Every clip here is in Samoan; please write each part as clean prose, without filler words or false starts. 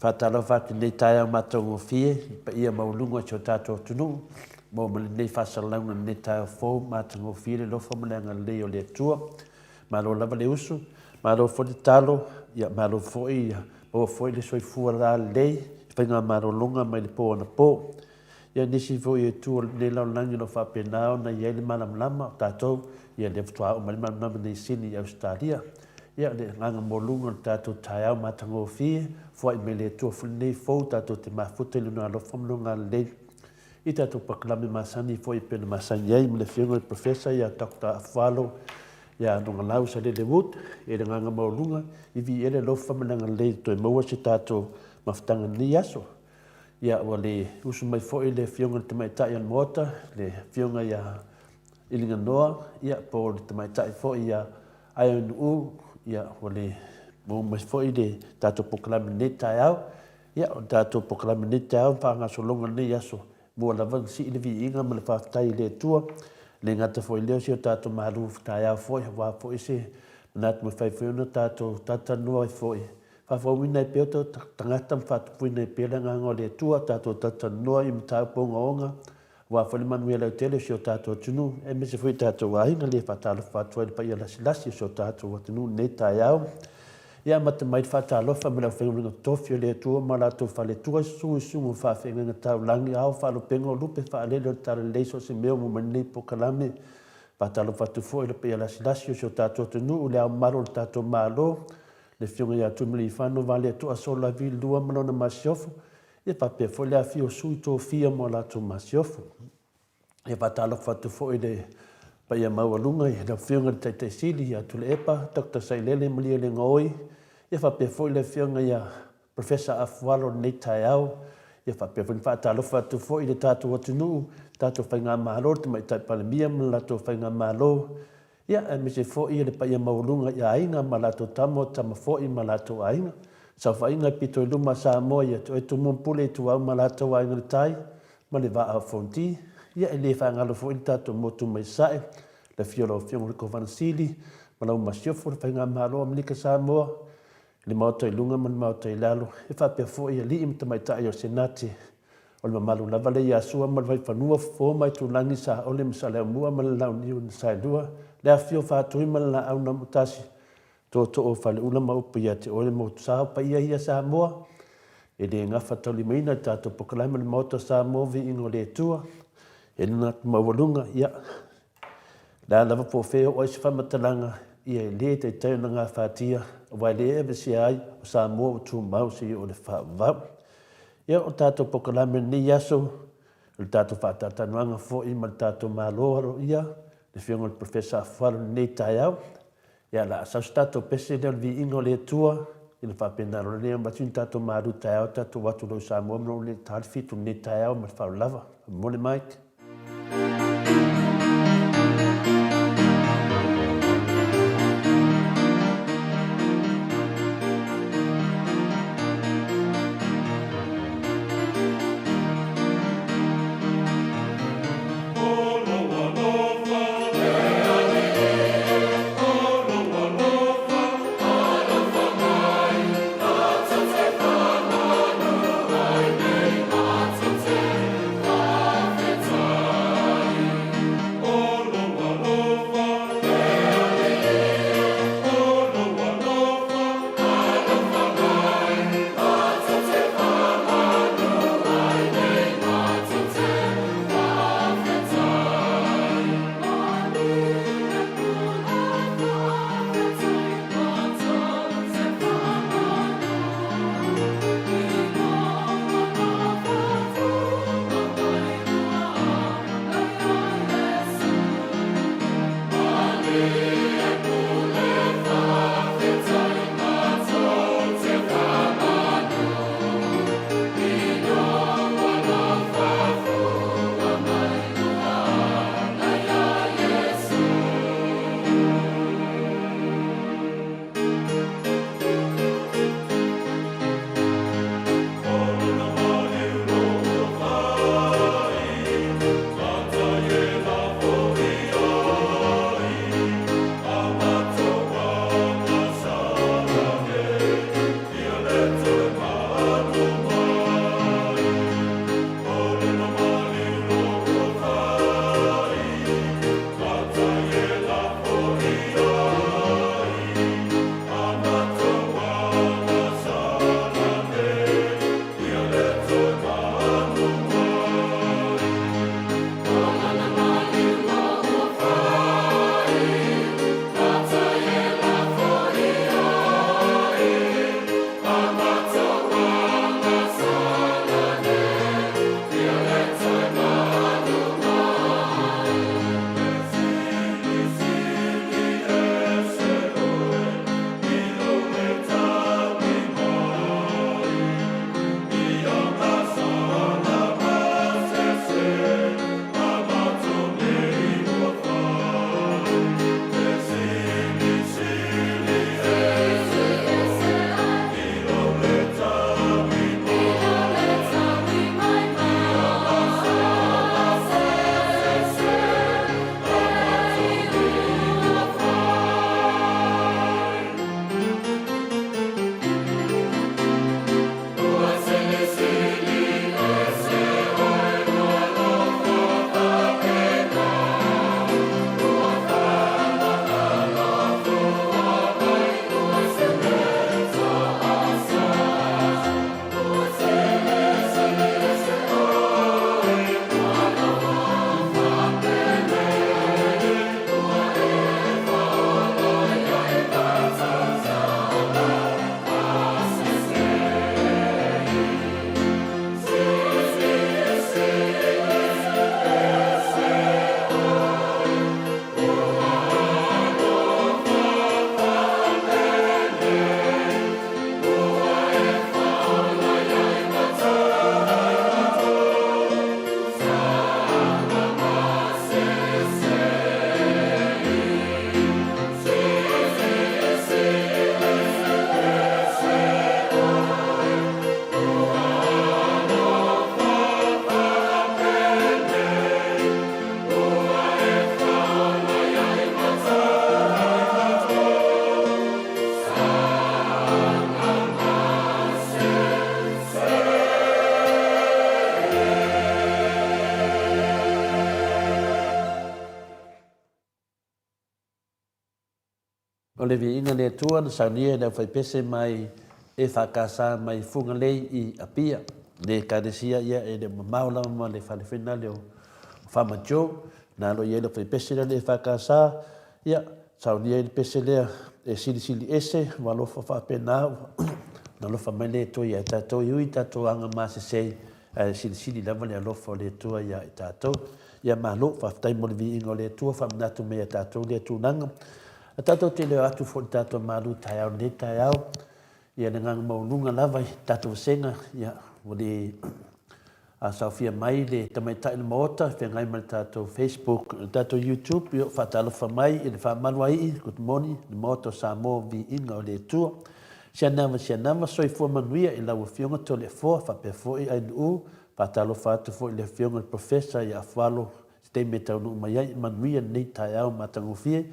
Faatalofa atu i lenei taeao matagofie i le paia maualuga o si o tatou atunuu, maua ma lenei faasalalauga i lenei taeao fou matagofie le alofa ma le agalelei o le Atua. Malo lava le usu, malo foi le tatalo, ia malo foi ia maua foi le soifua lalelei i faigamalologa mai le po anapo. Ia nisi foi e itu o lenei lalolagi o lo o faapena ona i ai le malamalama o tatou, ia lea faatoa oo mai le malamalama nei i Sini i Ausetalia. Ia le agaga maualuga o le tatou taeao matagofie, foai mai le Atua foi lenei fou tatou te mafuta i Lona alofa ma Lona agalelei i tatou pakalame masani foi e pei ona masani ai ma le Afioga i le Professor ia Doctor Afualo ia Lugalau Salele Wood. E le agaga maualuga i viia le alofa ma le agalelei e toe maua se tatou mafutaga i lenei aso. Ia, ua le usu mai foi le Afioga i le Tamaitai o le Maota, le Afioga ia Iliganoa, ia, po o le Tamaitai foi ia Aeonuu, ia, ua le maua mai foi le tatou polokalame i lenei taeao. Ia, o le tatou polokalame i lenei taeao ma faagasologa i lenei aso, mua lava ona sii le viiga ma le faafetai i le Atua. E le gata foi i lea, o si o tatou malu taeao foi, aua foi se manatu e mafai foi ona tatou talatalanoa ai foi Faafouina ai pea o tatou tagata ma faatupuina ai pea le Agaga o le Atua, tatou talatalanoa i mataupu ogaoga, aua foi le manuia lautele o si o tatou atunuu, aemaise foi o tatou aiga. Le faatalofa atu ai i le paia lasilasi o si o tatou atunuu i lenei taeao. Ia amata mai le faatalofa ma le aufaigaluega totofi o le Atua ma latou faletua, susu i susuga o faafeagaiga taulagi, ao faalupega o lupe faalele o le Talalelei, so o se mea ua maua mai lenei polokalame. Faatalofa atu foi i le paia lasilasi o si o tatou atunuu, le ao mamalu o le tatou Malo, le Afioga ia Tuimalealiifano Vaaletoa Sualauvi II ma lona masiofo, ia faapea foi le afifio o sui tofia ma o latou masiofo. Ia faatalofa atu foi i le paia maualuga i le Afioga i le Taitai Sili ia Tuilaepa Dr. Sailele Malielegaoi, ia faapea foi le Afioga ia Professor Afualo i lenei taeao. Ia faapea foi ona faatalofa atu foi i le tatou atunuu, tatou Faigamalo, le Tamaitai Palemia ma le latou Faigamalo, Ia, aemaise foi le paia maualuga i aiga ma latou tama, o tama foi ma latou aiga. Saofaiga e pito i luma a Samoa ia te oe Tumua ma Pule Ituau ma latou aiga i le tai ma le vaa o Fonoti. Ia, e le faagalo foi le tatou motu mai Sasae, le afio o lau Afioga i le Kovana Sili ma lau Masiofo, le Faigamalo o Amerika Samoa, le Maota i luga ma le Maota i lalo, e faapea foi alii ma tamaitai o Senate. O le mamalu lava lea ia Sua ma le Vaifanua, Fofo ma Aitulagi, Saole ma Saleaaumua ma le Launiu na Saelua, le Afifio o Faatui ma le Laau na Amotasi, Tootoo o Faleula ma upu ia te oe le Motusa o paia ia Samoa. E le gafataulimaina le tatou polokalame o le Maota o Samoa, Viiga o le Atua, e le manatu maualuga, ia, Le a lava po o fea e oo ai se faamatalaga, ia e le taitai ona gafatia, aua e le aveesea ai o Samoa ua tumau seia oo i le faavavau. Ia, o le tatou polokalame i lenei aso, o le tatou faatalatalanoaga foi ma le tatou Malo aloaia, le Afioga i le Professor Afualo i lenei taeao. Ia, o le a sau se tatou pese lea o le viiga o le Atua, ia ona faapena loa lea ona avatu ni tatou malu taeao, tatou o atu loa i Samoa ma lou ta le fitu i lenei taeao ma le faaaloalo lava. Momoli Mike. O le viiga i le Atua na saunia e le aufaipese mai EFKS mai Fugalei i Apia, le Ekalesia ia e le o mamao lava ma le fale foi lena o Farmer Joe, na alo i ai le aufaipese lea o le EFKS, ia saunia ai le pese lea e silisili ese ua alofa faapena ua alofa mai le Atua ia i tatou e ui i tatou aga masese ae silisili lava le alofa o le Atua ia i tatou. Ia malo, faafetai mo le viiga o le Atua, faamanatu mai ia tatou lea tulaga. A tatou te leo atu foi i le tatou malu taeao i lenei taeao, ia le agaga maualuga lava i tatou vasega, ia ua le saofia mai le tamaitai o le Maota e feagai ma le tatou Facebook, le tatou YouTube, ia faatalofa mai i le faamaluaii, good morning, le Maota o Samoa, viiga o le Atua. Sianava, sianava, soifua manuia i lau Afioga Toleafoa faapea foi Ainuu, Faatalofa atu foi i le Afioga i le Professor ia Afualo se taimi e taunuu mai ai, manuia lenei taeao matagofie,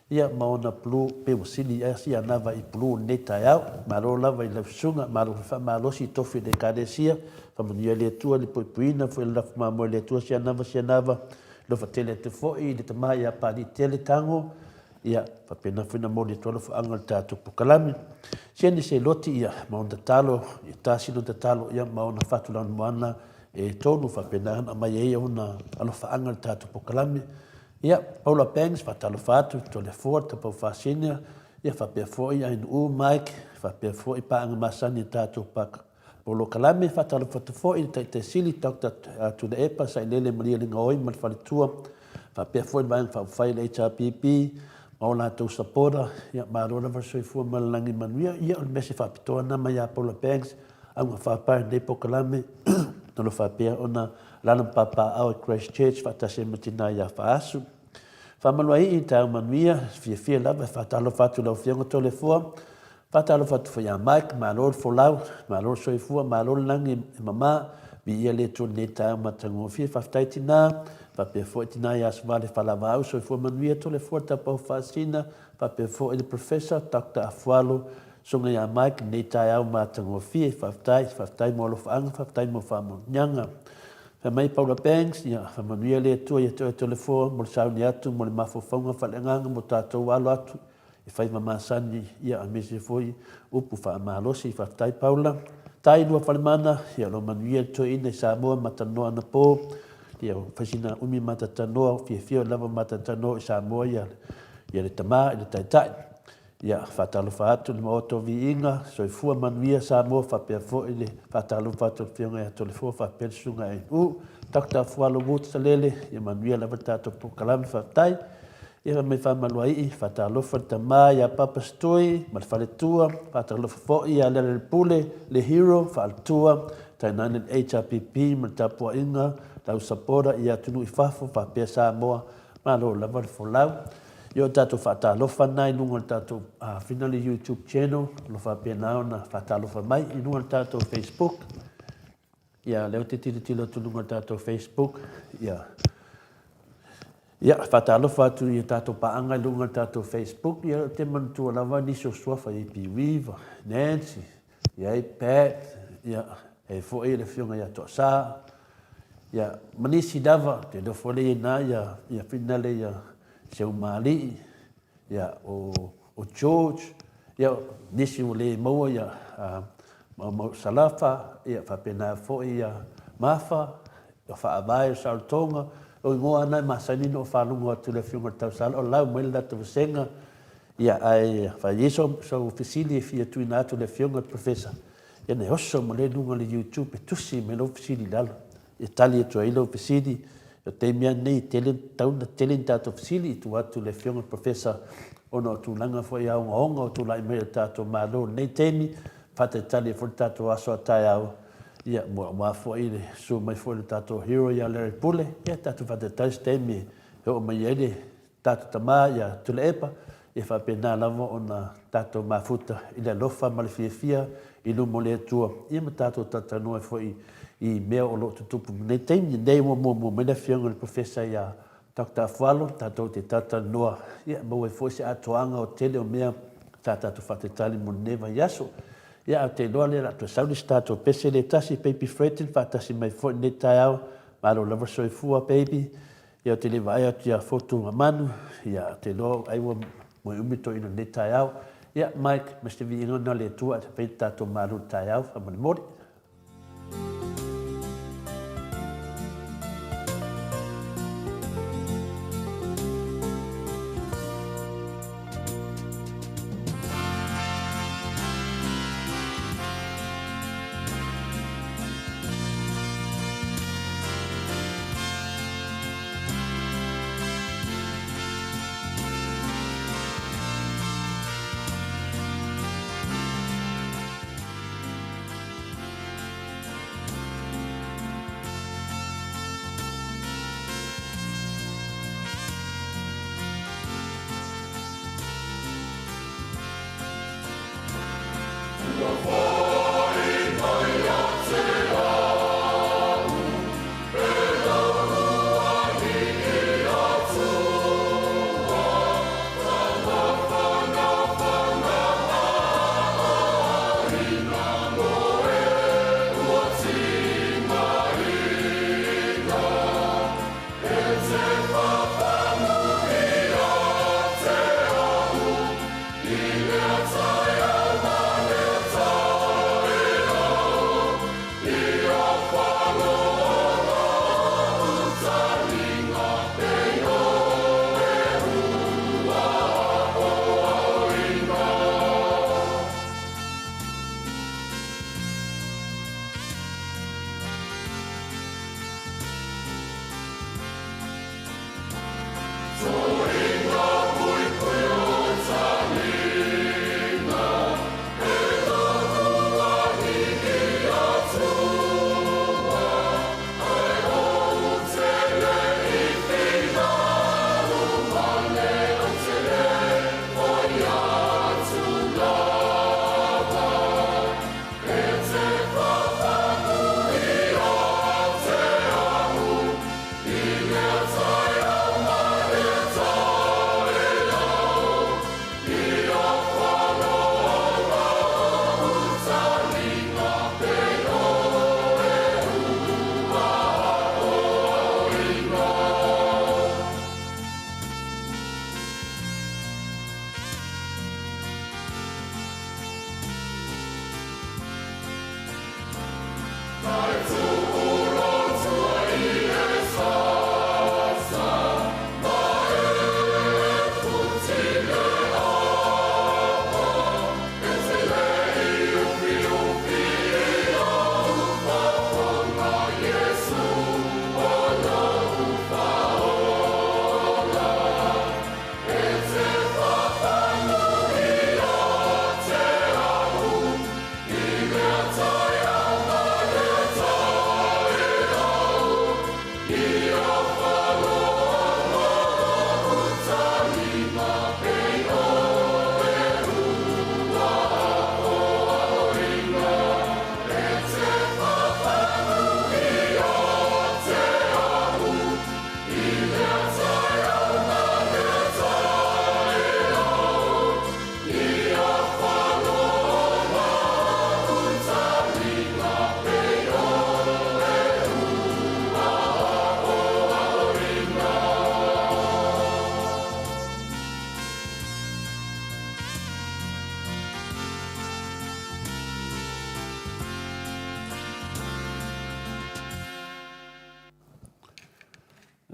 ia ma ona pulu pei ua sili a si anava i pulu o lenei taeao. Malo lava i lau susuga, malo foi faamalosi i tofi o le Ekalesia, faamanuia le Atua i le puipuiina foi o le lafo mamoe a le Atua si anava si anava, alofa tele atu foi i le tama ia Papaliitele Tago, Ia, faapena foi ona momoli atu alofaaga o le tatou polokalame. Siani se loti, ia, ma ona tatalo, ia tasi lona tatalo, ia, ma ona fatu lanumoana e tonu, faapena ona aumai ai ona alofaaga i le tatou polokalame. Ia, Paula Banks, faatalofa atu, Toleafoa, Tapau Faasina, ia, faapea foi Ainuu Mike, faapea foi paaga masani a tatou polokalame. Faatalofa atu foi i le Taitai Sili, Doctor Tuilaepa Sailele Malielegaoi ma le faletua, faapea foi le Vaega Faaupufai a le HRPP ma o latou supporter. Ia, malo lava le soifua ma le lagi manuia. Ia, o le mese faapitoa lena mai ia Paula Banks, auga faapae o lenei polokalame, o lo o faapea ona alaala ma papaaao i Christchurch faatasi ai ma tina ia Faasu. Faamaluaii, taeao manuia, fiafia lava e faatalofa atu i lau Afioga Toleafoa. Faatalofa atu foi ia Mike, malo le folau, malo le soifua, malo le lagi e mama, viia le Atua i lenei taeao matagofie, faafetai tina, faapea foi tina ia Asovale Falavaau, soifua manuia Toleafoa Tapaau Faasina, faapea foi le Professor Doctor Afualo, Susuga ia Mike lenei taeao matagofie, faafetai, faafetai mo alofaaga, faafetai mo faamanuiaga. Fai mai Paula Banks, ia faamanuia le Atua ia te oe Toleafoa mo le sauni atu mo le mafaufauga faaleagaga mo tatou alo atu e fai ma masani, ia aemaise foi upu faamalosi. Faafetai Paula. Tai Luafalemana, ia lo manuia le toeaina i Samoa ma talanoa anapo. Ia fai sina umi ma ta talanoa, fiafia lava ma ta talanoa i Samoa ia, ia le tama i le taitai. Ia faatalofa atu le Maota o Viiga, soifua manuia Samoa faapea foi le faatalofa atu le Afioga ia Toleafoa faapea le Susuga Nu. Doctor Afualo Woods Salele, ia manuia lava le tatou polokalame, faafetai. Ia fai mai Faamaluaii, faatalofa le tama ia Papa Setui ma le faletua, faatalofa foi ia Lealailepule, le hero, faaletua, tainane le HRPP ma le tapuaiga, lau supporter i atunuu i fafo faapea Samoa, malo lava le folau. Ia o tatou faatalofa na i luga o le tatou Finale YouTube channel, o lo faapena ona faatalofa mai i luga o le tatou Facebook. Ia, lea ou te tilotilo atu i luga o le tatou Facebook. Ia, ia faatalofa atu i tatou paaga i luga o le tatou Facebook. Ia, ou te manatua lava nisi o suafa i AP Weaver, Nancy, ia i Pat, ia, e foi le afioga ia Toasa, ia, ma nisi lava, te nofo lea i ina, ia, ia Finale, ia, Seumaali'i, ia, o, o George, ia, nisi ua le maua, ia, Maumau Salafa, ia, faapena foi ia Mafa, o Faavae o Saolotoga, o igoa lava na e masani ona ou faalogo atu i le Afioga i le Tausala o lau mai le latou vasega, ia, ae fai ai sou, sou fesili e fia tuuina atu i le Afioga i le Professor, ia na e oso ma le luga o le YouTube e tusi mai lou fesili i lalo. E tali atu ai lau fesili, o le taimi lava lenei e tele, tatau ona tele ni tatou fesili i tua atu i le Afioga i le Professor ona o tulaga foi ogaoga o tulai mai o le tatou Malo i lenei taimi, faatalitali ai foi le tatou aso a taeao, ia, aua foi le susu mai foi o le tatou hero ia Larry Pule, ia tatou faatalitali se taimi e oo mai ai le tatou tama ia Tuilaepa, ia faapena lava ona tatou mafuta i le alofa ma le fiafia i luma o le Atua, ia ma tatou talatalanoa ai foi i mea o lo o tutupu i lenei taimi. Nei ua muamua mai le Afioga i le Professor ia Doctor Afualo, tatou te talatalanoa, ia maua ai foi se atoaga o tele o mea sa tatou faatalitali mo lenei vaiaso. Ia, ae ou te iloa lea o le a toe sau le isi tatou pese lea e tasi, Baby Fredden, faatasi mai foi i lenei taeao. Malo lava le soifua, baby. Ia ou te le i vaai atu ia Fotu Manu, ia ou te iloa ai ua Moe umi toeaina i lenei taeao. Ia, Mike, ma se viiga na le Atua e fai le tatou malu i le taeao, faamolemole.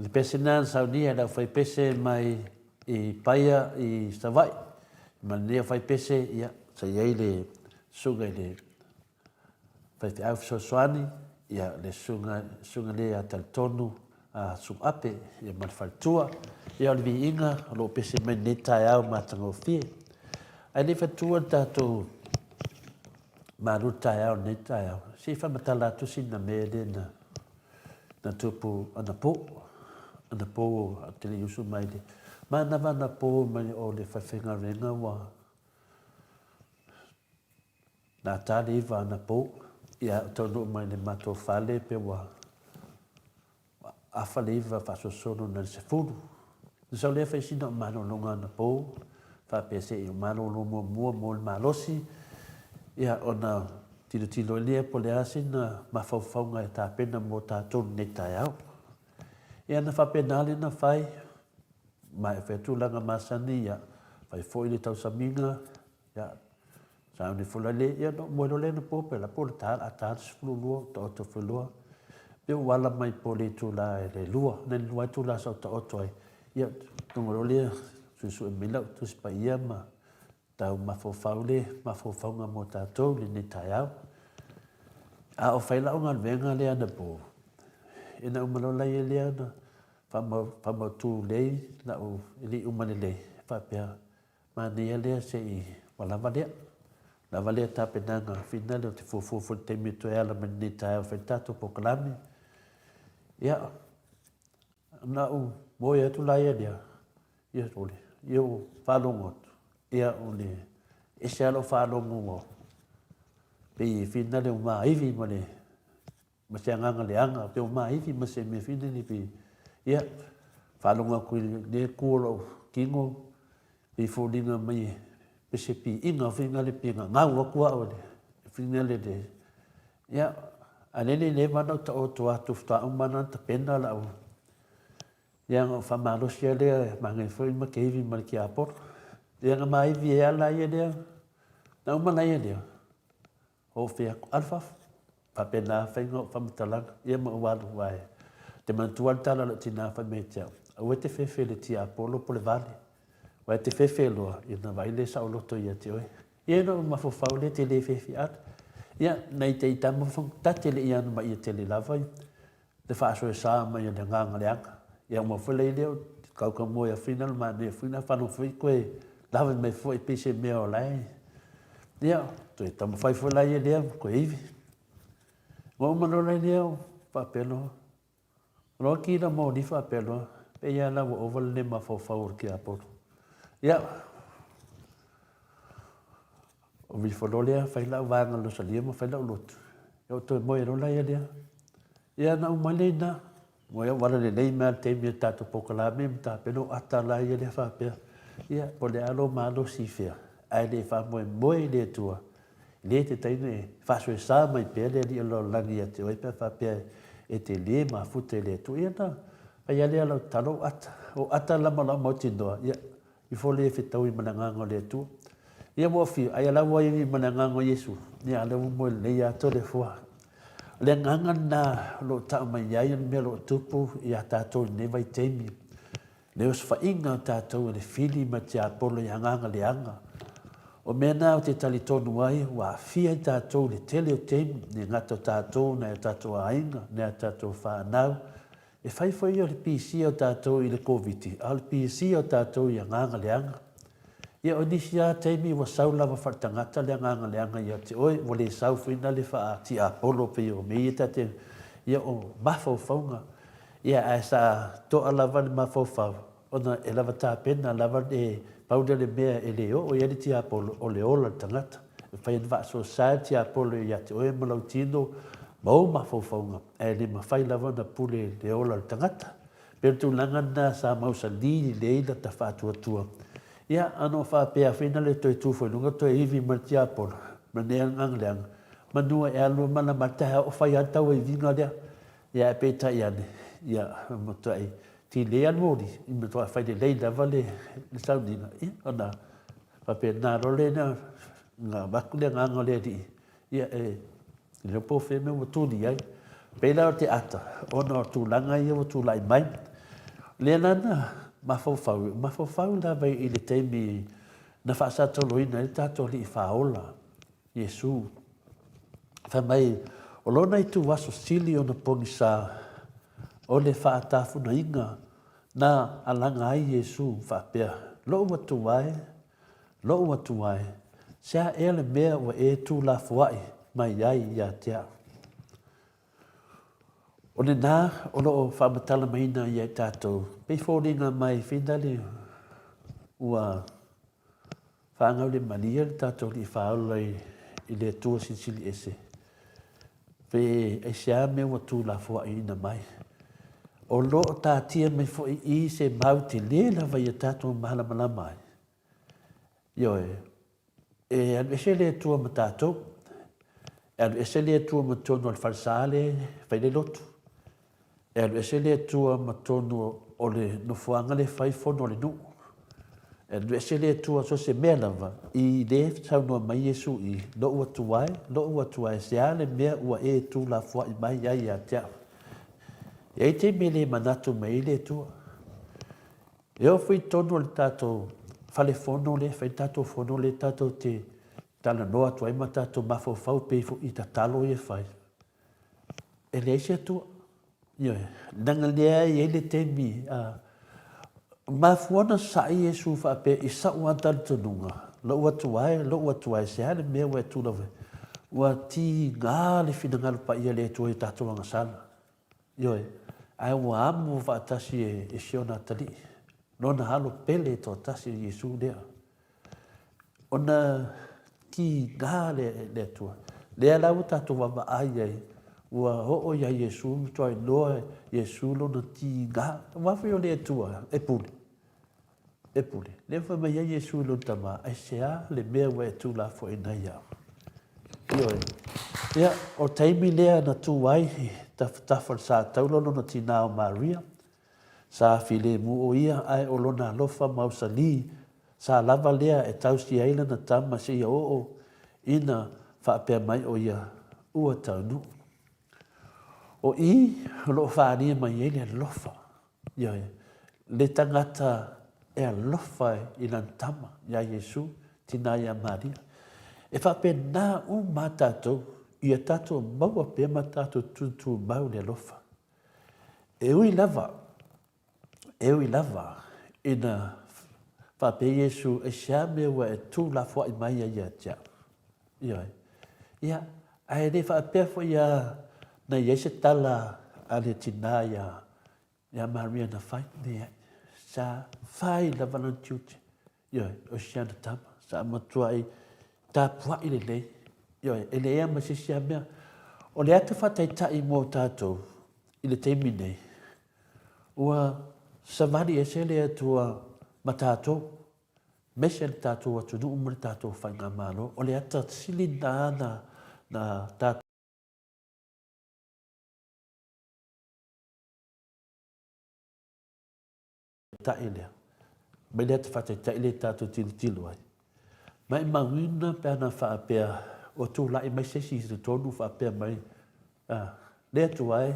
Le pese lena na saunia e le aufaipese mai i Paia i Savaii, ma lenei aufaipese, ia, sa i ai le susuga i le faifeau fesoasoani, ia, le susuga, susuga lea ia Talitonu a Suape, ia ma le faletua. Ia, o le viiga o lo o pese mai lenei taeao matagofie. Ae le i fatua le tatou malu taeao i lenei taeao, se i faamatala atu sina mea lea na Na tupu anapo, anapo ou te le i usu mai le manava anapo mai o le faifaigaluega ua nata le iva anapo, ia taunuu mai le matou fale pe ua afa le iva faasolosolo nai le sefulu. Na sau lea fai sina o malologa anapo, faapea se i ou malolo muamua mo le malosi, ia ona tilotilo ai lea po o le a sina mafaufauga e tapena mo tatou i lenei taeao. Ia na faapena lea na fai, maea fai tulaga masani, ia. Fai foi le tausamiga, ia, sauni foi la le, ia na ou moe loa lea anapo pe la po o le ta, a ta le 12 ou taoto foi loa. Pei ua ala mai po o le itula e le 2, na o le 2 itula sa ou taoto ai. Ia, tago loa lea suesue mai lau Tusi Paia ma tau mafaufau le mafaufauga mo tatou i lenei taeao. A o fai lau galuega lea anapo, ina uma loa laia lea ona faamautu lelei lau, e le i uma lelei, faapea, manaia lea se i ua lava lea. Lava lea tapenaga finale ou te fuafua foi i le taimi e toe ala mai lenei taeao e fai le tatou polokalame. Ia, na ou moe atu la ia lea, ia o le, ia ua faalogo atu, ia o le ese lava lau faalogo ua pei e finale ua maivi ma le ma se agaga leaga, pe ua maivi ma se mea foi lele pe, ia, faalogo atu i lenei itu o lou tino, pei e foliga mai pei se piiga foi lea pei e gagau atu au foi lele, ia, a o lea e le i leva ona ou taoto atu faatoa uma lava ona tapena lau, ia ona ou faamalosi lava lea, manaia foi le matou ivi ma le tiapolo. Ia na maivi ai lava la ia lea, na uma la ia lea, Ou fai atu, alu fafo. Faapena lava faiga o au faamatalaga, ia ma ou alu, aua ou te manatua lava le tala a lou tina fai mai ia te au, aua e te fefe i le tiapolo po o le vale, aua e te fefe loa, ia ona vaai lea saoloto ia te oe. Ia ona ou mafaufau lea e te le fefe alu. Ia, nai te tama ta te le i anomaia tele lava le faasoesa mai o le agaga leaga. Ia uma foi lai lea o kauka moe foi na manaia foi na whano foi koe lawe mai foi pei se mea o la e. Ia, toe taumafai foi la ia lea koe ivi. Ua uma loa lai lea o faapea loa. Loa ki la moni faapea loa. Pei lava la ua ova le le mafaufau o le tiapolo. Ia, o ifo loa lea fai lau vaega losalia ma fai lau lotu. Ia ou toe moe loa la ia lea. Ia na uma lea ina, ua ia ua ala lelei mai lava i le taimi o le tatou polokalame ma tapena o ata la ia lea faapea, ia po o le a lou malosi i fea, ae le faamoemoe i le Atua, le te taina e faasoesa mai pea le Alii o le lalolagi ia te oe pe a faapea e te le mafuta i le Atua. Ia na fai lava lea o lau tatalo o ata, o ata la ma lau mautinoa, ia Ifo le fetaui ma le Agaga o le Atua. Ia ua fiu, aia la ua iwi ma le Agaga o Iesu, ia a lea ua moe lelei atoa le fua. O le agaga lena o lo o tau mai ai o le mea o lo o tupu ia tatou i lenei vaitaimi, le osofaiga o tatou e le fili ma le tiapolo i agaga leaga. O mea na ou te talitonu ai ua aafia ai tatou i le tele o taimi, le gata o tatou nai o tatou aiga, nai a tatou fanau, E fai foi o le pisia o tatou i le Koviti, a o le pisia o tatou i agaga leaga. Ia o nisi lava taimi ua sau lava faaletagata le agaga leaga ia te oe, ua le sau foi na le faatiapolo pei o mea ia ta te, ia o mafaufauga. Ia ae sa toa lava le mafaufau ona e lava tapena lava le, pau lea o le mea e le oo i ai le tiapolo o le ola o le tagata. E mafai ona faasoesa le tiapolo ia te oe ma lau tino ma ou mafaufauga, ae le mafai lava ona pule le ola o le tagata. Pei o le tulaga lena sa mausali lelei lata faatuatua. Ia, a na faapea foi na le toe tu foi i luga toe ivi ma le tiapolo, ma lenei agaga leaga, manu e alu ma la mata e oo fai lava le tauaiviga lea. Ia, ae peitai ane, ia, matuai tilē lava le moli, matuai fai lelei lava le sauniga, ia, ona faapena loa lea ona avatu le agaga o le Alii, ia, e le iloa po o fea mea ua tuli ai. Pei la o te ata, ona o tulaga ia ua tulai mai. O lea la na mafaufau, mafaufau lava i le taimi na faasatoloina ai le tatou Alii Faaola, Iesu. Fai mai, o lona ituaso sili ona pogisa o le faatafunaina na alaga ai Iesu faapea, Lou Atua e, lou Atua e, se a ea le mea ua e tuulafoai mai ai ia te au? O lena o lo o faamatala maiina ia i tatou, pei foliga mai finale ua faagaulemalie le tatou Alii Faaola i le Atua Silisili Ese, pe aisea mea ua tuulafoaiina mai. O lo o taatia mai foi i se mau tele lava ia tatou malamalama ai. Ioe, e alu ese le Atua ma tatou, e alu ese le Atua ma totonu o le falesa lea e fai le lotu, e alu ese le Atua ma totonu o le nofoaga lea e fai fono a le nuu. E alu ese le Atua so se mea lava i le saunoa mai Iesu i Loʻu Atua e, Loʻu Atua e, se a le mea ua e tuulafoaʻi mai ai ia te au? E ai taimi e le manatu mai ai le Atua. E oo foi i totonu o le tatou fale fono lea e fai le tatou fono lea tatou te talanoa atu ai ma tatou mafaufau pei foi i tatalo ia e fai. E leai se Atua. Ioe, leaga lea e i ai le taimi, a mafua ona sa'i Iesu faapea i sa'u lava talitonuga, Lo'u Atua e, lo'u Atua e, se a le mea ua e tulaga ai? Ua tiga le finagalo paia o le Atua i o tatou agasala. Ioe, ae ua amo faatasi e si ona atalii, lona alo pele e toatasi o Iesu lea. Ona tiga le Atua. Lea la ua tatou vaavaai ai, ua oo ia Iesu, ua matua iloa Iesu lona tiga. Aua foi o le Atua e pule, e pule. Lea fai mai ai Iesu i lona Tama, aisea le mea ua e tuulafoaiina ai au? Ioe. Ia, o le taimi lea na tu ai i tafatafa o le sataula lona tinā o Maria, Sa filemu ʻo ia, ae ʻo lona alofa mausali, sa lava lea e tausia ai lana tama seia oo ina faapea mai ʻo ia, ua taunuu. ʻO i o lo o faaalia mai ai le alofa, ioe, le tagata e alofa i lana tama, iā Iesū, tinā iā Maria. E faapena uma a tatou, ia tatou maua pea ma tatou tutumau le alofa. E ui lava, e ui lava ina faapea Iesu, aisea mea ua e tuulafoai mai ai ia te au? Ioe. Ia, ae le faapea foi a na i ai se tala a le tinā ia, ia Maria na fai, leai. Sa fai lava lana tiute. Ioe, o si ana tama, sa matuai tapuai lelei. Ioe, e leai lava ma se isi lava mea. O le ata faataitai mo tatou i le taimi nei, ua savali ese le Atua ma tatou, aemaise le tatou atunuu ma le tatou faigamalo. O le ata sili lena na tatou Taitai lea, mai le ata faataitai lea tatou tilotilo ai. Maimauina pe ana faapea ua tulai mai se isi i totonu faapea mai, ah, le Atua e,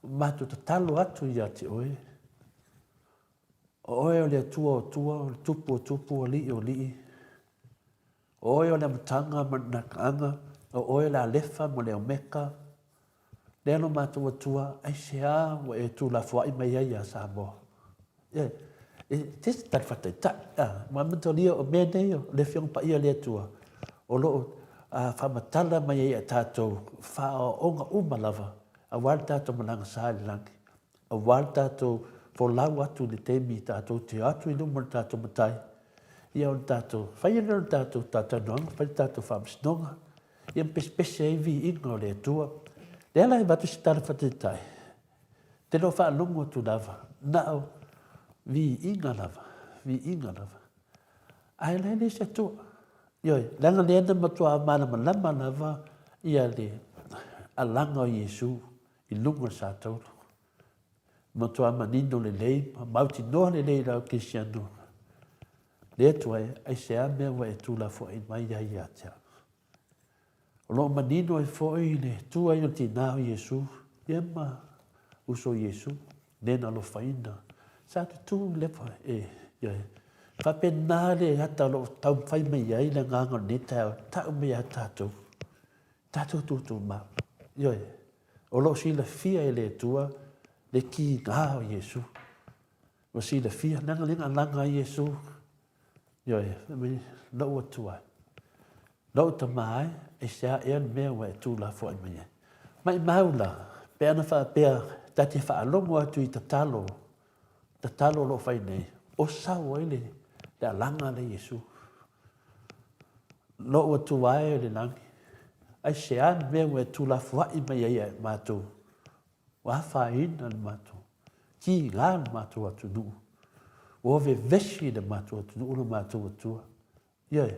ua matou tatalo atu ia te oe, o oe o le Atua o Atua, o le Tupu o Tupu, o Alii o Alii, o oe o le amataga ma le nakaaga, o oe o le Alefa ma le Omeka, Lea lo matou Atua, aisea ua e tuulafoai mai ai ia Samoa? E, e te se tali faataitai. Ah, ua amatalia o mea nei o le Afioga Paia a le Atua, o lo o faamatala mai ai ia tatou faaoaoga uma lava, aua le tatou malaga sa i le lagi, aua le tatou folau atu i le taimi tatou te o atu i luma o le tatou Matai, ia o le tatou, faia lea o le tatou talatalanoaga, fai le tatou faamasinoga, Ia pesepese ai viiga o le Atua. Lea la e avatu se tala faataitai, te le o faalogo atu lava, na o viiga lava, viiga lava. Ae la e leai se Atua. Ioe, leaga lea na matua malamalama lava ia le alaga o Iesu i luga o le satauro. Matua manino lelei ma mautinoa lelei i le au Kerisiano, le Atua e, aisea mea ua e tuulafoai mai ai ia te au? O lo o manino ai foi le tu ai o le tinā o Iesu, ia ma uso o Iesu, le na alofaina. Sa tutū lepa e, ia e. Faapena le ata o lo o taumafai mai ai le agaga o lenei taeao, tau mai ia tatou, tatou tūtūmau. Ioe, o lo o silafia e le Atua le kīgā o Iesu. Ua silafia, leaga lea na alaga ai Iesu, ioe, fai mai, Lou Atua e, lou Tama e, aisea ea le mea ua e tuulafoai mai ai? Maimau la, pe ana faapea ta te faalogo atu i tatalo, tatalo o lo o fai nei, o sau ai le, le alaga lea Iesu. Lou Atua e o le lagi, aisea le mea ua e tuulafoai mai ai ia matou? Ua afaina le matou kīgā le matou atunuu, ua vevesi le matou atunuu lo matou Atua. Ioe.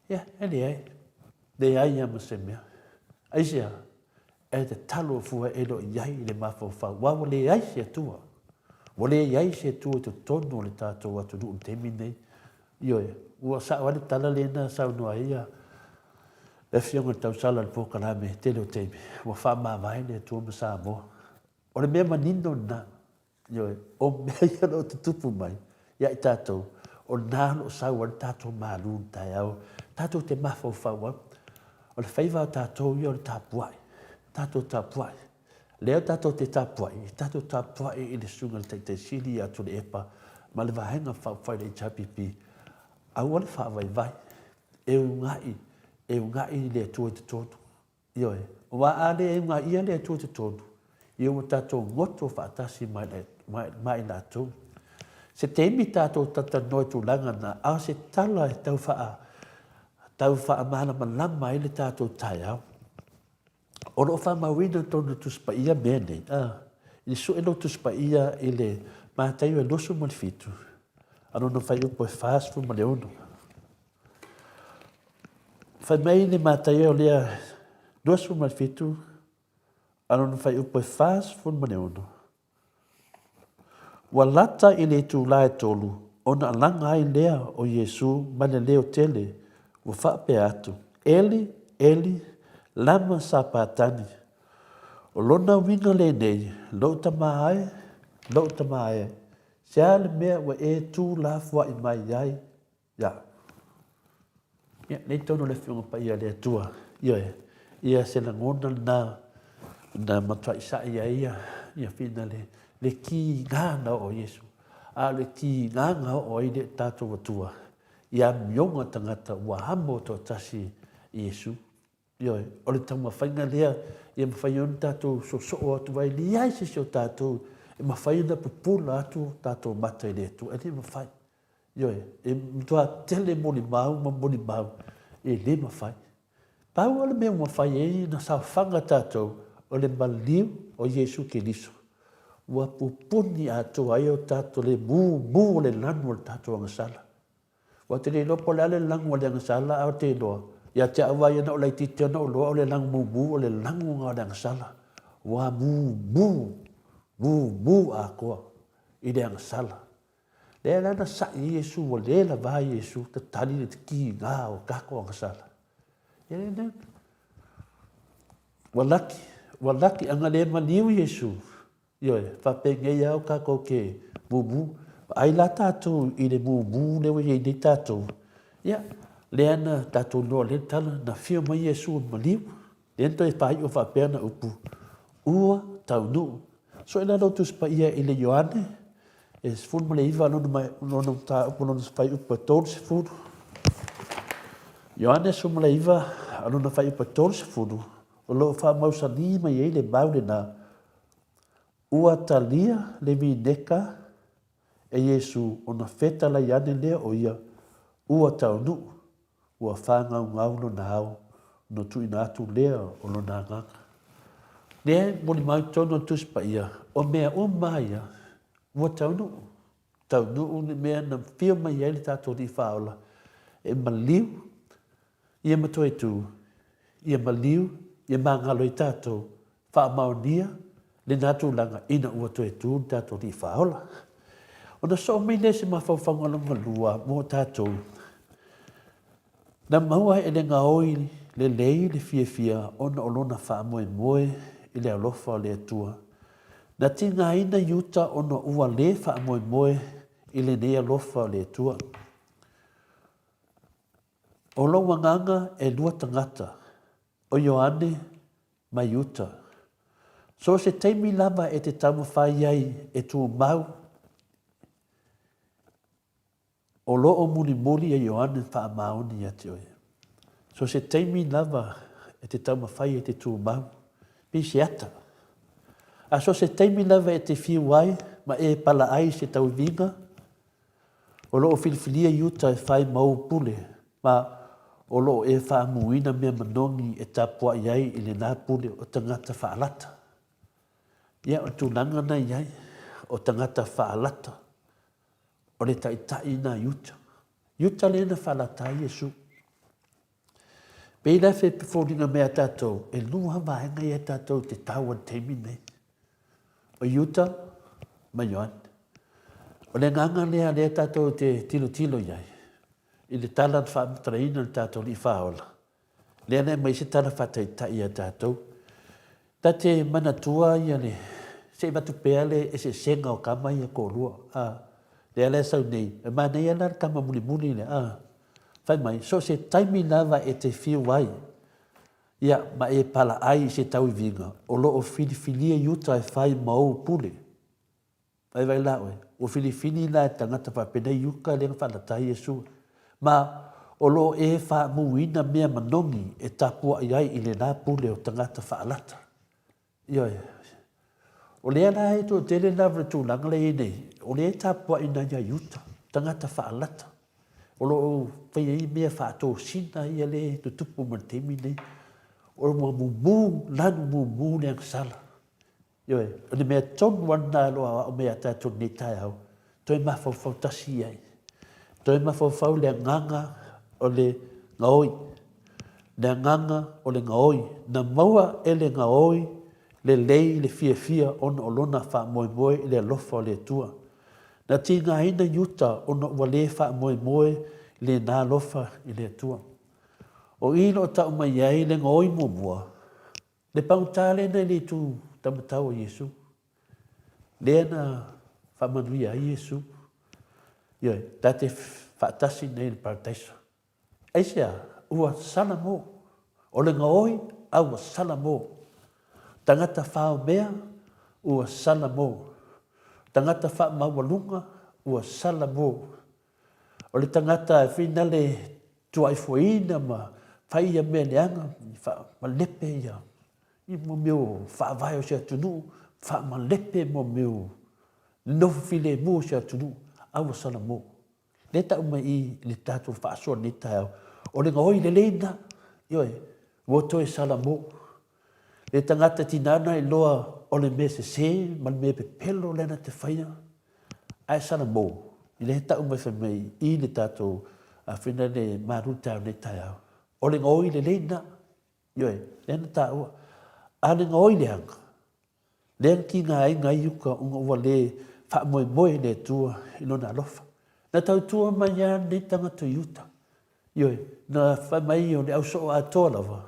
Ia, e leai. Leai lava ma se mea. Aisea? E tatalo fua e le o i ai i le mafaufau, aua ua leai se Atua. Ua le i ai se Atua i totonu o le tatou atunuu i le taimi lenei. Ioe, ua sao ai le tala lea na saunoa ai ia le Afioga i le Tausala i le polokalame i le tele o taimi, ua faamavae le Atua ma Samoa. O le mea manino lena, ioe, o mea ia o lo o tutupu mai ia i tatou, o lena o lo o sau ai le tatou malu i le taeao, tatou te mafaufau ai. O le faiva o tatou ia o le tapuai, tatou tapuai. Lea tatou te tapuai, tatou tapuai i le Susuga i le Taitai Sili ia Tuilaepa ma le Vaega Faaupufai a le HRPP, aua le faavaivai, e uunai, e uunai le Atua i totonu. Ioe, aua a le unaia le Atua i totonu, ia ua tatou goto faatasi ma i latou. Se taimi tatou talatalanoa i tulaga na, a o se tala e tau faa, tau faamalamalama ai le tatou taeao. O lo o faamauina i totonu o le Tusi Paia mea nei, a, i le sue lea o Tusi Paia i le Mataio e 27, a lona fuaiupu e 46. Fai mai le Mataio lea 27, a lona fuaiupu e 46, Ua lata i le itula e tolu ona alaga ai lea o Iesu ma le leo tele, ua faapea atu, Eli, Eli, lama sapatani? O lona uiga lenei, Lou tama e, lou tama e, se a le mea ua e tuulafoai mai ai Ia. Ia, nei tonu le Afioga Paia a le Atua. Ioe. Ia se lagona lena na matuai sa'i ai ia, ia whina le, le kīgā na oo Iesu. A o le kīgā na oo ai le tatou Atua, i amioga tagata ua amo toatasi i Iesu. Ioe, o le taumafaiga lea ia mafai ona tatou soosoo atu ai, leai se isi o tatou e mafai ona pupula atu tatou mata i le Atua, e le mafai. Ioe, e matua tele molimau ma molimau, e le mafai. Pau lava le mea ua mafai ai ona saofaga tatou, o le maliu o Iesu Keriso. Ua pupuni atoa ai o tatou le mumu o le lanu o le tatou agasala. Ua te le iloa po o le a le lagu a le agasala, ae ou te iloa, ia te au lava ia na ou laitiiti ona ou iloa o le lagu mumu, o le lagu lena o le agasala. Ua mumu, mumu atoa i le agasala. Lea la na sa'i ai Iesu, ua le lava Iesu tatali le tiga o tatou agasala. Ia le lea. Ua laki, ua laki, ana le maliu Iesu, Ioe, faapenei lava o tatou te mumu. Vaai la tatou i le mumu lea ua i ai nei tatou, ia, lea na tatou iloa lea le tala, na afio mai Iesu i le maliu, lea na toe faaiu faapea ana upu, ua taunuu. Sue la lou Tusi Paia i le Ioane, e 19 lona, lona mataupu, lona fuaiupu e 30. Ioane 19, lona fuaiupu e 30, o lo o faamausali mai ai le mau lena, Ua talia le vineka e Iesū ona fetalai ane lea o ia, ua taunuu, ua fāgaugau lona ao ona tuuina atu lea o lona agaga. Lea e molimau i totonu o le Tusi Paia, o mea uma ia ua taunuu. Taunuu le mea na fia mai ai le tatou Alii Faaola e maliu ia ma toe tu, ia maliu, ia magalo ai tatou, faamaonia lena tulaga ina ua toe tu le tatou Alii Faaola. Ona soo mai lea se mafaufauga lona lua mo tatou, na maua e le gaoi lelei le fiafia ona o lona faamoemoe i le alofa o le Atua. Na tigaina Iuta ona ua le faamoemoe i lenei alofa o le Atua. O lou agaga e lua tagata, o Ioane ma Iuta. So o se taimi lava e te taumafai ai e tumau, o lo o mulimuli e Ioane faamaoni ia te oe. So o se taimi lava e te taumafai e te tumau, pei se ata. A so o se taimi lava e te fiu ai ma e pala ai se tauiviga, O lo o filifilia Iuta e fai ma ou pule, ma o lo o e faamuina mea manogi e tapuai ai i lena pule o tagata faalata. Ia, o le tulaga na i ai, o tagata faalata, o le taitai na Iuta. Iuta lea na faalata ai Iesu. Pei la e foliga mai ia tatou, e lua vaega ia tatou te tau ai i le taimi lenei. O Iuta ma Ioane. O le agaga lea lea tatou te tilotilo i ai, i le tala na faamatalaina e le tatou Alii Faaola, lea na aumai se tala faataitai ia tatou. Ta te manatua ia le, se i avatu pea le eseesega o tama ia toalua, a, lea la e sau nei, e manaia la le tama mulimuli lea, a, fai mai, so o se taimi lava e te fiu ai, ia, ma e palaai i se tauiviga, o lo o filifilia i uta e fai ma ou pule. Vaivai la oe, ua filifili la e tagata faapenei i uka lea na faalata ai Iesu. Ma o lo o e faamuina mea manogi e tapuai ai i lena pule o tagata faalata. Ioe. O lea la e toatele lava le tulaga lea e i ai nei, o lea e tapuai nai ai uta, tagata faalata. O lo o fai ai mea faatosina ia lea e tutupu ma le taimi nei. O ua mumu, lanu mumu le agasala. Ioe, o le mea tonu lava lena o lo o aoao mai ia tatou i lenei taeao, toe mafaufau tasi i ai. Toe mafaufau le agaga o le gaoi. Le agaga o le gaoi. Na maua e le gaoi lelei le fiafia ona o lona faamoemoe i le alofa o le Atua. Na tigaina i uta ona ua le faamoemoe i lena alofa i le Atua. O i lo o tau mai ai le gaoi muamua, Le pagota lea na i le itu taumatau o Iesu, lea na faamanuia ai Iesu. Ioe, ta te faatasi nei i le parataiso. Aisea? Ua salamo. O le gaoi, a ua salamo. Tagata faomea, ua salamo. Tagata faamaualuga, ua salamo. O le tagata e finale tuaifuaina ma fai ia mea leaga, faamalepe ia i mo mea o faavae o se atunuu, faamalepe mo mea o nofo filemu o se atunuu, a ua salamo. Lea e tau mai i i le tatou faasoa i lenei taeao, o le gaoi lelei lena, ioe, ua toe salamo. Le tagata tina na iloa o le mea sese ma le mea pepelo lea na te faia, ae salamo, i lea e tau mai fai mai i le tatou afina le malu taeao nei taeao. O le gaoi lelei na, ioe, lea na taua. A le gaoi leaga, lea na tiga ai nai uka ona ua le faamoemoe le Atua i lona alofa. Na tautua mai lava lenei tagata i uta. Ioe, na fai mai o le au soo atoa lava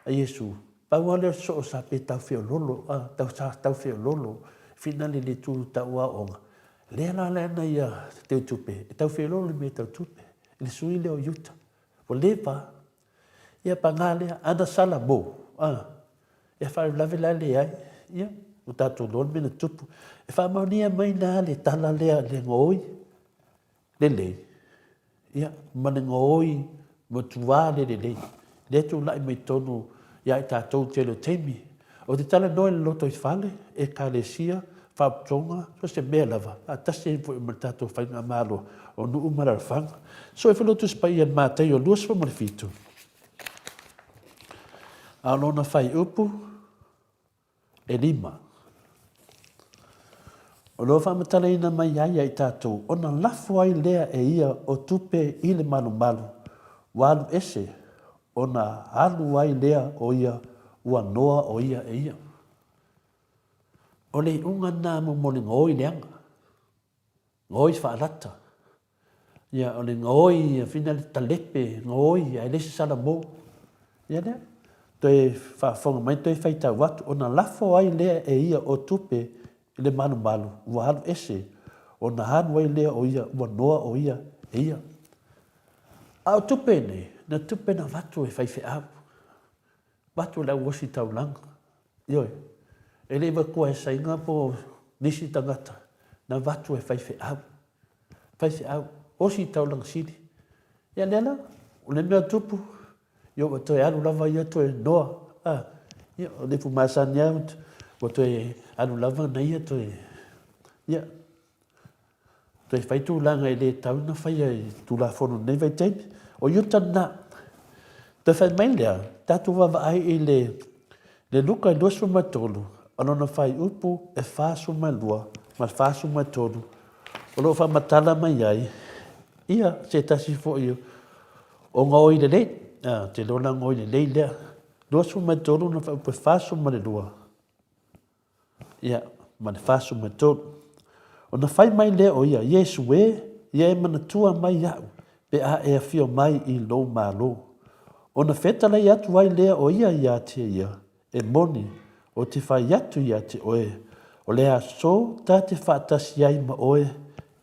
a Iesu, pau lava lea o le soo sa pe tau feololo, a, tau, sa tau feololo, finale le tu tau aoaoga. Lea la lea na ia teutupe, e tau feololo i mea tau tupe, i le sui lea o Iuta. Ua leva, ia paga lea, ana sala mo, a, e faalavelave la leai, ia, ua tatou iloa le mea na tupu. E faamaonia mai la le tala lea le gaoi, lelei, ia, ma le gaoi matua le lelei, lea e tulai mai totonu ia i tatou i le tele o taimi. Ou te talanoa i le lotoifale, Ekalesia, faalapotopotoga, so o se mea lava, faatasi ai foi ma le tatou faigamalo o nuu ma alaalafaga. So e foi le Tusi Paia i le Mataio 27, a o lona fuaiupu e 5. O lo o faamatalaina mai ai ia i tatou, ona lafo ai lea e ia o tupe i le malumalu, ua alu ese, ona alu ai lea o ia ua noa o ia e ia. O le iuga lena mo le gaoi leaga. Gaoi faalata. Ia, o le gaoi, ia fina le talepe, gaoi, ae le se salamo. Ia lea, toe faafofoga mai, toe faitau atu, ona lafo ai lea e ia o tupe i le malumalu, ua alu ese, ona alu ai lea o ia, ua noa o ia e ia. A o tupe nei, na tupe na avatu e faifeau. Avatu e le au ositaulaga. Ioe. E le i avatua e Saina po o nisi tagata, na avatu e faifeau. Faifeau, ositaulaga sili. Ia lea la, o le mea tupu, ia ua toe alu lava ia toe noa. A, ia, o le upu masani lava, ua toe alu lava na ia toe, ia, Toe fai tulaga e le tatau ona faia i Tulafono i lenei vaitaimi. O Iuta lena. Toe fai mai lea, tatou vaavaai i le, le Luka i 23, o lona fuaiupu e 42 ma le 43, o lo o faamatala mai ai ia se tasi foi o gaoi lelei. Ah, te iloa la gaoi lelei lea. 23 lona fuaiupu e 42. Ia, ma le 43. Ona fai mai lea o ia, Iesu e, ia e manatua mai iaʻu, pe a e afio mai i lou Malo. Ona fetalai atu ai lea o ia iā te ia, E moni, ou te fai atu iā te oe, o le aso ta te faatasi ai ma oe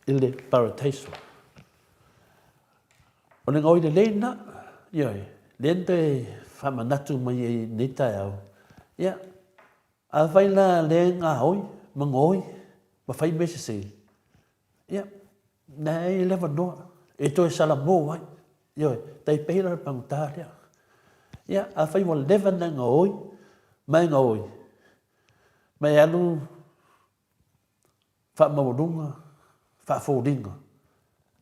i le Parataiso. O le gaoi lelei lena, ioe, lea na toe faamanatu mai ai i lenei taeao. Ia, afai la lea e gaoi ma gaoi ma fai mea sese, ia, na e i ai le avanoa e toe salamo ai, ioe, tai pei la o le pagota lea. Ia, afai ua leva ona e gaoi ma e gaoi, ma e alu faamaualuga, faafoliga,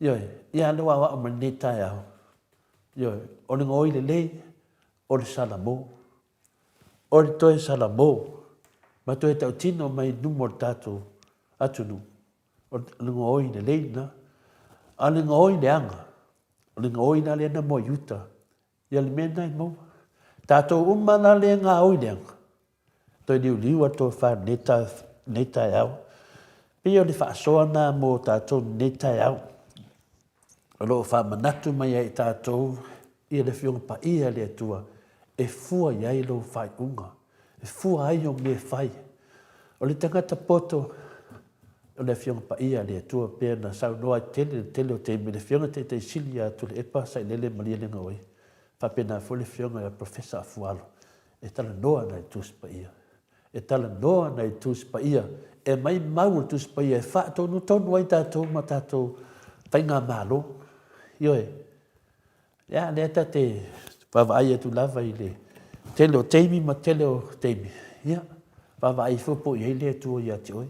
ioe, ia a lea ua aoao mai lenei taeao, ioe, o le gaoi lelei, o le salamo, o le toe salamo ma toe tautino mai i luma o le tatou atunuu, o le gaoi lelei lena. A o le gaoi leaga, o le gaoi la lea na moe i uta, ia le mea lena e maua. Tatou uma la lea e gaoi leaga, toe liuliu a le tofa i lenei taeao. Pei o le faasoa lena mo tatou i lenei taeao. O lo o faamanatu mai ai i tatou ia le Afioga Paia a le Atua e fua i ai lou faaiuga, e fua ai ou mea e fai. O le tagata poto o le Afioga Paia a le Atua pei ona saunoa ai tele le tele o taimi le Afioga Taitai Sili ia Tuilaepa Sailele Malielegaoi, faapena foi le Afioga ia Professor Afualo e talanoa ana i Tusi Paia. E talanoa ana i Tusi Paia, e aumai mau o le Tusi Paia e faatonutonu ai tatou ma tatou faigamalo. Ioe. Ia, lea ta te vaavaai atu lava i le tele o taimi ma tele o taimi, ia, vaavaai ifo po o i ai le Atua ia te oe.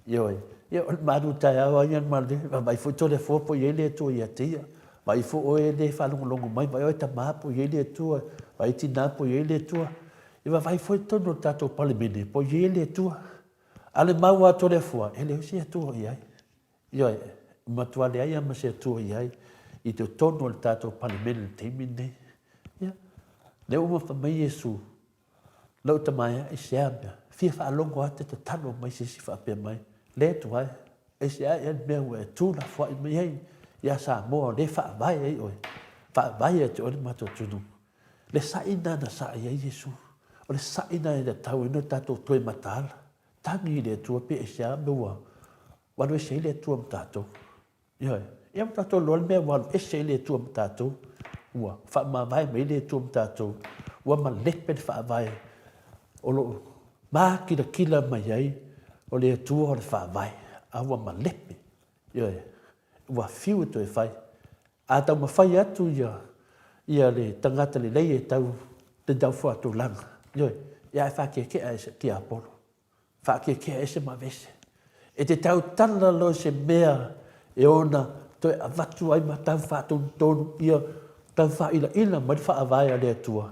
Ioe. Ia, o le malu taeao lava ia ma le vaavaai foi Toleafoa po o i ai le Atua ia te ia. Vaai foi oe lea e faalogologo mai, vaai oe tama po o i ai le Atua, vaai tina po o i ai le Atua. Ia vaavaai foi totonu o le tatou Palemene po o i ai le Atua. A o le mau a Toleafoa, e leai se Atua o i ai. Ioe, e matua leai lava ma se Atua o i ai i totonu o le tatou Palemene i le taimi lenei. Ia, lea ua fai mai Iesu, Lou tama e, i se a mea? Fia faalogo lava te tatalo mai se isi faapea mai, Le Atua e, e se a ea le mea ua e tuulafoai mai ai ia Samoa o lea e faavae ai oe, faavae ia te oe le matou atunuu. Le sa'i lena na sa'i ai Iesu, o le sa'i lena e tatau ai ona tatou toe mataala, tagi i le Atua pe e se a mea ua alu ese ai le Atua ma tatou. Ioe. Ia ua tatou iloa le mea ua alu ese ai le Atua ma tatou, ua faamavae mai le Atua ma tatou, ua malepe le faavae o lo o makilatila mai ai o le Atua o le faavae, a ua malepe. Ioe. Ua fiu e toe fai. A taumafai atu ia ia le tagata lelei e tau te tau fuatulaga. Ioe. Ia ae faakeakea e se tiapolo. Faakeakea ese ma aveese. E te tautala loa i se mea e ona toe avatu ai ma tau faatonutonu ia tau faailaila mai le faavae a le Atua,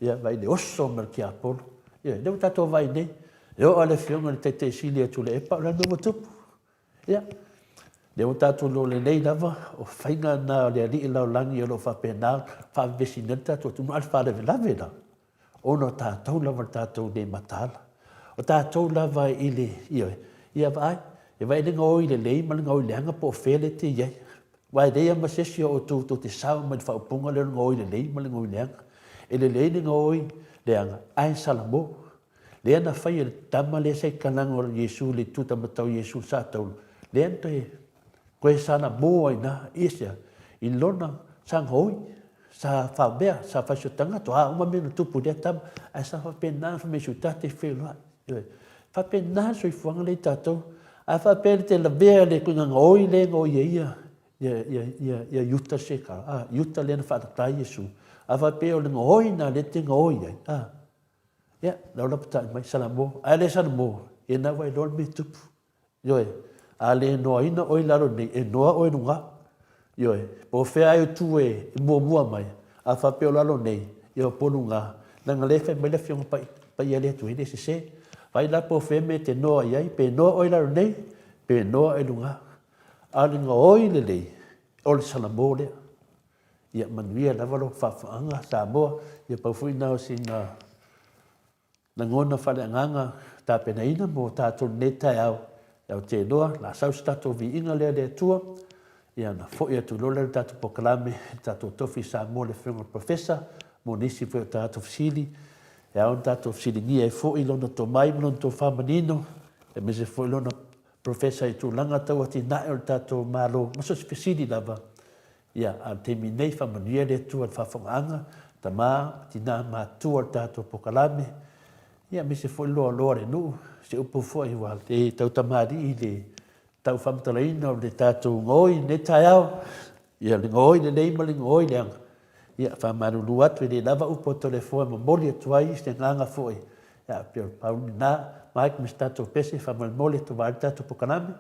ia vaai le oso ma le tiapolo. Ia, lea ua tatou vaai nei, e oo lava le Afioga i le Taitai Sili ia Tuilaepa, o le a le mea ua tupu? Ia, lea ua tatou iloa lelei lava, o faiga na a le Alii lalolagi o lo o faapena ona faavevesi nei le tatou atunuu, a o le faalavelave la, Ona o tatou lava le tatou le mataala. O tatou lava i le, ioe, ia vaai, e vaai le gaoi lelei ma le gaoi leaga po o fea lea e te i ai. Aua e leai lava ma se isi o outou tou te sao mai i le faaupuga lea o le gaoi lelei ma le gaoi leaga. E lelei le gaoi leaga, ae salamo. Lea na fai e le tama lea sa i talaga o Iesu i le tuta matau Iesu sa taulu, lea na toe Koe salamo ai na, i sea, i lona sa gaoi, sa faamea, sa fai so tagata, a uma mea na tupu i lea tama, ae sa faapena fai mai si o tate feiloai. Ioe. Faapena le soifuaga lea i tatou. A faapea e te lavea le koiga gaoi lea e gaoi ai ia, ia, ia, ia, ia Iuta se ka, a, Iuta lea na faatatā ai Iesu. A faapea o le gaoi na lea e te gaoi ai, a, ia, lau lapatai mai, salamo. Ae le salamo, ia na ua iloa le mea e tupu. Ioe, a le noaina oe i lalo nei, e noa oe i luga. Ioe, po o fea ai o tu e muamua mai, a faapea o lalo nei, ia o po luga, leaga lea e fai mai le Afioga Pai, Paia le Atua, e le sese. Vaai la po o fea mea e te noa i ai, pe noa oe i lalo nei, pe noa oe i luga. A o le gaoi lelei, o le salamo lea. Ia manuia lava lau faafofogaaga Samoa, ia pau foi lena o sina Lagona faaleagaga tapenaina mo tatou lenei taeao. Ia ou te iloa, la sau se tatou viiga lea i le Atua, ia ona foi atu loa lea o le tatou polokalame i le tatou tofi i Samoa le Afioga i le Professor mo nisi foi o tatou fesili e ao ona tatou fesiligia ai foi lona tomai ma lona tofa manino, aemaise foi lona Professor i tulaga tau atinae o le tatou Malo ma so o se fesili lava. Ia, a o le taimi nei, faamanuia le Atua i le faafofogaaga, tama ma tina matutua o le tatou polokalame, ia aemaise foi le loaloa o le nuu, se upu foi ua le tautamalii i le tau faamatalaina o le tatou gaoi i lenei taeao, ia le gaoi lelei ma le gaoi leaga. Ia, faamalulu atu, e le lava upu a Toleafoa e momoli atu ai se agaga foi, ia, pei o le pau lena. Mike ma se tatou pese, faamolemole, tovaa ai le tatou polokalame.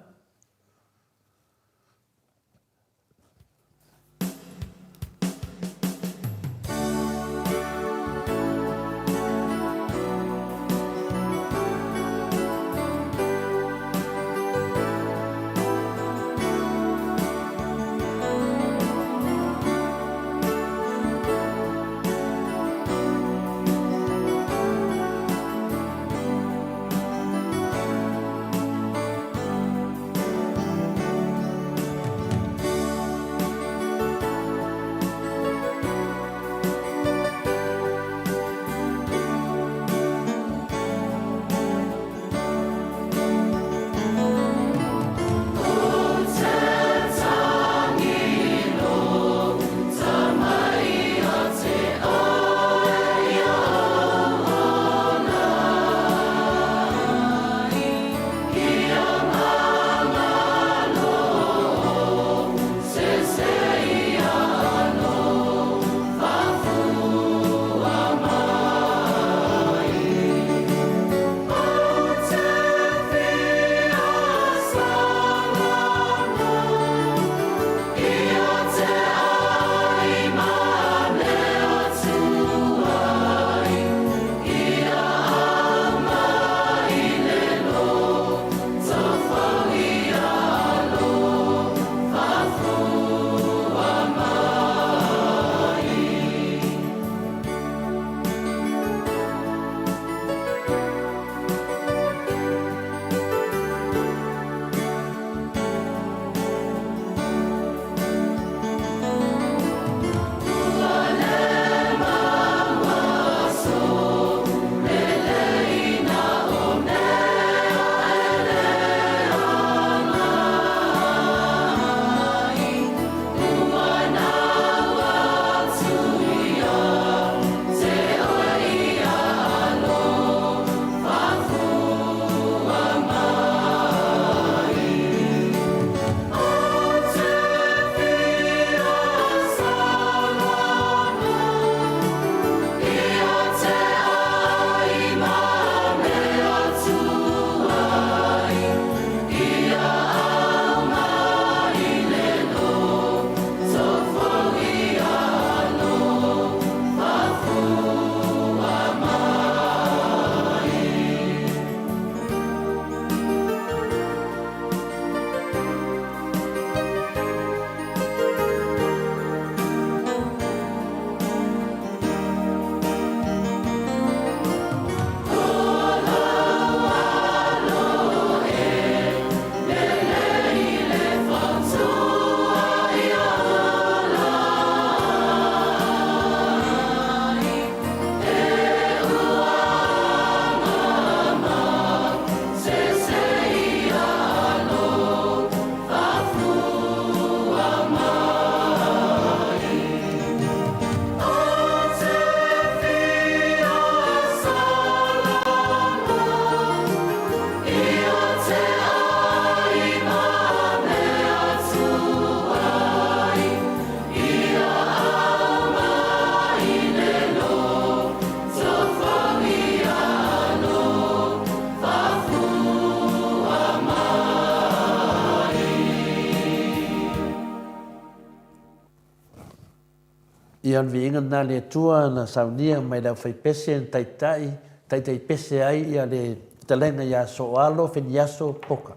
Ia o le viiga lena a le Atua na saunia mai le aufaipese na taitai, taitaipese ai ia le fetalaiga ia Sooalo Feniaso Poka.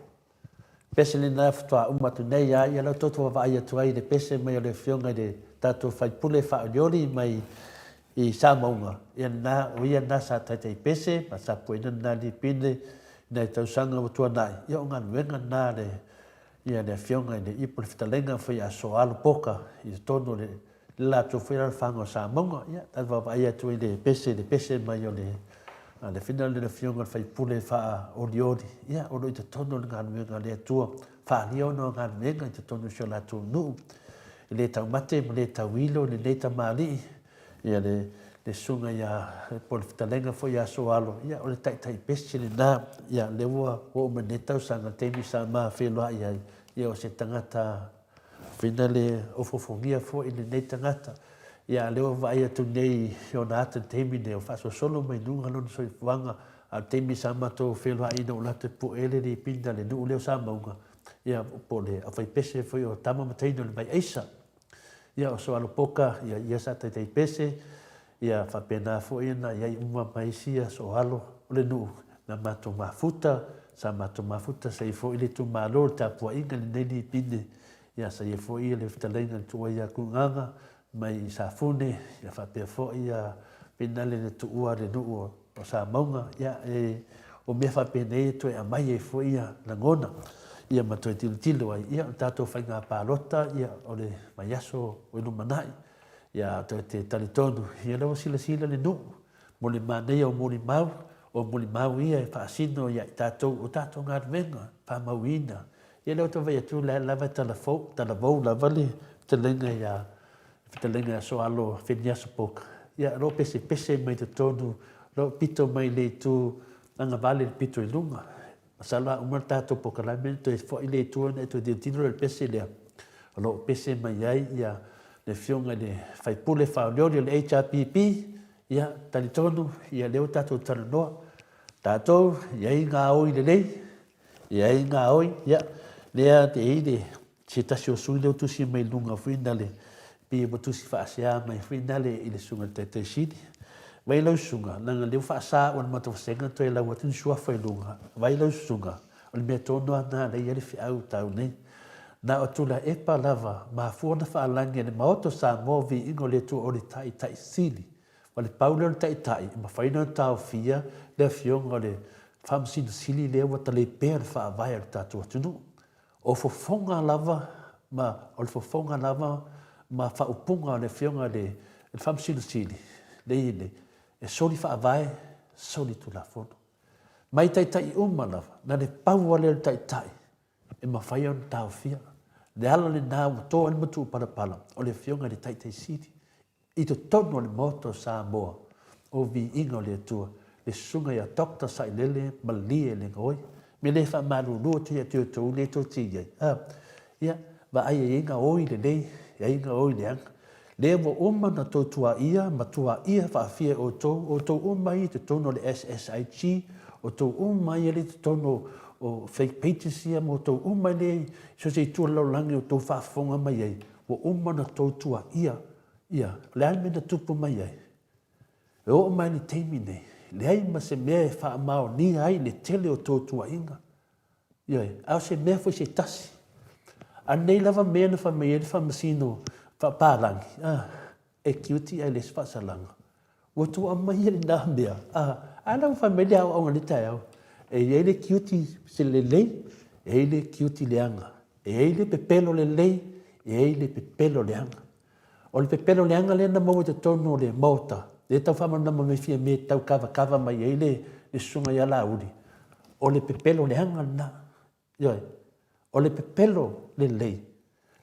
Pese lena faatoa uma atu nei a ia la tou vaavaai atu ai i le pese mai o le afioga i le tatou faipule faaolioli mai i Samauga, ia lena, o ia lena sa taitaipese ma sa pueina lena lipine. nai tausaga ua tuanai, ia o galuega na a le, ia le Afioga i le Ipu o le Fetalaiga foi ia Soalo Poka i totonu o le le latou foi alaalafaga o Samauga. Ia, tatou vaavaai atu i le pese, le pese mai o le le fina le Afioga i le sui usufono faaolioli, ia, o lo o i totonu o le galuega a le Atua, faaalia ona galuega i totonu o si o latou nuu. E le taumate ma le tauilo lenei tamalii, ia le le susuga ia po o le fetalaiga foi ia Soalo, ia o le taitai pese lena. Ia lea ua oo mai lenei tausaga, le taimi sa ma feiloai ai, ia o se tagata Fina le ofoofogia foi lenei tagata. Ia a lea ua vaai atu nei i ona ata i le taimi nei, ua faasolosolo mai luga lona soifuaga, a o le taimi sa matou feiloai ina ua latou pue le lipina a le nuu lea o Samauga, ia po o le aufaipese foi o tama ma teine o le Vaiaisa. Ia o Soalopoka, ia ia sa taitaipese, ia faapena foi ona i ai uma ma isi sooalo o le nuu na matou mafuta, sa matou mafuta, sa i ai foi le itumalo i le tapuaiga i lenei lipine, ia sa i ai foi le fetalaiga i le tuua ia Tugaga mai i Safune, ia faapea foi ia Finale na tuua le nuu o Samauga, ia e, o mea faapenei e toe aumai ai foi ia lagona, ia ma toe tilotilo ai, ia o le tatou faiga palota, ia o le vaiaso o lumanai, ia toe te talitonu, ia lea ua silasila le nuu, mo le manaia o molimau, o molimau ia e faasino ia i tatou, o tatou galuega faamauina. Ia lea ua toe vaai atu, la e lava e talafou, talavou lava le fetalaiga ia fetalaiga ia Soalo Feniaso Poka, ia o lo o pesepese mai totonu, o lo o pito mai le itu agavale i le pito i luga. Masalo a uma le tatou polokalame ona toe foi lea i tua ona e toe tilotilo lea i le pese lea, o lo o pese mai ai ia le Afioga i le sui usufono faaolioli o le HRPP, ia, talitonu, ia lea ua tatou talanoa, tatou e i ai gaoi lelei, e i ai gaoi, ia, lea e i ai le se tasi o sui lea ua tusi mai i luga foi na le, pei ua tusi faasea mai foi na le i le susuga i le Taitai Sili. Vai lau susuga, leaga lea ua faasa au e le matou vasega toe lau atu ni suafa i luga. Vai lau susuga, o le mea tonu lava lena lea e i ai le feau tau nei. Na o Tuilaepa lava, mafua ona faalagi e le Maota o Samoa viiga o le Atua o le Taitai Sili. Ma le pau lea o le Taitai e mafai ona taofia le Afioga o le Faamasino Sili lea ua talepea le Faavae o le tatou atunuu. O fofoga lava ma o le fofoga lava ma faaupuga a le Afioga i le Faamasino Sili lea e i ai nei, e soli faavae, soli tulafono. Mai taitai uma lava, na le pau lava lea o le taitai e mafai ona taofia. Le ala lena ua to ai le matuupanapana o le Afioga i le Taitai Sili I totonu o le Maota o Samoa, o viiga o le Atua, le Susuga ia Doctor Sailele Malie Legaoi. Me le faamalulu atu ia te outou lea tou te i ai, a, ia, vaai e i ai gaoi lelei, e i ai gaoi leaga. Lea ua uma ona tou tuaia ma tuaia faafia e outou, outou uma ia i totonu o le SSIG, outou uma ia lea i totonu o fake pages ia ma outou uma lea i so o se itu o le lalolagi o outou faafofoga mai ai, ua uma ona tou tuaia Ia, o le a le mea na tupu mai ai? E oo mai le taimi nei, leai ma se mea e faamaonia ai le tele o tou tuuaiga. Ioe, a o se mea foi se tasi. A nei lava mea na fai mai ai le faamasino faapalagi, a, e tiuti ae leai se faasalaga. Ua tuu aumaia lena mea, a, a la ua fai mai le aoaoga i lenei taeao, e i ai le tiuti se lelei, e i ai le tiuti leaga, e i ai le pepelo lelei, e i ai le pepelo leaga. O le pepelo leaga lea na maua i totonu o le Maota, lea e tau faamalamalama mai Fiame e tau kavakava mai ai le Susuga ia Laauli, o le pepelo leaga lena. Ioe. O le pepelo lelei,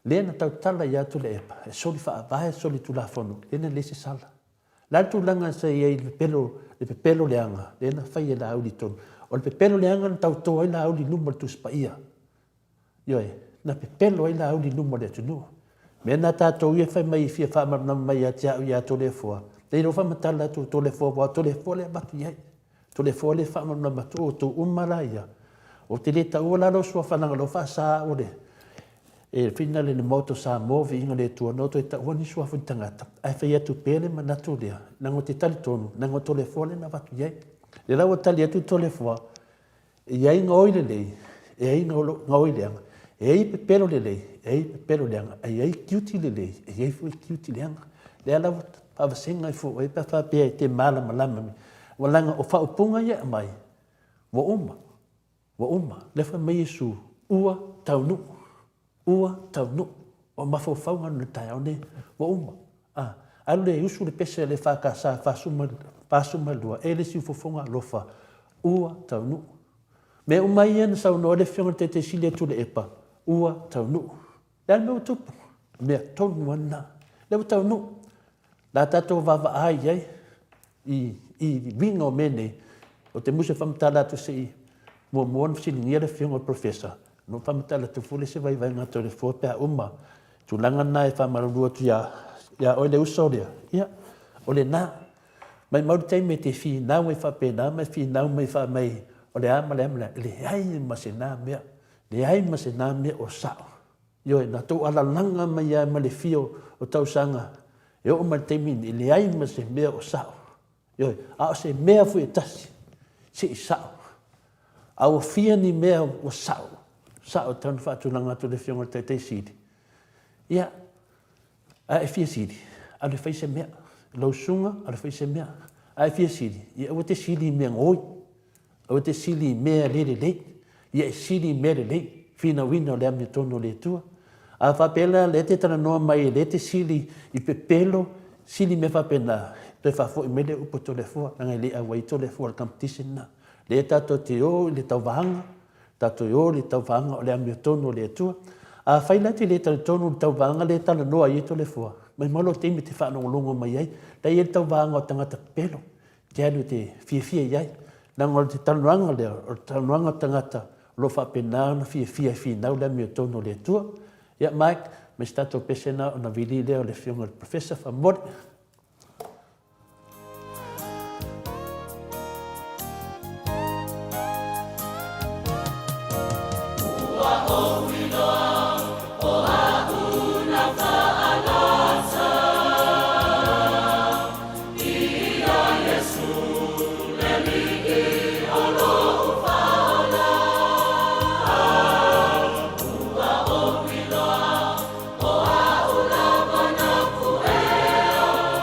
lea na tautala ia Tuilaepa, e soli faavae, soli tulafono, lea na leai se sala. O le a le tulaga sa i ai i le pepelo, le pepelo leaga, lea na fai e Laauli i totonu. O le pepelo leaga na tauto ai Laauli i luma o le Tusi Paia. Ioe, na pepelo ai Laauli i luma o le atunuu. Mea na tatou ia fai mai e fia faamalamalama mai ia te au ia Toleafoa, leai lea ua faamatala atu o Toleafoa, aua o Toleafoa lea e avatu i ai. Toleafoa lea e faamalamalama atu, o outou uma la ia. Ou te le taua la lou suafa leaga o lea ua faasa au e le finagalo i le Maota o Samoa, viiga i le Atua, na ou toe taua ni suafa o ni tagata, ae fai atu pea le manatu lea, leaga ou te talitonu, leaga o Toleafoa lea na avatu i ai. O lea la ua tali atu Toleafoa, E i ai gaoi lelei, e i ai gaoi leaga, e i ai pepelo lelei, e i ai pepelo leaga, e i ai tiute lelei, e i ai foi tiute leaga. Lea la ua faavasega ai fua i ai pe a faapea e te malamalama. Ua leaga o faaupuga ia e aumai, ua uma. Ua uma. Lea fai mai Iesu, Ua taunuu. Ua taunuu. O mafaufauga na le taeao nei, ua uma. A, alu lea e usu le pese a le EFKS 42, e le siufofoga alofa, ua taunuu. Mea uma ia na saunoa ai le Afioga i le Taitai Sili ia Tuilaepa, ua taunuu. Le a le mea ua tupu? Mea tonu lava lena. Lea ua taunuu. La tatou vaavaai i ai i, i uiga o mea nei, ou te musu e faamatala atu se i muamua ona fesiligia le afioga i le Professor, ona ou faamatala atu foi lea se vaivaiga a Toleafoa pe a uma. Tulaga na e faamalulu atu ia, ia oe le uso lea, ia, o lena. Maimau le taimi e te finau ai faapena ma e finau mai fai mai o le a ma le a ma le a, e leai ma se na mea, leai ma se na mea o sao. Ioe, na tou alalaga mai lava ma le fia o tausaga e oo mai le taimi lenei, e leai ma se mea o sao. Ioe, a o se mea foi e tasi, se i sao. A ua fia ni mea ua sao, sao e tatau ona faatulaga atu e le Afioga i le Taitai Sili, ia, a e fia sili, alu e fai se mea. Lau susuga, alu e fai se mea. A e fia sili, ia aua e te sili i mea gaoi. Aua e te sili i mea le lelei, ia e sili i mea lelei, finauina o le amiotonu o le Atua. A faapea la lea e te talanoa mai lea e te sili i pepelo, sili i mea faapena, toe faafoi mai lea upu a Toleafoa, leaga e le auai ai Toleafoa i le competition lena. Lea tatou te o i le tauvaga, tatou o i le tauvaga o le amiotonu o le Atua. Afai la e te le talitonu i le tauvaga lea e talanoa ai Toleafoa, maimau lou taimi e te faalogologo mai ai, la e i ai le tauvaga o tagata pepelo. te alu e te fiafia i ai. Leaga o le talanoaga lea, o le talanoaga o tagata o lo o faapena ona fiafia e finau le amiotonu o le Atua. Ia Mike, ma se tatou pese na ona vili lea o le afioga i le Professor faamolemole. Ua ou iloa o a'u na faalasa Ia Iesu le Alii o lo'u faaola. Ua ou iloa o a'u lava na ku'ea.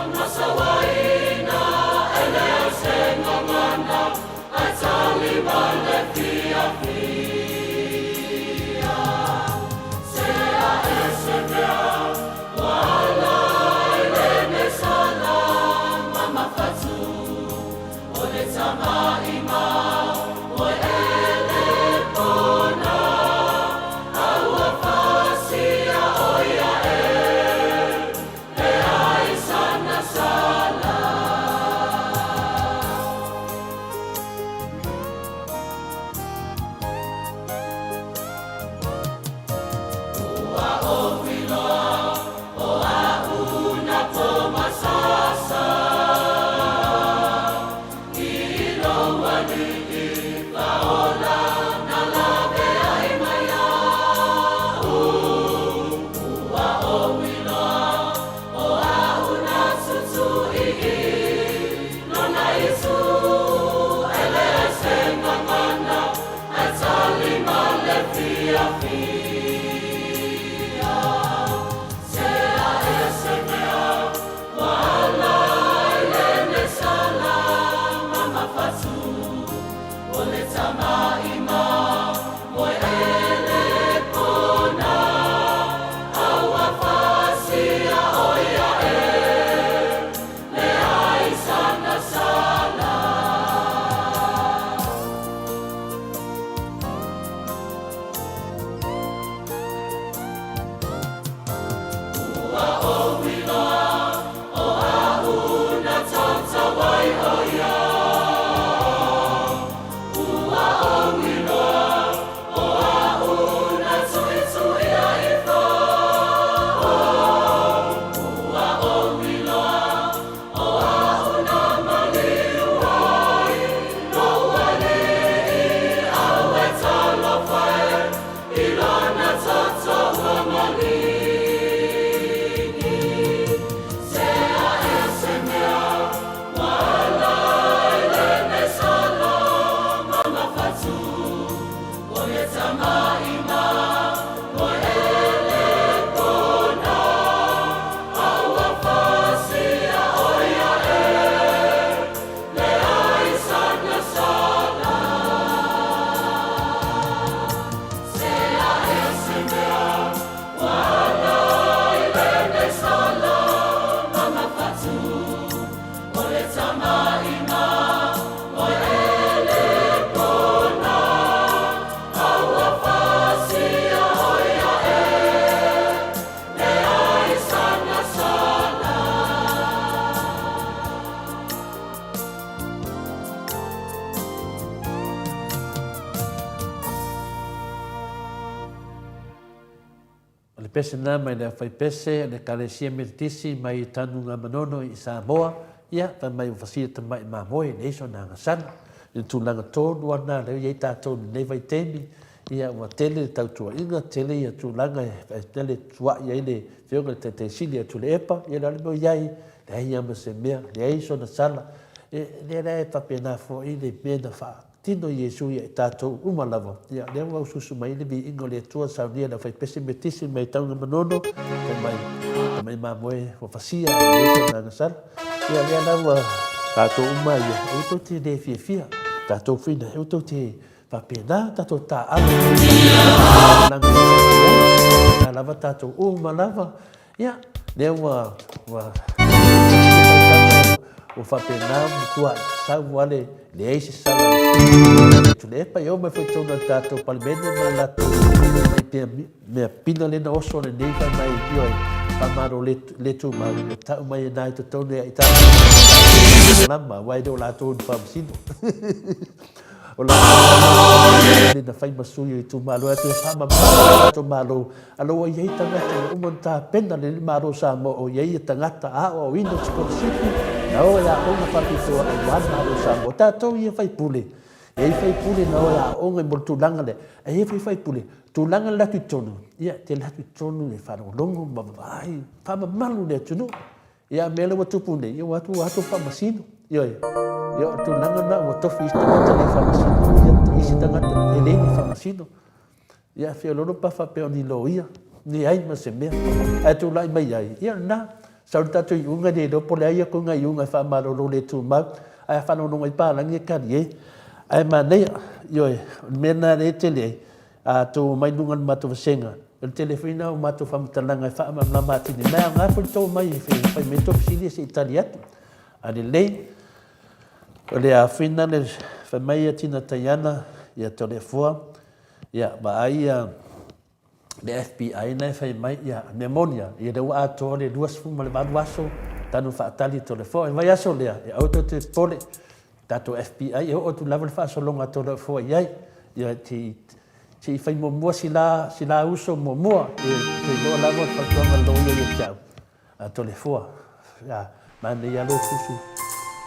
O le pese lena mai le aufaipese a le Ekalesia Metotisi mai Tanugamanono i Samoa, ia, fai mai ua fasia tamai mamoe e leai sona agasala. I le tulaga tonu lava lena lea ua i ai tatou i lenei vaitaimi, ia ua tele le tautuaiga, tele ia tulaga e tele tuai ai le Afioga i le Taitai Sili ia Tuilaepa, ia o le a le mea o i ai, leai lava ma se mea, leai sona sala. Lea la e faapena foi le mea na faatino e Iesu ia i tatou uma lava, ia lea ua usuusu mai ai le viiga o le Atua, saunia e le aufaipese Metotisi mai Tanugamanono, fai mai, tamai mamoe ua fasia e leai sona agasala. Ia lea la ua tatou uma ia, aua tou te le fiafia, tatou foi na, aua tou te faapena tatou taaalo na lava tatou uma lava ia lea ua ua ua faapena matua sau ale leai se sala Tuilaepa e oo mai foi totonu o le tatou Palemene ma le latou mai pea mea pina lena oso lenei fai mai ioe faamalo le le tumau e tau mai e nai totonu ia i tatou lama aua e le o latou ni faamasino. O latou na fai ma sui o itumalo e atu e faamamalu lo latou Malo, a lo ua i ai tagata ua uma ona tapena le Malo o Samoa o i ai tagata aoaoina o sikolasipi na o e aoga faapitoa aua le Malo o Samoa. O tatou ia faipule, e i ai faipule na o e aoga mo le tulaga lea, ae i ai foi faipule, tulaga le atu i totonu, ia te alu atu i totonu e faalogologo ma vaai, faamamalu le atunuu. Ia a mea la ua tupu nei, ia ua atu ua atu faamasino. Ioe. Ia o tulaga na ua tofi isi tagata le faamasino, ia isi tagata e le ni faamasino. Ia feololo pa faapea o ni loia, leai ma se mea. Ae tulai mai ai, ia lena, sau le tatou iuga le iloa po o le a ia koga iuga e faamalolo le tumau, ae a faalogologo ai palagi e talie. Ae manaia, ioe, o le mea lena lea e tele ai, A outou omai i luga o le matou vasega, o le tele foi lena o matou faamatalaga e faamalamalama atili mai. E aoga foi le tou omai e fai mai tou fesili se i tali atu. A lelei, o le afina le fai mai a Tina Taiana ia Toleafoa, ia vaai ia le FBI na e fai mai, ia mea moni lava, ia lea ua atoa le 28 aso talu faatali Toleafoa. O le vaiaso lea, ia aua tou te popole, tatou FBI e oo atu lava le faasologa a Toleafoa i ai, ia te se i fai muamua si la, si la uso muamua, e te iloa lava le fautuaga a le loia ia te au, a Toleafoa, a manaia lava lou fusu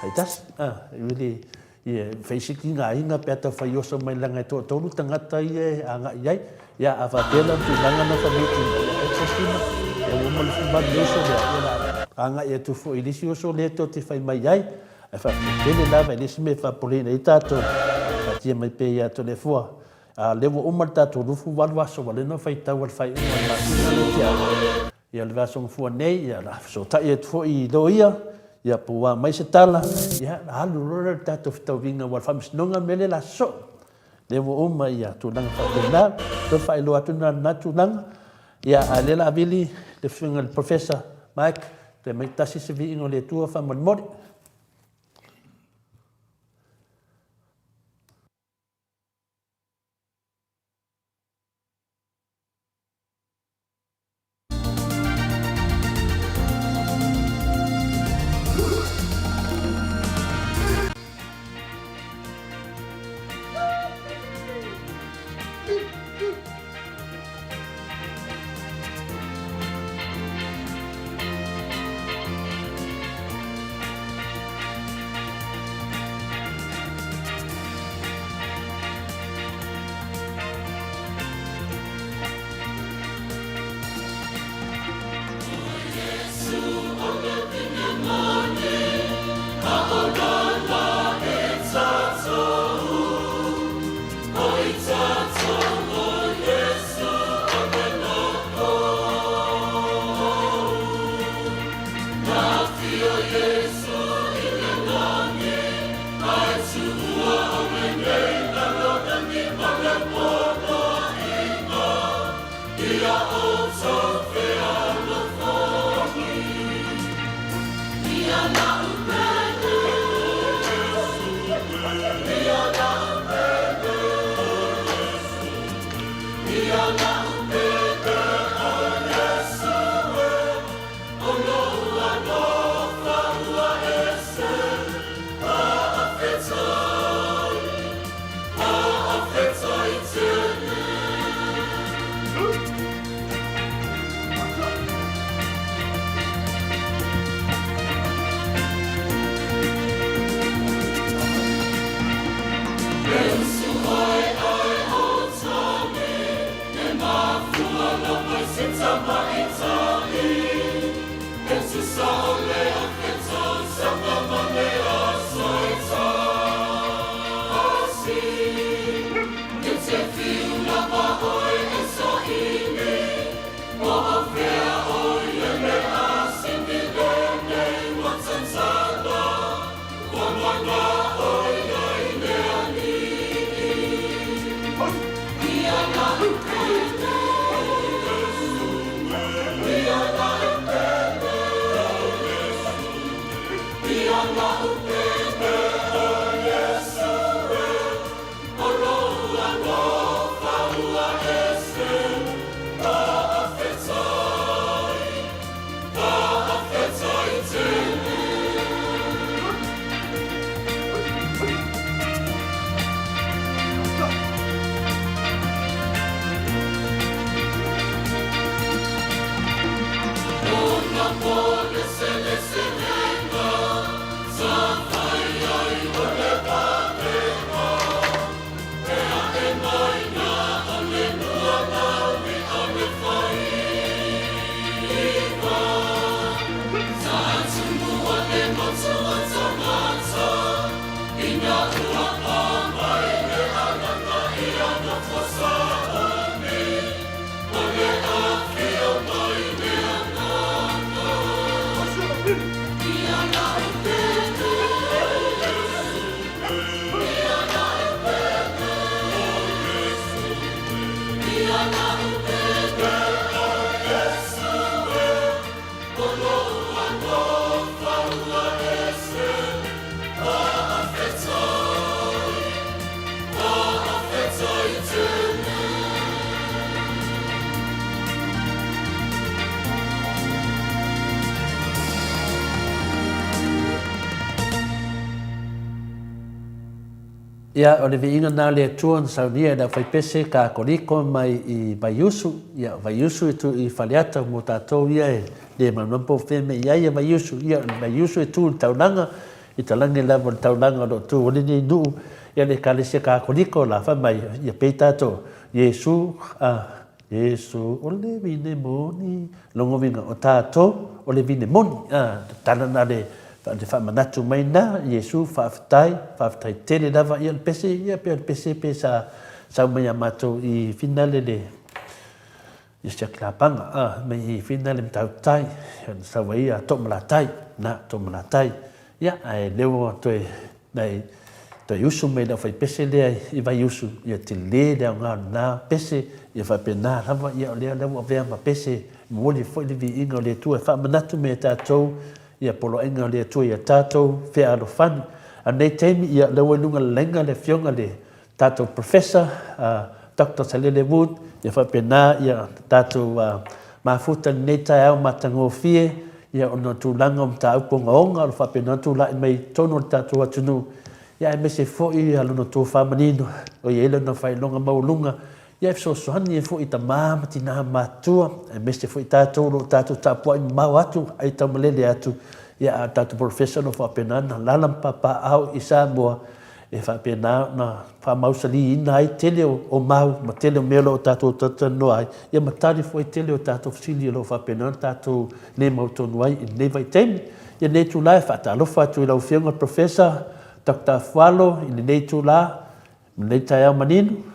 taitasi, a, really, ia fai si tigaina pe a tau fai oso mai leaga e toatolu tagata ia e agai i ai, ia a faapea la o le tulaga na fai mai Tina, ia e Christina, ia ua uma le 18 uso lea, ia la agai atu foi i le isi uso lea tou te fai mai ai. Ae faafetai tele lava i le isi mea e faapoleina ai tatou, taatia mai pea ia Toleafoa. A o lea ua uma le tatou 28 aso ua lena faitau a le faaiuga o le masina lea tea. Ia o le vaiaso gafua nei, ia o le a fesootai atu foi i loia, ia po ua mai se tala, ia alu loa lea o le tatou fetauiga aua o le faamasinoga le mea lea o le a sosoo. Lea ua uma ia tulaga faapena, toe faailoa atu lena lena tulaga. Ia, a o lea o le a vili le Afioga i le Professor Mike, toe aumai tasi se viiga o le Atua faamolemole. Ia, o le viiga lena o le Atua na saunia e le aufaipese Kakoliko mai i Vaiusu. Ia, o Vaiusu e tu i Faleata mo tatou ia e le malamalama po o fea mea i ai ia Vaiusu. Ia, o le Vaiusu e tu i le taulaga, i talage lava o le taulaga o lo o tu ai lenei nuu. Ia, le Ekalesia Kakoliko la, fai mai, ia pei tatou, Iesu, a, Iesu o le vine moni. Lona uiga, o tatou o le vine moni. A, tala na le, le faamanatu mai na, Iesu, faafetai, faafetai tele lava. Ia, o le pese, ia, pei o le pese pe sa sau mai ia matou i Finale le, i Siakilapaga, a, mai i Finale Matautai, na sau ai ia Toomalatai, na, Toomalatai. Ia, ae lea ua toe Nei, toe usu mai le aufaipese lea i Vaiusu, ia tele le aoga o lena pese, ia faapena lava, ia o lea lea ua avea ma pese, e momoli foi le viiga o le Atua e faamanatu mai e tatou, ia poloaiga o le Atua ia tatou fealofani. A o lenei taimi, ia lea ua i luga o le laina le afioga le tatou Professor, Doctor Salele Wood, ia faapena ia tatou mafuta i lenei taeao matagofie, ia ona o tulaga o mataupu ogaoga o lo o faapena ona tulai mai i totonu o le tatou atunuu, ia aemaise foi ia lona tofa manino o i ai lona faailoga maualuga, ia e fesoasoani ai foi i tama ma tina matutua, aemaise foi tatou o lo o tatou tapuai mamao atu ai taumalele atu, ia a o le tatou Professor o lo o faapena ona alaala ma papaaao i Samoa, e faapena ona faamausaliina ai tele o mau ma tele o mea o lo o tatou talatalanoa ai, ia ma tali foi tele o tatou fesili o lo o faapena ona tatou le mautonu ai i lenei vaitaimi. I lenei itula e faatalofa atu i lau Afioga Professor Doctor Afualo i lenei itula ma lenei taeao manino.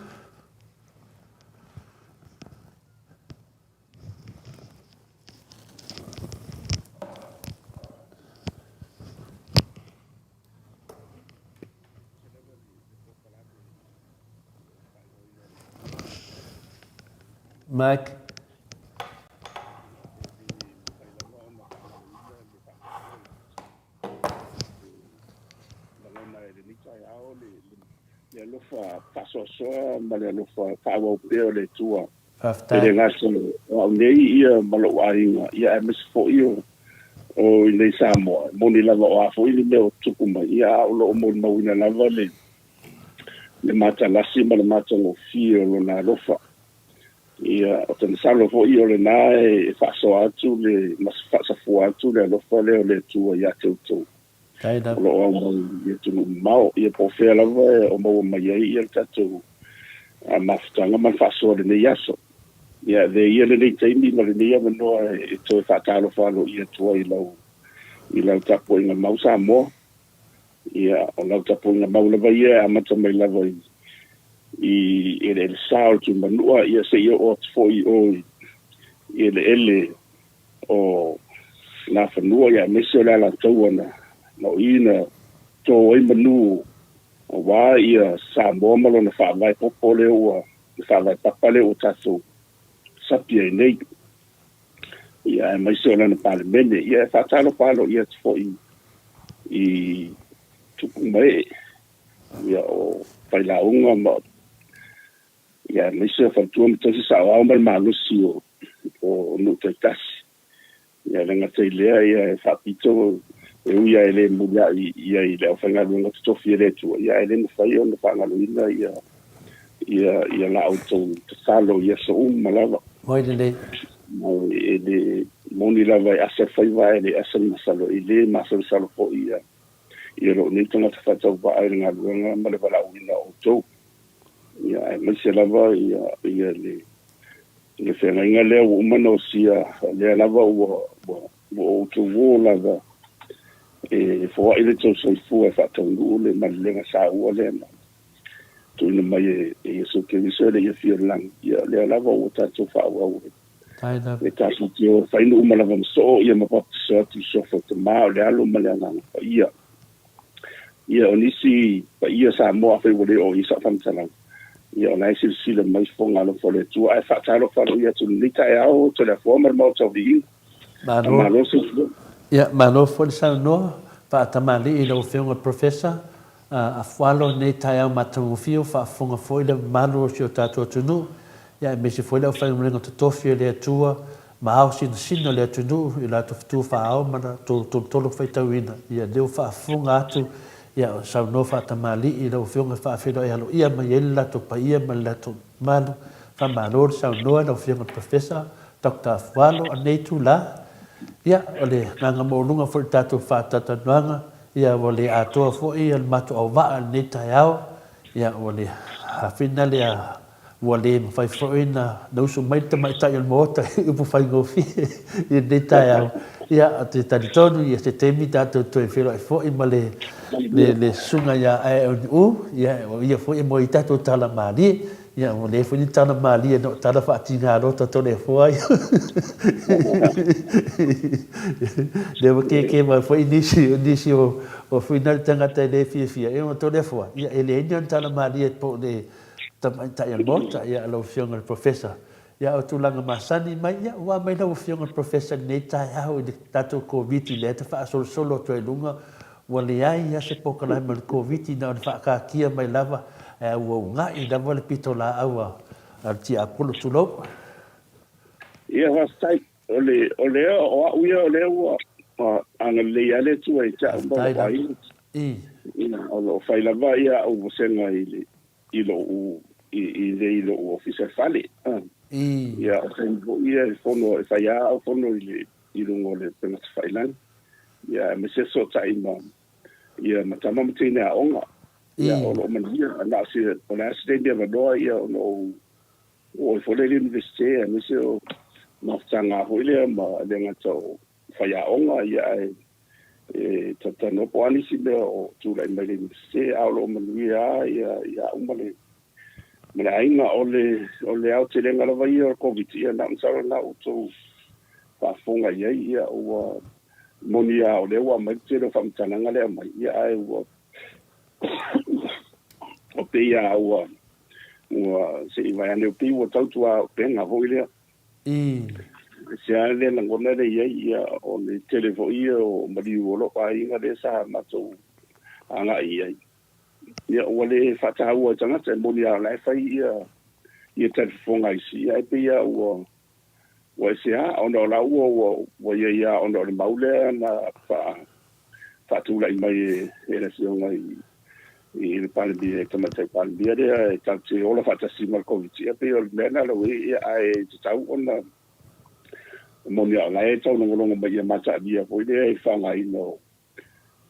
Mike. Le alofa faasoasoa ma le alofa faaauau pea o le Atua. E le gata o au nei ia ma lou aiga, ia aemaise foi o o i nei Samoa, e moni lava o a foi ni mea o tupu mai, ia a o lo o molimauina lava le le matalasi ma le matagofie o lona alofa. Ia, ou te masalo foi o lena e faasoa atu le ma faasafua atu le alofa lea o le Atua ia te outou. O lo o aumai i atunuu mamao, ia po o fea lava o maua mai ai ia le tatou mafutaga ma le faasoa i lenei aso. Ia avea ia lenei taimi ma lenei avanoa e toe faatalofa aloaia atu ai i lau i lau tapuaiga mau Samoa. Ia, o lau tapuaiga mau lava ia e amata mai lava i i eleele sa o le Tuimanua, ia seia oo atu foi i o i eleele o Nafanua, ia aemaise o le Alataua na na o i na tō ai manu aua ia Samoa ma lona faavae popo lea ua le faavae papa lea ua tatou sapi ai nei. Ia aemaise o lana Palemene. Ia e faatalofa aloaia atu foi i tupu ma ee, ia o failauga ma ia aemaise o faletua ma tausi saoao ma le malosi o o nuu taitasi. Ia le gata i lea, ia e faapito, e ui lava e le muliai ia i le aufaigaluega totofi e le Atua, ia ae le mafai ona faagaloina ia ia ia la outou tatalo i aso uma lava. Moi lelei. E le Moni lava e asa le faiva ae le asa le masalo, e le masalosalo foi ia ia lou nei tagata faatauvaa i le galuega ma le valaauina o outou. Ia, aemaise lava ia ia le le feagaiga lea ua uma ona osia, lea lava ua ua ua outou o lava e foai le tou soifua e faataunuu le malelega saua lea na tuuina mai e Iesu Keriso e le i afio i le lagi. Ia, lea lava ua tatou faaauau e le tatou te o e fai nuu uma lava ma soo, ia ma papatiso atu i suafa o Tama, o le Alo ma le Agaga Paia. Ia, o nisi paia Samoa afai ua le oo i ai sau faamatalaga, ia o la e silasila mai fofoga alofa o le Atua. Ae faatalofa aloaia atu i lenei taeao, Toleafoa ma le Maota o Viiga. Malo. Faamalo soifua. Ia, malo foi le saunoa faatamalii i lau Afioga i le Professor Afualo i lenei taeao matagofie ua faafofoga foi le mamalu o si o tatou atunuu, ia aemaise foi le aufaigaluega totofi a le Atua ma ao sinasina o le atunuu i o latou fetu faa-ao ma latou tolotolo faitauina. Ia lea ua faafofoga atu, ia saunoa faatamalii i lau Afioga e faafeiloai aloaia mai ai le latou paia ma le latou mamalu. Faamalo le saunoa i lau Afioga i le Professor Doctor Afualo a lenei itula. Ia, o le agaga maualuga foi o le tatou faatalatalanoaga, ia ua le atoa foi le matou auvaa i lenei taeao, ia ua le hafina lea, ua le mafai foi ona usu mai le tamaitai o le Maota i upu faigofie i lenei taeao. Ia, ou te talitonu ia se taimi tatou toe feiloai foi ma le le susuga ia Aeoniu, ia o ia foi e moe i tatou tala malie. Ia, ua leai foi ni tala malie na o tala faatigaloto Toleafoa ia. Lea ua kēkē mai foi nisi, nisi o, o Fuina le tagata e le fiafia, ia ma Toleafoa, ia e leai ni ona tala malie po o le tamaitai o le Maota, ia lau Afioga i le Professor. Ia o tulaga masani mai, ia ua aumai lau Afioga i le Professor i lenei taeao i le tatou Koviti lea te faasolosolo atu ai i luga, Ua leai lava se polokalame o le Koviti na ona faakaatia mai lava ae ua uga'i lava le pitolaau a le tiapolo, tulou. Ia faafetai. O le, o lea, o au ia o lea ua agalelei lava le Atua ia te au ma lou aiga. Ia, o lo o fai lava ia au vasega i le, i lou, i, i nei i lou ofisa i le fale. Ia, o taimi foi ia e fono, e fai lava au fono i le, i luga o le upega tafailagi, ia, aemaise fesootai ma, ia, ma tama ma teine aoga. Ia, o lo o manuia, na o se, o le a se taimi avanoa, ia, ona ou oo ai foi lea i le Iunivesite, aemaise o mafutaga foi lea ma e le gata o faiaoga, ia, ae e talatalanoa po o a nisi mea o tulai mai i le Iunivesite, a o lo o manuia lava ia, ia au ma le, ma le aiga. O le, o le aotelega lava ia o le Koviti, ia na o masalo na outou faafofoga i ai, ia ua moni lava o lea ua aumai le tele o faamatalaga lea aumai, ia ae ua o pei lava ua ua se i vaeane o pei ua tautua upega foi lea. Se a le lagona lea i ai, ia o le tele foi ia o maliu o lou aiga lea sa matou agai i ai. Ia ua le faataua e tagata, e moni lava o la e fai ia ia talifofoga isi, ia ae pei lava ua Ua ese lava, ona o la ua ua i ai lava ona o le mau lea na faatulai mai e le Afioga i i le Palemia, le Tamaitai Palemia lea e tatou te ola faatasi ma le Koviti. Ia pei o le mea lena la ua i ai, ae tatau ona moni lava o la e taulogologo mai ia mataalia foi lea i le faaaogaina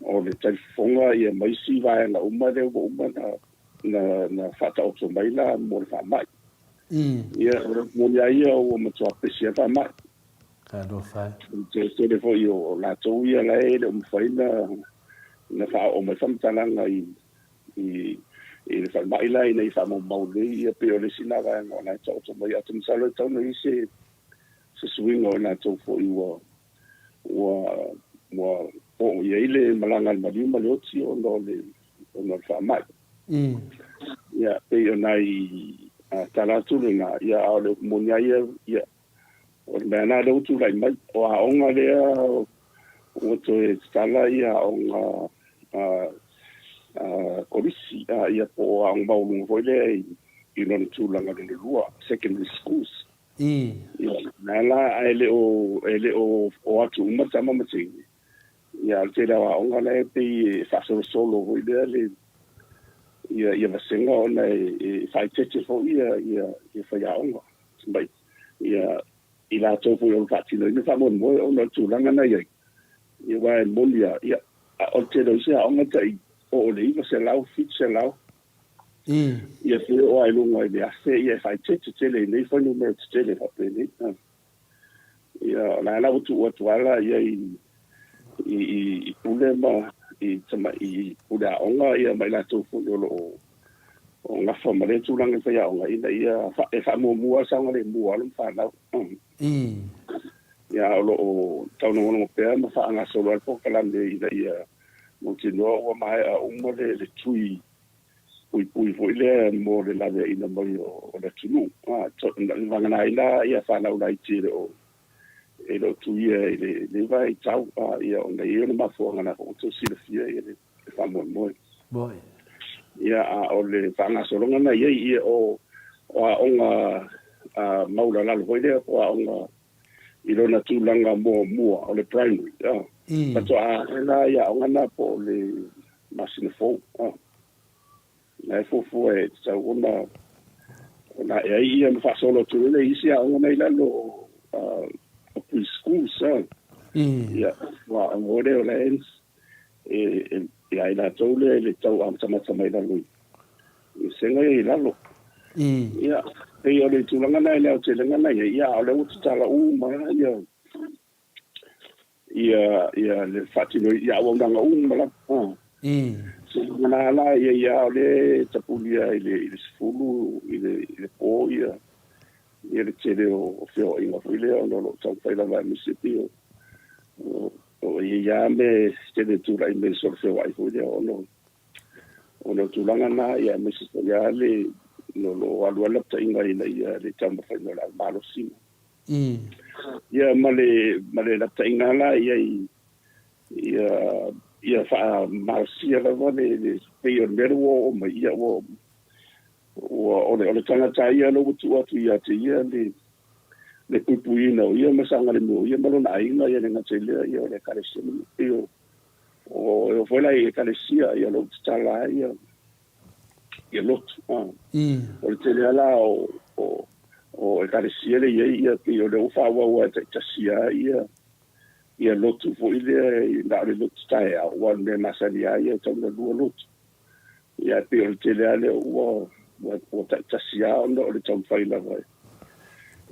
o le talifofoga ia ma isi vaega uma lea ua uma na na faataoto mai la mo le faamai. Ia, o le moni lava ia ua matua pesi lava faamai. Talofa e. O le tele foi o latou ia la e le o mafai na faaoo mai faamatalaga i i i le falemai la ina ia faamaumau lelei ia pei o le isi lena vaega o la e taoto mai. Ae ou te masalo e tatau ona i ai se se suiga o i latou foi ua ua ua oo i ai le malaga a le maliu ma le oti ona o le ona o le faamai. Ia, pei o nai tala atu lena, ia, a o le upu moni lava ia, ia, o le mea lena lea ua tulai mai. O aoga lea ua toe tatala ia aoga kolisi, ia po o aoga maualuga foi lea i lona tulaga lona lua, secondary schools. Ia, lea la, ae le o, e le o o atu uma tama ma teine. Ia, o le tele o aoga la e pei e faasolosolo foi lea le, ia, ia vasega ona e, e faaeteete foi ia, ia, ia faiaoga. Mai, ia, i latou foi o lo o faatinoina faamoemoe ona o le tulaga na i ai, ia aua e moni lava, ia, o le tele o isi aoga tai oo i le 900, 700, ia pe oo lava i luga i le 1,000, ia e faaeteete tele i nei fuainumera tetele faapenei. Ia, o la e la ua tuu atu lava la i ai i, i, i pule ma i, tama, i pule aoga ia ma i latou foi o lo o o gafa ma lea tulaga i faiaoga ina ia fa, e faamuamua le saogalemu o alo ma fanau. Ia, o lo o taulogologo pea ma faagasolo ai le polokalame ina ia mautinoa ua maea uma le, le tui puipui foi lea mo le laveaiina mai o le atunuu. Vagana ai la ia fanau laiti e le o e le o tuia i lenei vaitau, ia ona i ai ona mafuaaga na foi ua outou silafia ia le faamoemoe. Ia, a o le faagasologa na i ai ia o aoga maulalalo foi lea po o aoga i lona tulaga muamua o le primary, faatoa ae la i aoga na po o le masina fou. Na e fuafua e tatau ona ona ae ai ia ma faasolo atu ai le isi aoga na i lalo o pre-schools. Ia, ua aoga lea o la e ia i latou lea i le tau amatamata mai lalo i sega ia i lalo. Ia, pei o le tulaga na i le aotelega na i ai, ia, a o lea ua tatala uma ia ia ia le faatino i auaunaga uma lava. Seiloga la ia ia o lea e tapulia i le i le 10 i le i le po ia ia le tele o feoaiga foi lea ona o lo o taumafai lava aemaise pei o o ia ia me tele tulai mai solo feoai foi lea ona ona o tulaga na ia aemaise foi lava le o lo o alu ai lapataiga ina ia le taumafaiga o le malosi. Ia ma le ma le lapataiga la ia i ia ia faamalosia lava le le pei o le mea lea ua oo mai ia ua ua o le o le tagata ia lea ua tuu atu ia te ia le le puipuiina o ia ma saogalemu o ia ma lona aiga ia le gata i lea ia o le ekalesia pei o o e oo foi la i ekalesia ia o lea ua tatala ai ia ia lotu. O le tele lava la o, o, o ekalesia lea i ai, ia pei o lea ua faaauau lava e taitasi lava ia, ia lotu foi lea, na o le lotu taeao, aua o le mea masani lava ia e tatau ona lua lotu. Ia ae pei o le tele lava lea ua, ua, ua taitasi lava ona o le taumafai lava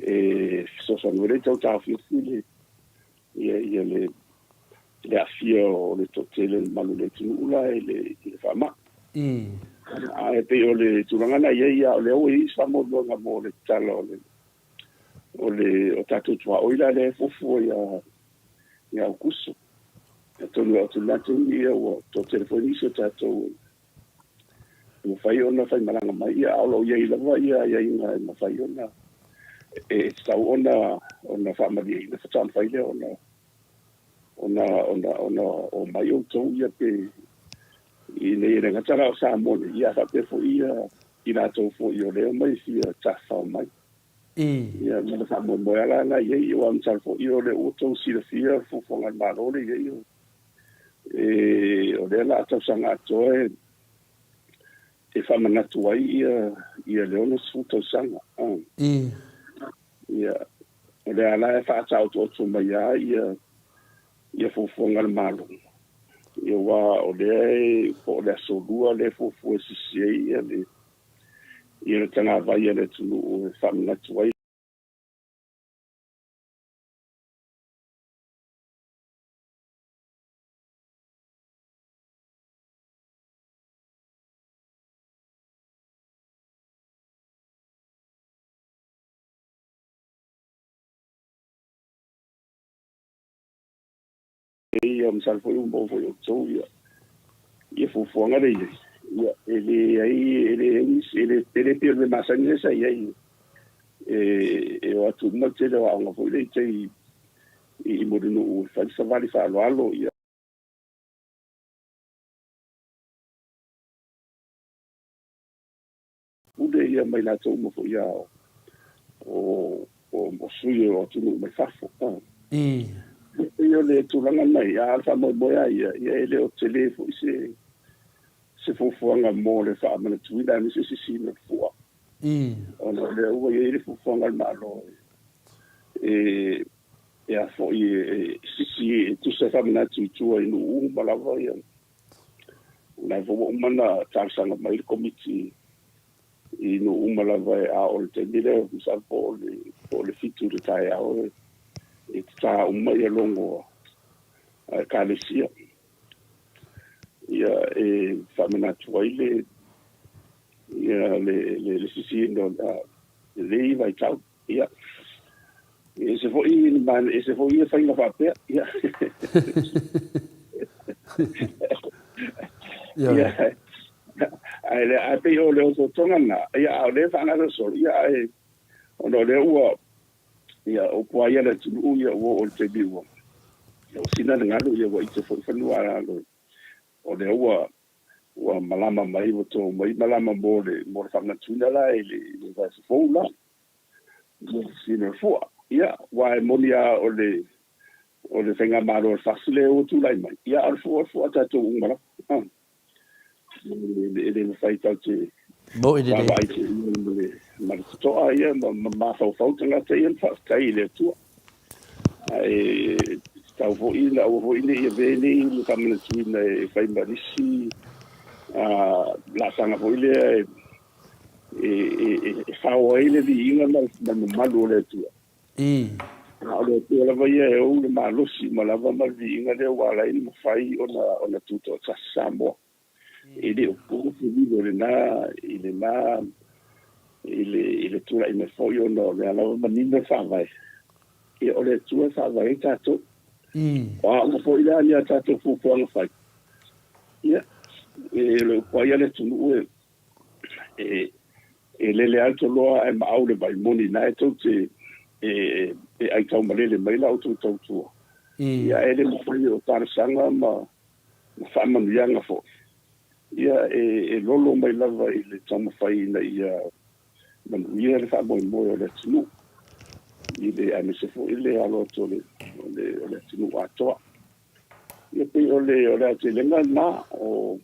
e fesoasoani mai le tau taofiofi le, ia, ia le, le aafia o le toatele o le mamalu o le atunuu la i le, i le faamai. Ae pei o le tulaga na i ai, a o lea ua i ai se faamoemoega mo le tatala o le, o le, o tatou tuaoi la lea e fuafua ia, ia Aokuso. Atonu e oo atu i lena taimi, ia ua toatele foi nisi o tatou e mafai ona faimalaga mai, ia, a o lo o i ai lava ia aiaiga e mafai ona, e tatau ona, ona faamalieina faatoa mafai lea ona, ona, ona, ona omai outou ia pe i nei e le gata la o Samoa nei, ia a faapea foi ia i latou foi o lea e omai e fia tafafao mai. Ia ma le faamoemoe lava la na i ai, aua masalo foi o lea ua outou silafia le fuafuaga a le Malo lea e i ai, e, o lea o le a tausaga atoa e, e faamanatu ai ia, ia le 60 tausaga. Ia, o lea la e faataotooto mai lava ia, ia fuafuaga a le Malo. Ia aua o lea e, po o le aso Lua lea e fuafua e sisi ai ia le, ia le tagavai a le atunuu e faamanatu ai. Ia, masalo foi ua maua foi e outou ia, ia fuafuaga lea i ai. Ia, e leai, e leai nisi, e le, e le pei o le mea masani lea sa i ai, e, e o atu uma le tele o aoga foi lea i tai i, i Mulinuu e fai le savali faaaloalo, ia. Pule ia ma i latou uma foi ia o, o, o sui o atunuu mai fafo. Pei o le tulaga lena ia, a o le faamoemoe lava ia, ia e le o tele foi se, se fuafuaga mo le faamanatuina aemaise se sisiina o le fua. Ona o lea ua i ai le fuafuaga a le Malo e e a foi e sisi e tusa e faamanatu i tua i nuu uma lava ia. O lena foi ua uma ona talosaga mai le Komiti i nuu uma lava e a o le taimi lea masalo po o le po o le 7 i le taeao e tatā uma ia logo a Ekalesia ia e faamanatu ai le ia le le, le sisiina o lenei vaitau. Ia, e ese foi e ese foi ia faiga faapea. Ia. Ia. Ae le ae pei o le otootoga lena, ia a o lea e faagasolo, ia ae ona o lea ua ia o upu lava ia a le atunuu, ia ua oo i le taimi ua ua sina le galu, ia ua ite foi fanua a lalo, o lea ua ua malama mai, ua to mai malama mo le mo le faamanatuina la i le i le vaiaso fou la, mo le sina o le fua. Ia, aua e moni lava o le o le faigamalo a le FAST lea ua tulai mai, ia a o le fua o le fua a tatou uma lava. Ah. E le mafai tatou te Mo'i lelei. vaavaai pea ma le ma le totoa ia ma ma mafaufau tagata ia ma faafetai i le Atua. Ae tatau foi ina aua foi ne i avea nei le faamanatuina e fai ma nisi laasaga foi lea e e e e fao ai le viiga ma le mamalu o le Atua. A o le Atua lava ia e ou le malosi uma lava ma le viiga lea ua ala ai ona mafai ona ona tutoatasi Samoa. E le o po se lilo i lena i lena i le i le tulai mai foi ona o lea lava manino le Faavae. Ia o le Atua e faavae ai tatou. O a uma foi la ni a tatou fuafuaga fai, ia e o le upu lava ia a le atunuu e e e lele lava le toloa ae maau le vai moni na e tou te e e aitaumalele mai la outou tautua. Ia ae le mafai o talosaga ma ma faamanuiaga foi, ia e e lolo mai lava i le taumafai ina ia manuia le faamoemoe o le atunuu i le aemaise foi le alo atu o le o le o le atunuu atoa. Ia pei o le o le aotelega lena o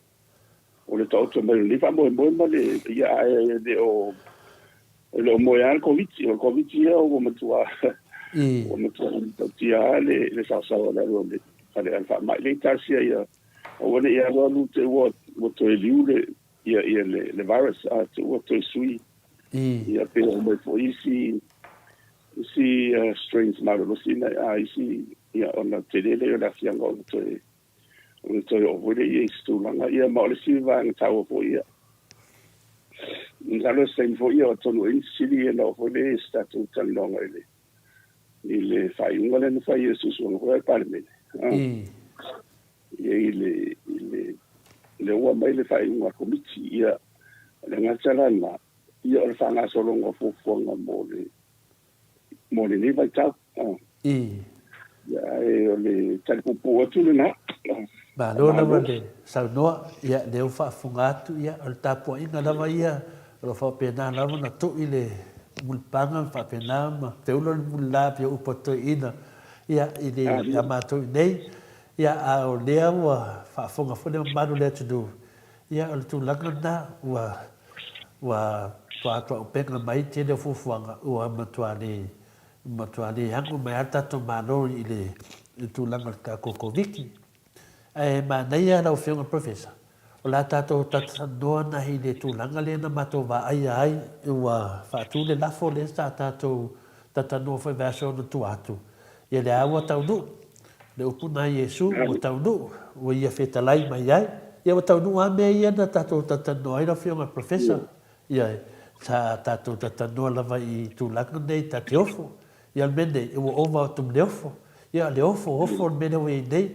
o le taoto mai o lenei faamoemoe ma le ia ae le o e le o moe lava le Koviti. O le Koviti ia ua matua ua matua matautia lava le le saosaoa i lalo o le fale a le faamai le talosia ia aua ne i alualu te i ua ua toe liu le ia ia le le virus a te i ua toe sui ia pe oo mai foi isi isi strains malolosi na a isi ia ona tele lea o le aafiaga o le toe Ona toe oo foi lea i se tulaga, ia, ma o le isi vaega taua foi ia. Masalo o se taimi foi ia, atonu o i ni fesili ia ona oo foi lea i se tatou talanoaga i le, i le faaiuga lea na fai e le susuga foi a le Palemene. Ia i le, i le, lea ua aumai le faaiuga a le Komiti, ia, o le gata la lena, ia o le faagasologa o fuafuaga mo le, mo lenei vaitau. Ia, ae o le tali puupuu atu lena. Malo lava le saunoa, ia lea ua faafofoga atu, ia o le tapuaiga lava ia o lo o faapena lava ona tui le mulipaga ma faapena ma feula le mulila pei o upu a toeaiina ia i le ia matou i inei. Ia a o lea ua faafofoga foi le mamalu o le atunuu, ia o le tulaga lena ua Ua toatoaupega mai tele o fuafuaga ua matua le matua le ago mai lava le tatou Malo i le tulaga o le tatou Koviti. Ae manaia lau Afioga Professor, o le a tatou talanoa nahi i le tulaga lea na matou vaaia ai ua faatu le lafo lea sa tatou talanoa foi i vaiaso na tua atu, ia lea ua taunuu le upu na Iesu ua taunuu, ua ia fetalai mai ai. Ia ua taunuu lava mea ia na tatou talatalanoa ai lau Afioga i le Professor. Ia, sa tatou talatalanoa lava i tulaga nei ta te ofo. Ia o le mea nei, ua ova atu ma le ofo. Ia o le ofo, ofo le mea lea ua i ai nei.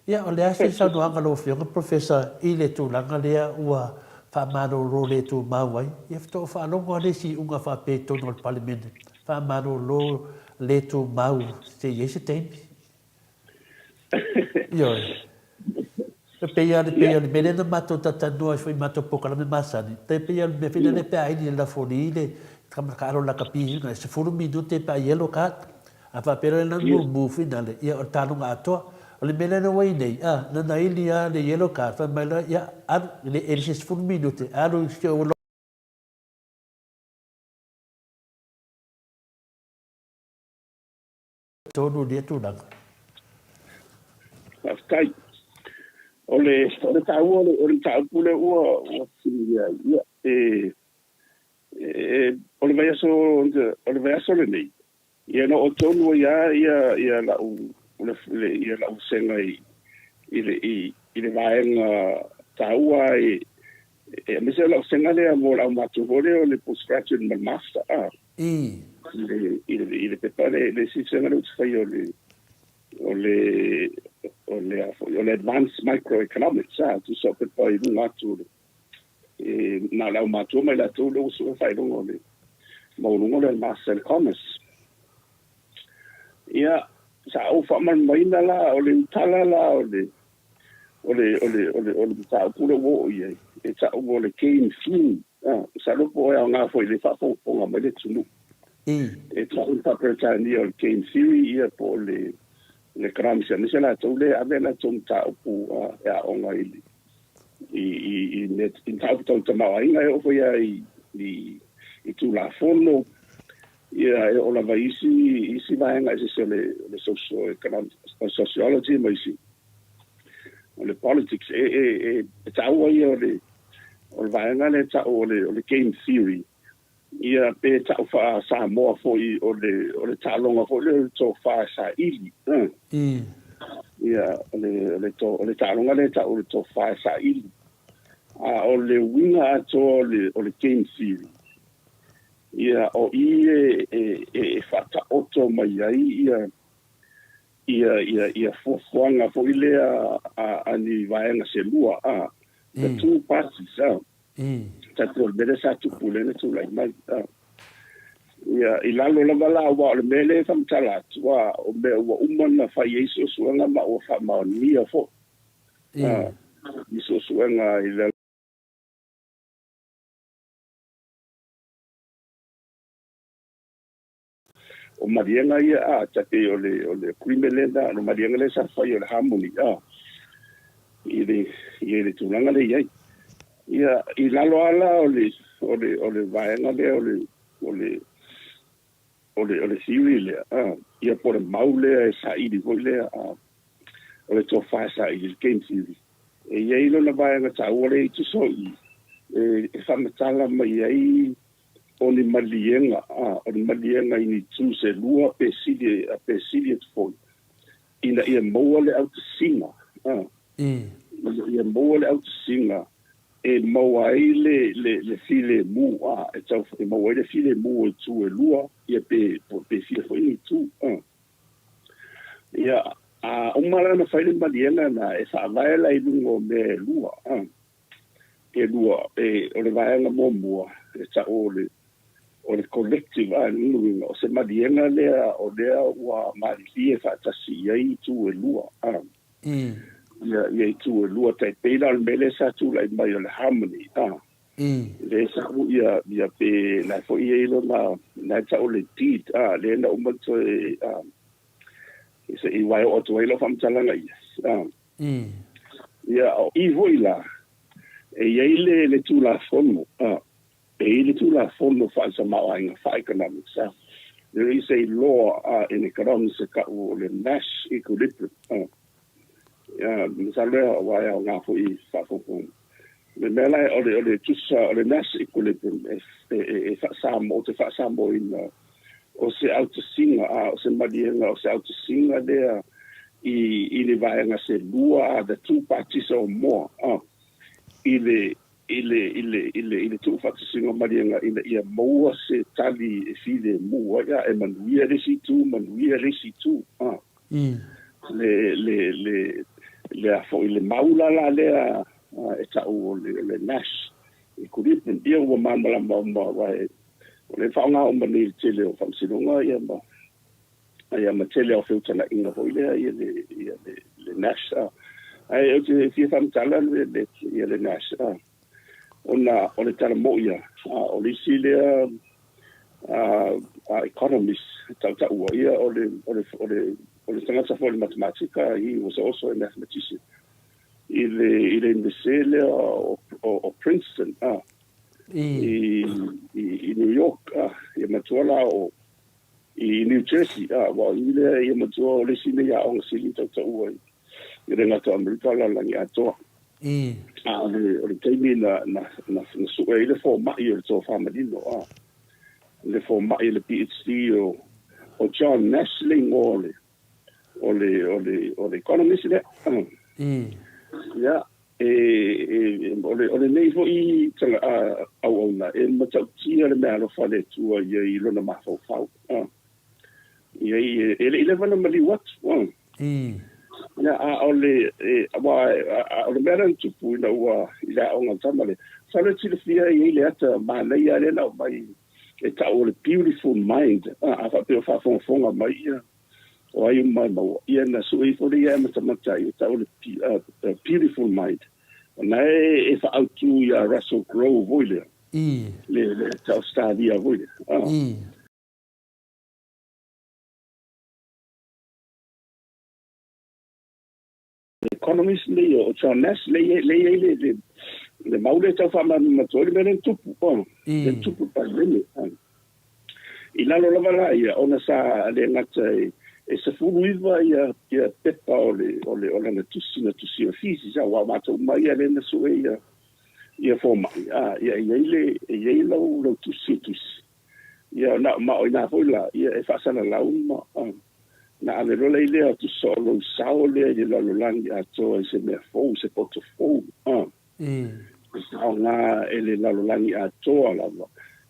Ia o le a se saunoaga a lau Afioga Professor i le tulaga lea ua faamalolo le tumau ai? Ia faatoa ou faalogo lava le isi iuga faapea i totonu o le Palemene, faamalolo le tumau se i ai se taimi. Ioe. E pei lava, e pei o le mea lea na matou talatalanoa ai foi i matou polokalame masani, e pei lava o le mea foi lele pe a ili le lafoli le taalo lakapi e 10 minute pe a yellow card. A faapea loa na mumu finale, ia o le taaloga atoa. O le mea lea na ua i ai nei, a, na ona ili lava le yellow card, fai mai loa, ia, alu, e le se 10 minute, alu i si ou tonu i lea tulaga. Faafetai. O le, o le taua o le, o le mataupu lea ua, ua fesiligia ai, ia, e, e, o le vaiaso, o le vaiaso lenei, ia na oo tonu ai lava ia, ia lau, le, le, ia lau vasega i, i le, i, i le vaega taua e, e, aemaise o lau vasega lea mo le aumatua foi lea o le postgraduate ma le master, a. I. I le, i le, i le pepa le, le isi vasega lea ou te faia o le, o le, o le, a foi, o le Advanced Microeconomics, a, tusa o pepa i luga atu o le, e, na o le aumatua ma i latou lea ua sue faailoga o le maualuga lea o le Master i le Commerce. Ia, sa ou faamalamalamaina la, o le tala la o le, o le, o le, o le, o le mataupu lea ua oo i ai, e tau o le game theory. Ah, masalo po o aoga foi i le faafogafoga mai le atunuu. E tau i le faa-Peretania o le game theory ia po o le, le economics, aemaise latou lea e ave a latou mataupu e aoga i le, i, i, i, mea, i mataupu tau tamaoaiga, e oo foi lava i, i, i Tulafono, ia, e oo lava i isi, isi vaega eseese o le, o le social economic, sociology ma isi, o le politics. E, e, e, e taua ia o le, o le vaega lea e tau o le, o le game theory, ia pe tau faa-Samoa foi o le, o le taaloga foi lea o le tofa e saili. Ia, o le, o le, to, o le taaloga lea e tau o le tofa e saili. A o le uiga atoa o le, o le game theory, ia, o i e, e, e, e faataoto mai ai ia, ia, ia, ia fuafuaga foi lea a, a ni vaega se lua, a, the two parties, a. Tatou o le mea lea sa tupu lea na tulai mai, a. Ia, i lalo lava la, aua o le mea lea e faamatala atu, a, o mea ua uma ona fai ai suesuega ma ua faamaonia foi, a, i suesuega i le O maliega ia a, ta pei o le, o le agreement lea na, o le maliega lea sa fai o le harmony a, i le, i le tulaga lea i ai. Ia, i lalo lava la o le, o le, o le vaega lea o le, o le, o le, o le theory lea, a, ia po o le mau lea e saili foi lea, a, o le tofa e saili, le game theory. E i ai lona vaega taua lea i tusa o i, e, e faamatala mai ai o ni maliega, a, o ni maliega i ni itu se lua pe sili, pe sili atu foi, ina ia maua le autasiga, a, ina ia maua le autasiga e maua ai le, le, le filemu, a, e tau, e maua ai le filemu o itu e lua, ia pe, pe fia foi ni itu, a. Ia, a uma la ona fai le maliega na, e faavae la i luga o mea e lua, a. E lua, e, o le vaega muamua, e tau o le, o le collective, a, lona uiga, o se maliega lea o lea ua malilie faatasi i ai itu e lua, a. Ia, ia itu e lua, tai pei la o le mea lea sa tulai mai o le harmony, a. Lea sa u ia, ia pe, la foi i ai lona, na e tau o le deed, a, lea na uma toe, a, se i wae oo atu ai lau faamatalaga ia, a. Ia, o i foi la, e i ai le, le Tulafono, a, e i ai le Tulafono faale-tamaoaiga, faa-economics, a, there is a law, a, in economics e kau o le Nash equilibrium, a, ia, masalo e aua e aoga foi i faafofoga. Le mea la, o le, o le tusa, o le Nash equilibrium, e, e, e, e faa-Samoa, ou te faa-Samoaina, o se autasiga, a, o se maliega, o se autasiga lea i, i le vaega se lua, a, the two parties or more, a, i le, i le, i le, i le, i le tuufaatasiga o maliega ina ia maua se tali e filemu ai, a, e manuia le isi itu, manuia le isi itu, a. Le, le, le, le a foi, le maula la lea e tau o le, o le Nash equilibrium, ia ua malamalama uma, aua e, O lea e faaaoga uma nei i le tele o faamasinoga ia ma ia ma tele o feutagaiga foi lea ia le ia le, le Nash. Ae ou te fia faamatala le, le, ia le Nash ona o le tala mo'i ia, o le isi lea economist tautaua ia o le o le o le o le tagata foi o le matematika, he was also a mathematician i le i le Iunivesite lea o, o, o Princeton i, i, i New York, ia matua la o, i New Jersey, a, aua o i lea ia matua o le isi nei aoga sili tautaua i i le gata o Amerika o le lalolagi atoa. A o le, o le taimi na, na, na, na sue ai le fomai o le tofa manino, a, le fomai le PhD o, o John Nash le igoa o le, o le, o le, o le economist lea. Ia, e, e, o le, o lenei foi tanga, a, auauna, e matautia le meaalofa a le Atua ia i lona mafaufau. A, ia, e, e le i leva ona maliu atu. A. Ia, a o le, e, aua, a, o le mea lea na tupu ina ua, i le aoga a le tama lea, masalo e silafia e i ai le ata manaia lea na aumai e tau o le beautiful mind, a, a faapea o faafogafoga mai ia, o ai uma e maua, ia na sue ifo lea ia e matamata ai, e tau o le beautiful mind. O na e, e faaautu ia Russell Crowe foi lea, le, le ata Australia foi lea. Economist nei o John Nash, lea i ai le, le, le mau lea e tau faamalamalama atu ai le mea lea na tupu, oh, lea na tupu i le Palemene. I lalo lava la ia, ona sa le gata e, e 19 ia, ia pepa o le, o le, o lana tusi na tusi o thesis, aua o matou uma ia lea na sue ia, ia fomai, a, ia, e i ai le, e i ai lau, lau tusi e tusi. Ia, na, ma o ina foi la, ia e faasalalau ma, na ave loa lea i lea tusa o lou sao lea i le lalolagi atoa i se mea fou, se poto fou, e faaaoga e le lalolagi atoa lava,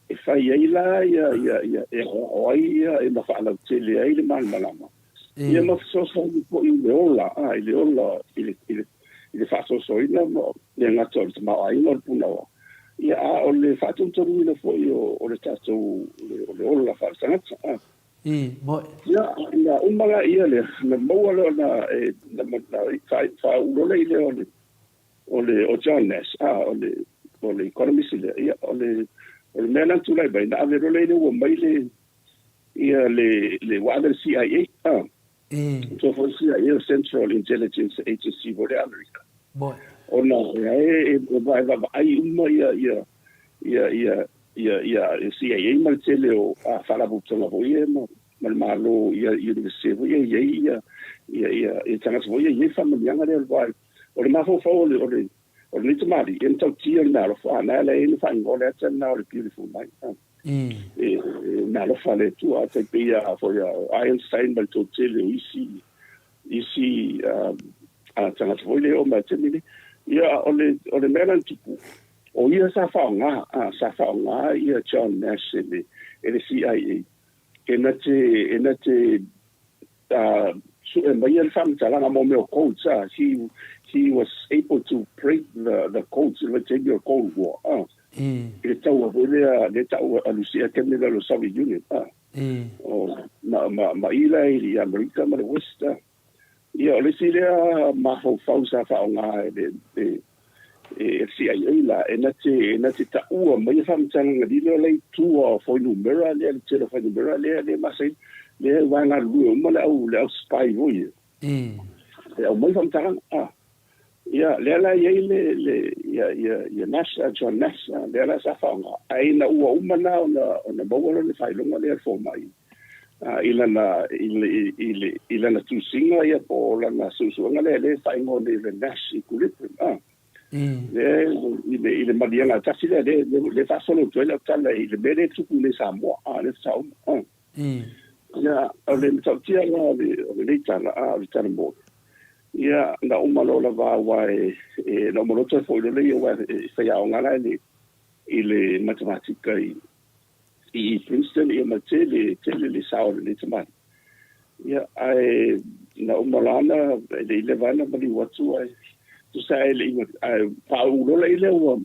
e fai ai la ia, ia, ia, e aoao ai ia, e ma faalautele ai le malamalama, ia ma fesoasoani foi i le ola, i le ola, i le, i le, i le faasoasoaina ma le gata o le tamaoaiga o le punaoa, ia, a o le faatonutonuina foi o, o le tatou, o le ola faaletagata. Moe. Ia, na uma la ia lea, na maua lea ona, e, na, na faauu loa lea o le, o le, o John Nash, a, o le, o le economist lea, ia, o le, o le mea na tulai mai, na ave loa lea ua mai le, ia le, le, ua ave le CIA, a, so foi CIA o Central Intelligence Agency mo le Amerika. Moe. Ona, e, e, e, e vaavaai uma ia, ia, ia, ia, ia, ia CIA ma le tele o faalapotopotoga foi ia ma, ma le Malo, ia University foi ia i ai ia, ia, ia, ia tagata foi ia i ai faamanuiaga lea o le vai. O le mafaufau o le, o le, o lenei tamalii, e matautia le meaalofa, a na ala ai ona faaigoa le ata lena o le beautiful mind. E, e meaalofa a le Atua, tai pei a foi a Einstein ma le toatele o isi, isi a tagata foi lea e oo mai i le taimi lenei. Ia, o le, o le mea la na tupu, o ia sa faaaoga, a, sa faaaoga ia John Nash e le, e le CIA e na te, e na te sue maia le faamatalaga mo mea o codes, a, he, he was able to break the, the codes i le vaitaimi o le Cold War, a, i le taua foi lea, lea ta'u a Lusia taimi lea o le Soviet Union, a. O, ma, ma, ma i la i Amerika ma le West. Ia, o le isi lea mafaufau sa faaaoga e le, e, e CIA la, e na te, e na te taua mai e faamatalaga lilo la i tua o fuainumera lea, le tele o fuainumera lea, lea masani, lea e uae galulue uma le au, le au spy foi ia. E aumai faamatalaga, a. Ia, lea la e i ai le, le, ia, ia, ia Nash, John Nash, lea la sa faaaoga, ae ina ua uma la ona, ona maua lona faailoga lea e fomai, i lana, i le, i le, i lana tusiga ia po o lana suesuega lea, lea e faaigoa nei o le Nash Equilibrium, a. Lea i le, i le maliega tasi lea, lea, lea e faasolo atu ai lau tala i le mea lea e tupu nei i Samoa, a, lea e sao uma, a. Ia, o le matautia la o le, o lenei tala, a, o le tala moni. Ia, na uma loa lava aua e, e, na uma loa toe foi loa lea aua e faiaoga la i le, i le matematika i, i Princeton, ia ma tele, tele le sao o lenei tamalii. Ia, ae na uma loa na, e le i leva lava na maliu atu ae, tusa e le i, ae faauu loa lea ua,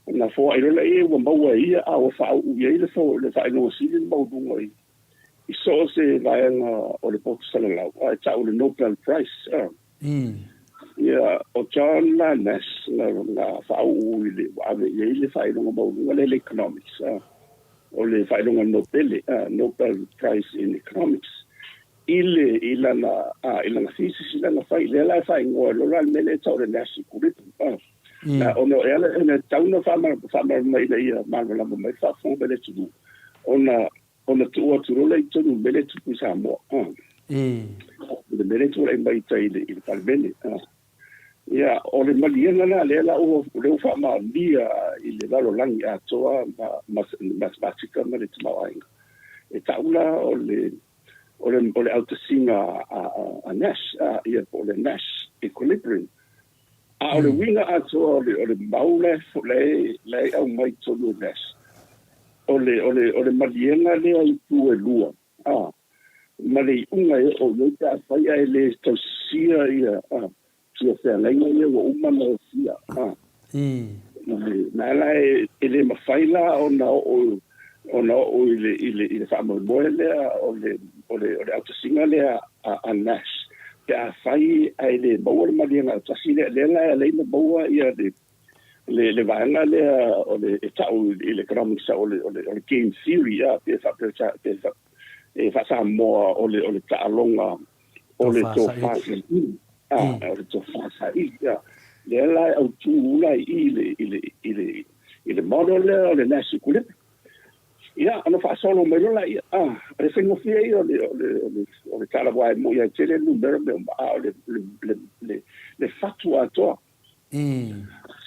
Na foai loa lea ua maua e ia a ua faauu i ai le le faailoga sili le maualuga i i so o se vaega o le poto salalau, a e tau le Nobel Prize. A. Ia, o John la Nash na, na faauu i le, ua ave i ai le faailoga maualuga lea i le economics, a. O le faailoga Nobele, a, Nobel Prize in Economics, i le, i lana, a, i lana thesis i lana fai, lea la e faaigoa e lola le mea lea e tau o le Nash Equilibrium, a. Na ona e ala e tau na faamalamalama ina ia malamalama mai le faafofoga mai le atunuu, ona Ona tuu atu loa lea i totonu i le mea lea e tupu i Samoa. I le mea lea e tulai mai i tai i le Palemene. Ia, o le maliega lena lea la ua, lea ua faamaonia i le lalolagi atoa ma, ma le matematika ma le tamaoaiga. E tau la o le, o le, o le autasiga a, a, a Nash, a, ia po o le Nash Equilibrium. A o le uiga atoa o le, o le mau la e, la e aumai i totonu o Nash, o le, o le, o le maliega lea i itu e lua, a, ma le iuga e oo i ai pe afai ae le tausisia ia, a, ia feagaiga ia ua uma ona osia, a. Na ala e, e le mafai la ona oo, ona oo i le, i le, i le faamoemoe lea o le, o le, o le autasiga lea a, a Nash, pe afai ae le maua le maliega autasi lea, lea la e ala ai ona maua ia le, le, le vaega lea o le, e tau i le economics o le, o le, o le game theory, a, pe faapea, pe fa, e faa-Samoa o le, o le taaloga o le tofa saili, a, o le tofa saili, a. Lea la e autū la i i le, i le, i le, i le model lea o le Nash Equilibrium. Ia, ona faasolo mai loa laia, a, o le faigofie ia o le, o le, o le, o le tala aua e moni lava e tele le numera ma mea uma, a o le, le, le, le, le fatu atoa.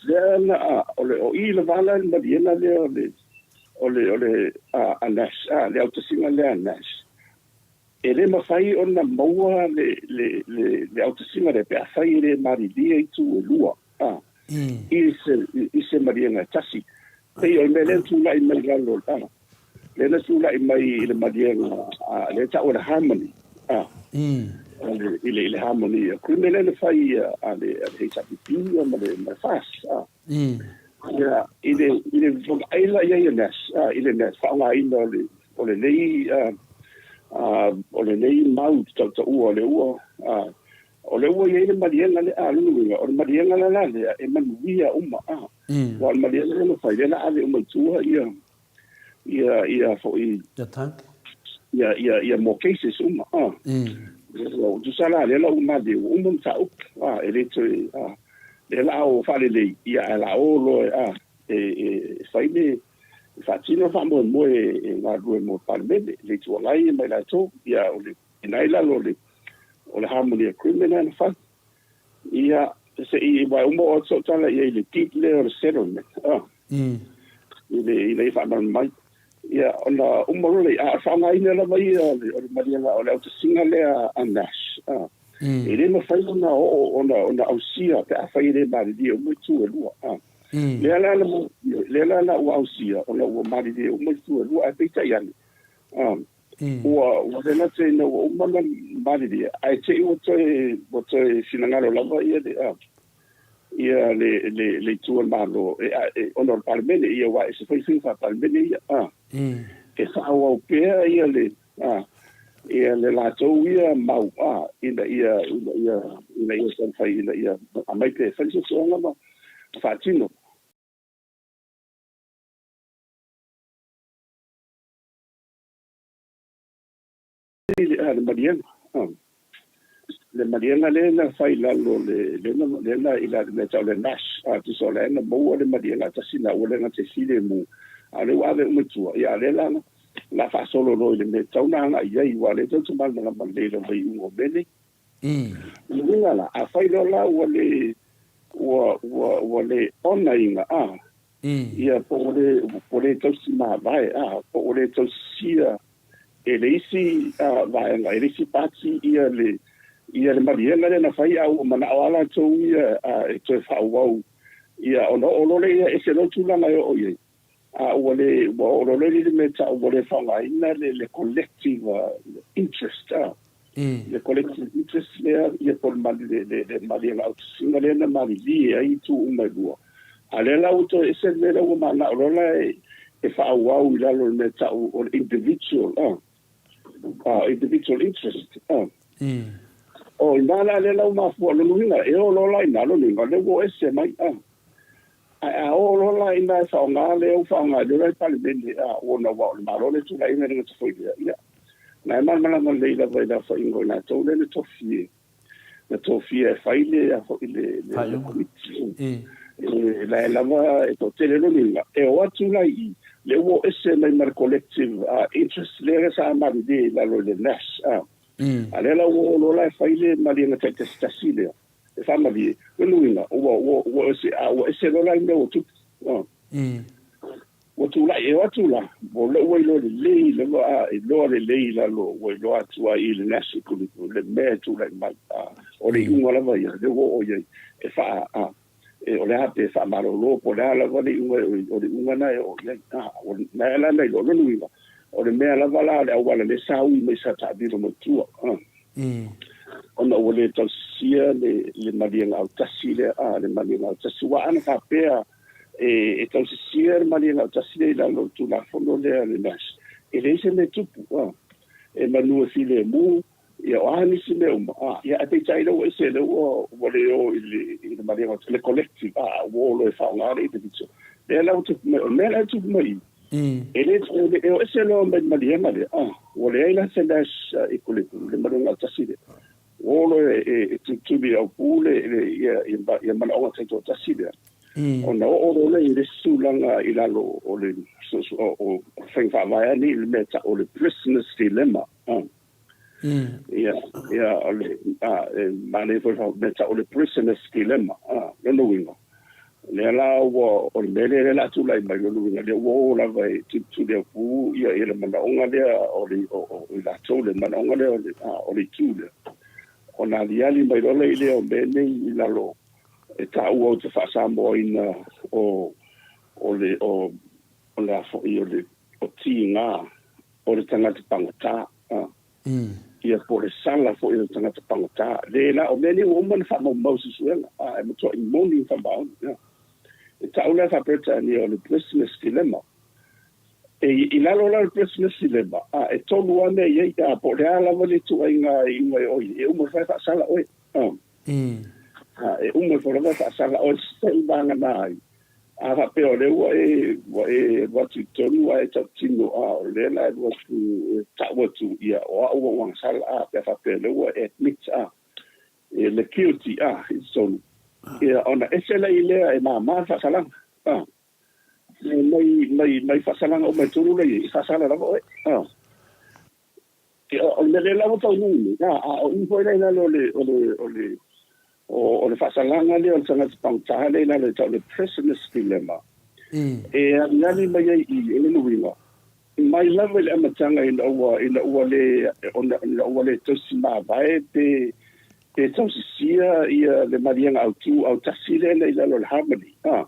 Lea na, o le, o i le vala le maliega lea o le, o le, o le, a, a Nash, a, le autasiga lea a Nash. E le mafai ona maua le, le, le, le autasiga lea pe afai e le malilie itu e lua, a, i se, i se maliega e tasi. Pei o le mea lea na tulai mai i lalo, a, lea na tulai mai i le maliega, a, lea e tau o le harmony, a, i le, i le harmony agreement lea na fai a le, a le HRPP ma le, ma le FAS, a. Ia, i le, i le vaai la i ai a Nash, a, i le Nash, faaaogaina o le, o lenei, a, a, o lenei mau tautaua o le ua, a, O lea ua i ai le maliega lea, a, lona uiga, o le maliega la la lea e manuia uma, a. Aua o le maliega lea na fai, lea la ave uma i tua ia, ia, ia foi, Ia tank. ia, ia, ia more cases uma, a. Ua tusa la, lea la ua malie, ua uma mataupu, a, e le toe, a, lea la a o faalelei, ia ae la o loa, a, e, e fai le, e faatino le faamoemoe e galulue mo le Palemene, le Itu Agai ma i latou, ia, o le, Ina i lalo o le, o le harmony agreement lea na fai. Ia, se i, aua e uma oo atu sau tala i ai i le deed lea o le settlement, ah, i le, ina ia faamalamalama mai. Ia, ona uma loa lea, a o le faaaogaina lava ia o le, o le maliega, o le autasiga lea a Nash, ah, e le mafai ona oo, ona, ona ausia pe afai e le malilie uma itu e lua, ah. Lea la na, lea la na ua ausia, ona ua malilie uma itu e lua, ae peitai ane, ah, Ua, ua le gata ina ua uma ona malilie, ae te i ua toe, ua toe finagalo lava ia le, a, ia le, le, le Itu o le Malo, e, a, e, ona o le Palemene, ia aua e ese foi faiga faa-Palemene ia, a, e faaauau pea ia le, a, ia le latou ia mau, a, ina ia, ina ia, ina ia taumafai ina ia aumai pea e fai le suesuega ma faatino. Le maliega, le maliega lea na fai i lalo le, lea na, lea na i lalo mea tau le Nash, a tusa o lea na maua le maliega tasi na ua le gata i filemu, a o lea ua ave uma i tua, ia a lea la na faasolo loa i le mea e tatau ona agai i ai, aua o lea tatou te malamalama lelei lava i iuga o mea nei. O le uiga la, afai loa la ua le, ua, ua, ua le onaina, a, Ia, po ua le, ua le tausi mavae, a, po ua le tausisia e le isi vaega, e le isi pati ia le, ia le maliega lea na fai, a ua manao lava latou ia e toe faaauau, ia, ona oo loa lea ia ese loa le tulaga e oo i ai, a ua le, ua oo loa lea i le mea e tau ua le faaaogaina le, le collective interest, a, le collective interest lea, ia po o le, le, le maliega autasiga lea na malilie ai itu uma e lua. A o lea la ua toe ese le mea lea ua manao loa la e faaauau i lalo o le mea e tau o le individual, individual interest. O i ina la lea la ua mafua, o lona uiga, e o loa la i ina, lona uiga, o lea ua o ese mai. Ae a o loa la i ina e faaaoga lea ua faaaoga ai loa la i Palemene, ona aua o le Malo lea e tulai mai le gata foi lea, ia, na e malamalama lelei lava i le aofaiga o i latou lea na tofie. na tofia e fai le a foi le le komiti. E la e lava e toatele lona uiga e o atu la i i Le ua o ese mai ma le collective interest lea sa malilie i lalo i le NAS. A lea la ua oo loa la e fai le maliega taitasitasi lea e faamalie, lona uiga, ua, ua, ua ese, a ua ese loa la le mea ua tupu. Ua tulai, e o atu la, o lea ua iloa lelei lava, a iloa lelei i lalo, ua iloa atu ai i le NAS i le mea e tulai mai. O le iuga lava ia, lea ua oo i ai, e faa, a, e, o le a pe faamalolo, po o le a lava le iuga, o le iuga lena e oo i ai. A, o lena la na iloa, lona uiga, o le mea lava la, le auala lea sa ui mai sa taamilo mai tua. Ona ua le tausisia le, le maliega autasi lea, a, le maliega autasi. Aua ana faapea e, e tausisia le maliega autasi lea i lalo o le Tulafono lea a le NAS, e leai se mea e tupu, a, e manu e filemu, ia o a nisi mea uma, a, ia ae peitai lea ua ese lea ua, ua le o i le, i le maliega autasi, le collective, a, ua o loa e faaaoga le individual. Lea la ua tupu mai, o le mea la e tupu mai i, E le, e o ese loa mai le maliega lea, a, ua leai la se NAS equilibrium, le maliega autasi lea. Ua o loa e tulituli aupū le, le, ia, ia, ia manaoga taitoatasi lea. Ona oo loa lea i le isi tulaga i lalo o le, o, o faiga faavae lava nei, le mea e tau o le prisoner's dilemma. Ia, ia, o le, a, e manaia foi le mea tau o le prisoner's dilemma, a, lona uiga, lea la ua, o le mea lea lea la tulai mai, lona uiga, lea ua o lava e tulituli aupū ia, ia le manaoga lea o le, o, o, i latou, le manaoga lea o le, a, o le itu lea. Ona aliali mai loa lea o mea nei i lalo e taua ou te faa-Samoaina o, o le, o, o le a foi, o le, o tiga o le tagata pagota, a. Ia po o le sala foi o le tagata pagota. Le la, o mea nei ua uma ona faamaumau i suesuega, a, e matuai moni ma faamaoni. A. E tau lea faa-Peretania o le prisoner's dilemma. E, i lalo la o le prisoner's dilemma, a, e tolu lava mea e i ai, a, po o le a lava le ituaiga iuga e oo i ai, e uma loa e faasala oe. A. A, e uma ifo lava e faasala oe seivagana ai. A faapea o lea ua e, ua e alu atu i totonu ae tautino, a, o lea la e alu atu e tau atu, ia, o au ua agasala, a, pe a faapea o lea ua e admit, a, e le guilty, a, i totonu, ia, ona ese la i lea e māmā le faasalaga, a. Mai, mai, mai faasalaga uma e tolu la i ai, e faasala lava oe, a. Ia, o le mea lea la ua taunuu nei, a, a o i foi la i lalo o le, o le, o le, o, o le faasalaga lea o le tagata pagota lea i lalo e tau o le prisoner's dilemma, e aliali mai ai i i, o lona uiga, mai lava i le amataga ina ua, ina ua le, ona, ina ua le tausi mavae pe, pe tausisia ia le maliega autū autasi lea na i lalo o le harmony, a.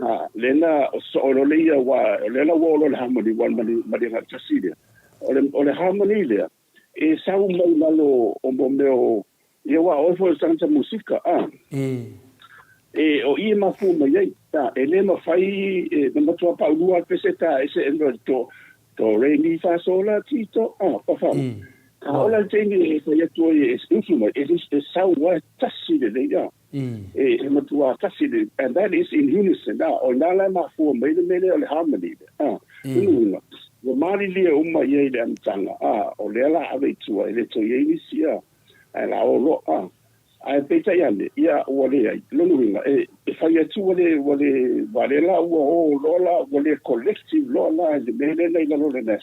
A, lea na soo loa lea aua o lea la ua oo loa i le harmony aua o le maliega autasi lea. O le, o le harmony lea, e sau mai lalo o mo mea o, ia aua o oe foi o le tagata musika, a. E, o i e mafua mai ai, a, e le mafai, e, na matua paulua le peseta e se e to, do, re, mi, fa, sol, la, ti, do, a, pa, fa. A ola le taimi e fai atu ai e usu mai, e, e sau a tasi lelei, a. E, e matua tasi le, and that is in unison, a, o ina la e mafua mai le mea lea o le harmony lea, a. Lona uiga, ua malilie uma i ai i le amataga, a, o lea la ave i tua, e le toe i ai nisi, a, ae la o loa, a. Ae peitai ane, ia, ua leai, lona uiga, e, e fai atu ua le, ua le, aua lea la ua o loa la, ua le collective loa la i le mea lea na i lalo o le NAS.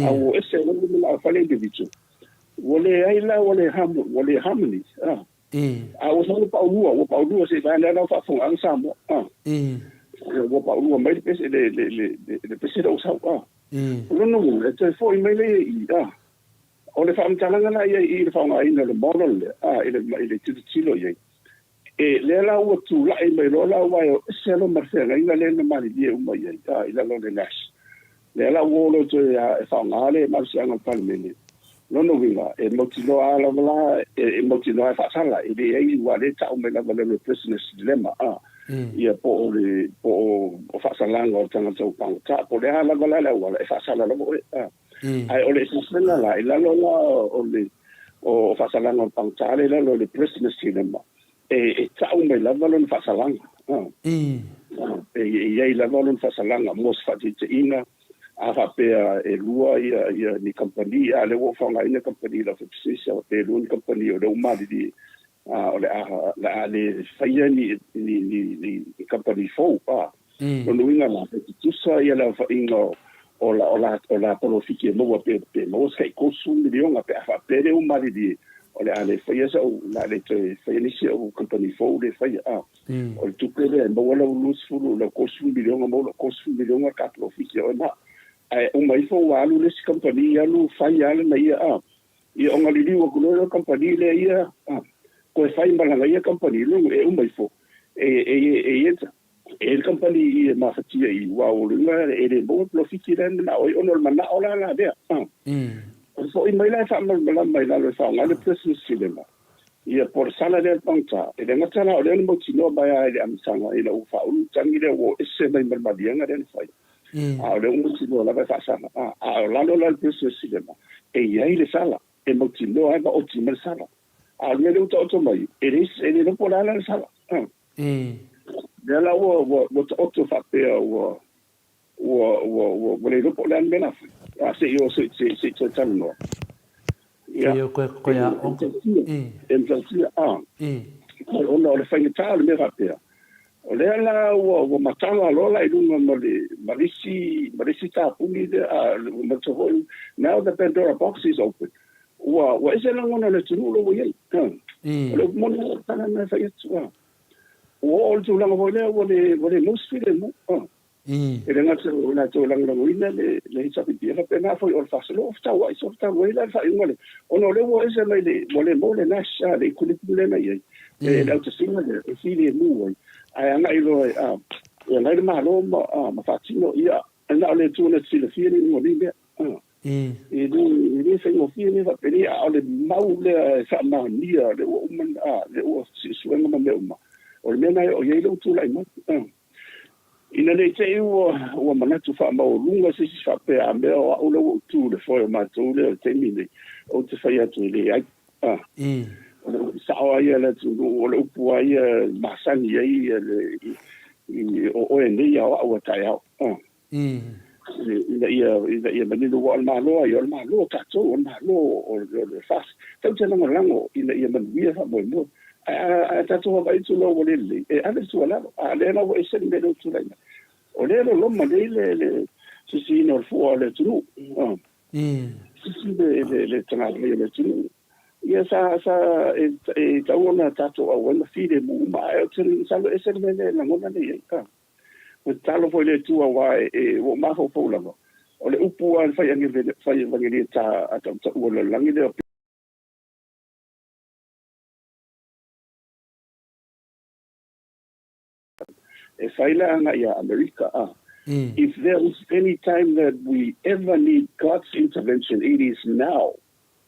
A ua ese loa le manao fai le individual. Ua leai la, ua le ua le harmony, a. A ua sau le paulua, ua paulua se i vaeane lava lau faafofogaaga Samoa, a. Ua paulua mai le pese, le, le, le, le pese lea ua sau, a. O lona uiga, e toe foi mai lea i i, a. O le faamatalaga la ia i i le faaaogaina o le model lea, a, i le, i le tilotilo i ai, e, lea la ua tulai mai loa la aua e o ese loa ma le feagaiga lea na malilie uma i ai, a, i lalo o le NAS. Lea la ua o loa toe e faaaoga le malosiaga o le Palemene. Lona uiga, e mautinoa a lava la, e, e mautinoa e faasala, e leai aua lea e tau mai lava le prisoner's dilemma, a, ia po o le, po o, o faasalaga o le tagata ua pagota, po o le a lava la le auala, e faasala lava oe, a. Ae o le eseesega la, i lalo la o le o faasalaga o le pagota lea i lalo o le prisoner's dilemma, e, e tau mai lava lona faasalaga. E, e i ai lava lona faasalaga mo se faataitaiga, a faapea e lua ia, ia ni kamupani, a lea ua ou faaaogaina kamupani i lau faipisinisi, a faapea e lua ni kamupani o lea ua malilie, a, o le a, le a le faia ni, ni, ni, ni, ni kamupani fou, a. Lona uiga la, e tutusa ia le aofaiga o o la o la o la polofiki e maua pe pe maua se tai 30 miliona pe a faapea lea ua malilie o le a le faia sau o le a le toe faia nisi au kamupani fou le faia a. O le tupe lea e maua lau 20 lau 30 miliona maua lau 30 miliona ka polofiki o ena. Ae uma ifo ua alu le isi kamupani alu fai lava lana ia a. Ia ona liliu atu loa lea o le kamupani lea ia a toe fai ma lana ia kamupani lunu e uma ifo e e e e e le kamupani i e mafatia i aua o le uiga e le maua le polofiti lea e manao ai ona o le manao la la lea. O le foi mai la e faamalamalama i lalo e faaaoga ai le Prisoner's Dilemma, ia po o le sala lea o le pagota, e le gata la o lea na mautinoa mai lava i le amataga ina ua faaulu le tagi lea ua o ese mai ma le maliega lea na fai, a o lea ua mautinoa lava e faasala. A o lalo la o le Prisoner's Dilemma, e i ai le sala, e mautinoa ai ma oti mai le sala. A o le mea lea ua taoto mai, e le iloa po o le a la le sala. Lea la ua ua ua taoto faapea ua ua ua ua ua le iloa po o le a le mea la fai. A se i o se se se i toe talanoa. Ia. Ia koe koe a o. E matautia a. Ona o le faigata o le mea faapea. O lea la ua ua matala loa la i luga ma le ma le isi ma le isi tapuni lea a ma foi now the Pandora box is open. Ua, ua ese lagona o le atunuu lea ua i ai. O le upu moni lava o le tala lena e fai atu. Ua oo i le tulaga foi lea ua le, ua le maua se filemu. E le gata o latou e lagolagoina le, le HRPP, e faapena foi o le faasolo o fetauai, so talu ai la le faaiuga lea. Ona o lea ua ese mai le, ua le maua le NASH, le equilibrium lea na i ai, le autasiga lea e filemu ai, ae agai loa e, e agai le Malo ma, ma faatino, ia, na o le Atua na te silafia le iuga o nei mea. E le, e le faigofie mea faapenei, a o le mau lea e faamaonia, lea ua uma, a, lea ua suesuega ma mea uma, o le mea lena e oo i ai lou tulai mai. Ina ne i te i ua, ua manatu faamaualuga se isi faapea, a mea o au lea ua ou tu i le foe o matou lea o le taimi lenei, ou te fai atu e leai. O le upu sao lava ia a le atunuu, o le upu lava ia e masani ai le, i, o oe nei a o au a taeao. Ina ia, ina ia manino, aua o le Malo a ia, o le Malo o tatou, o le Malo o le FAST. Tatou te lagolago ina ia manuia faamoemoe. Ae a, a tatou vaavaai atu loa ua le lelei, e ave le tuualalo. A o lea la ua ese le mea lea ua tulai mai. O lea e loloma nei le, le sisiina o le fua o le atunuu. Sisi le, le, le tagata o le atunuu. Ia sa, sa e, e tatau ona tatou auai ma filemu uma, ae ou te masalo e ese le mea lea e lagona nei ai. Ua tatalo foi le Atua aua e, ua ou mafaufau lava, o le upu a le fai evangelita a tautaua o le lalolagi lea o E fai la agai ia Amerika, a. If there is any time that we ever need God's intervention, it is now.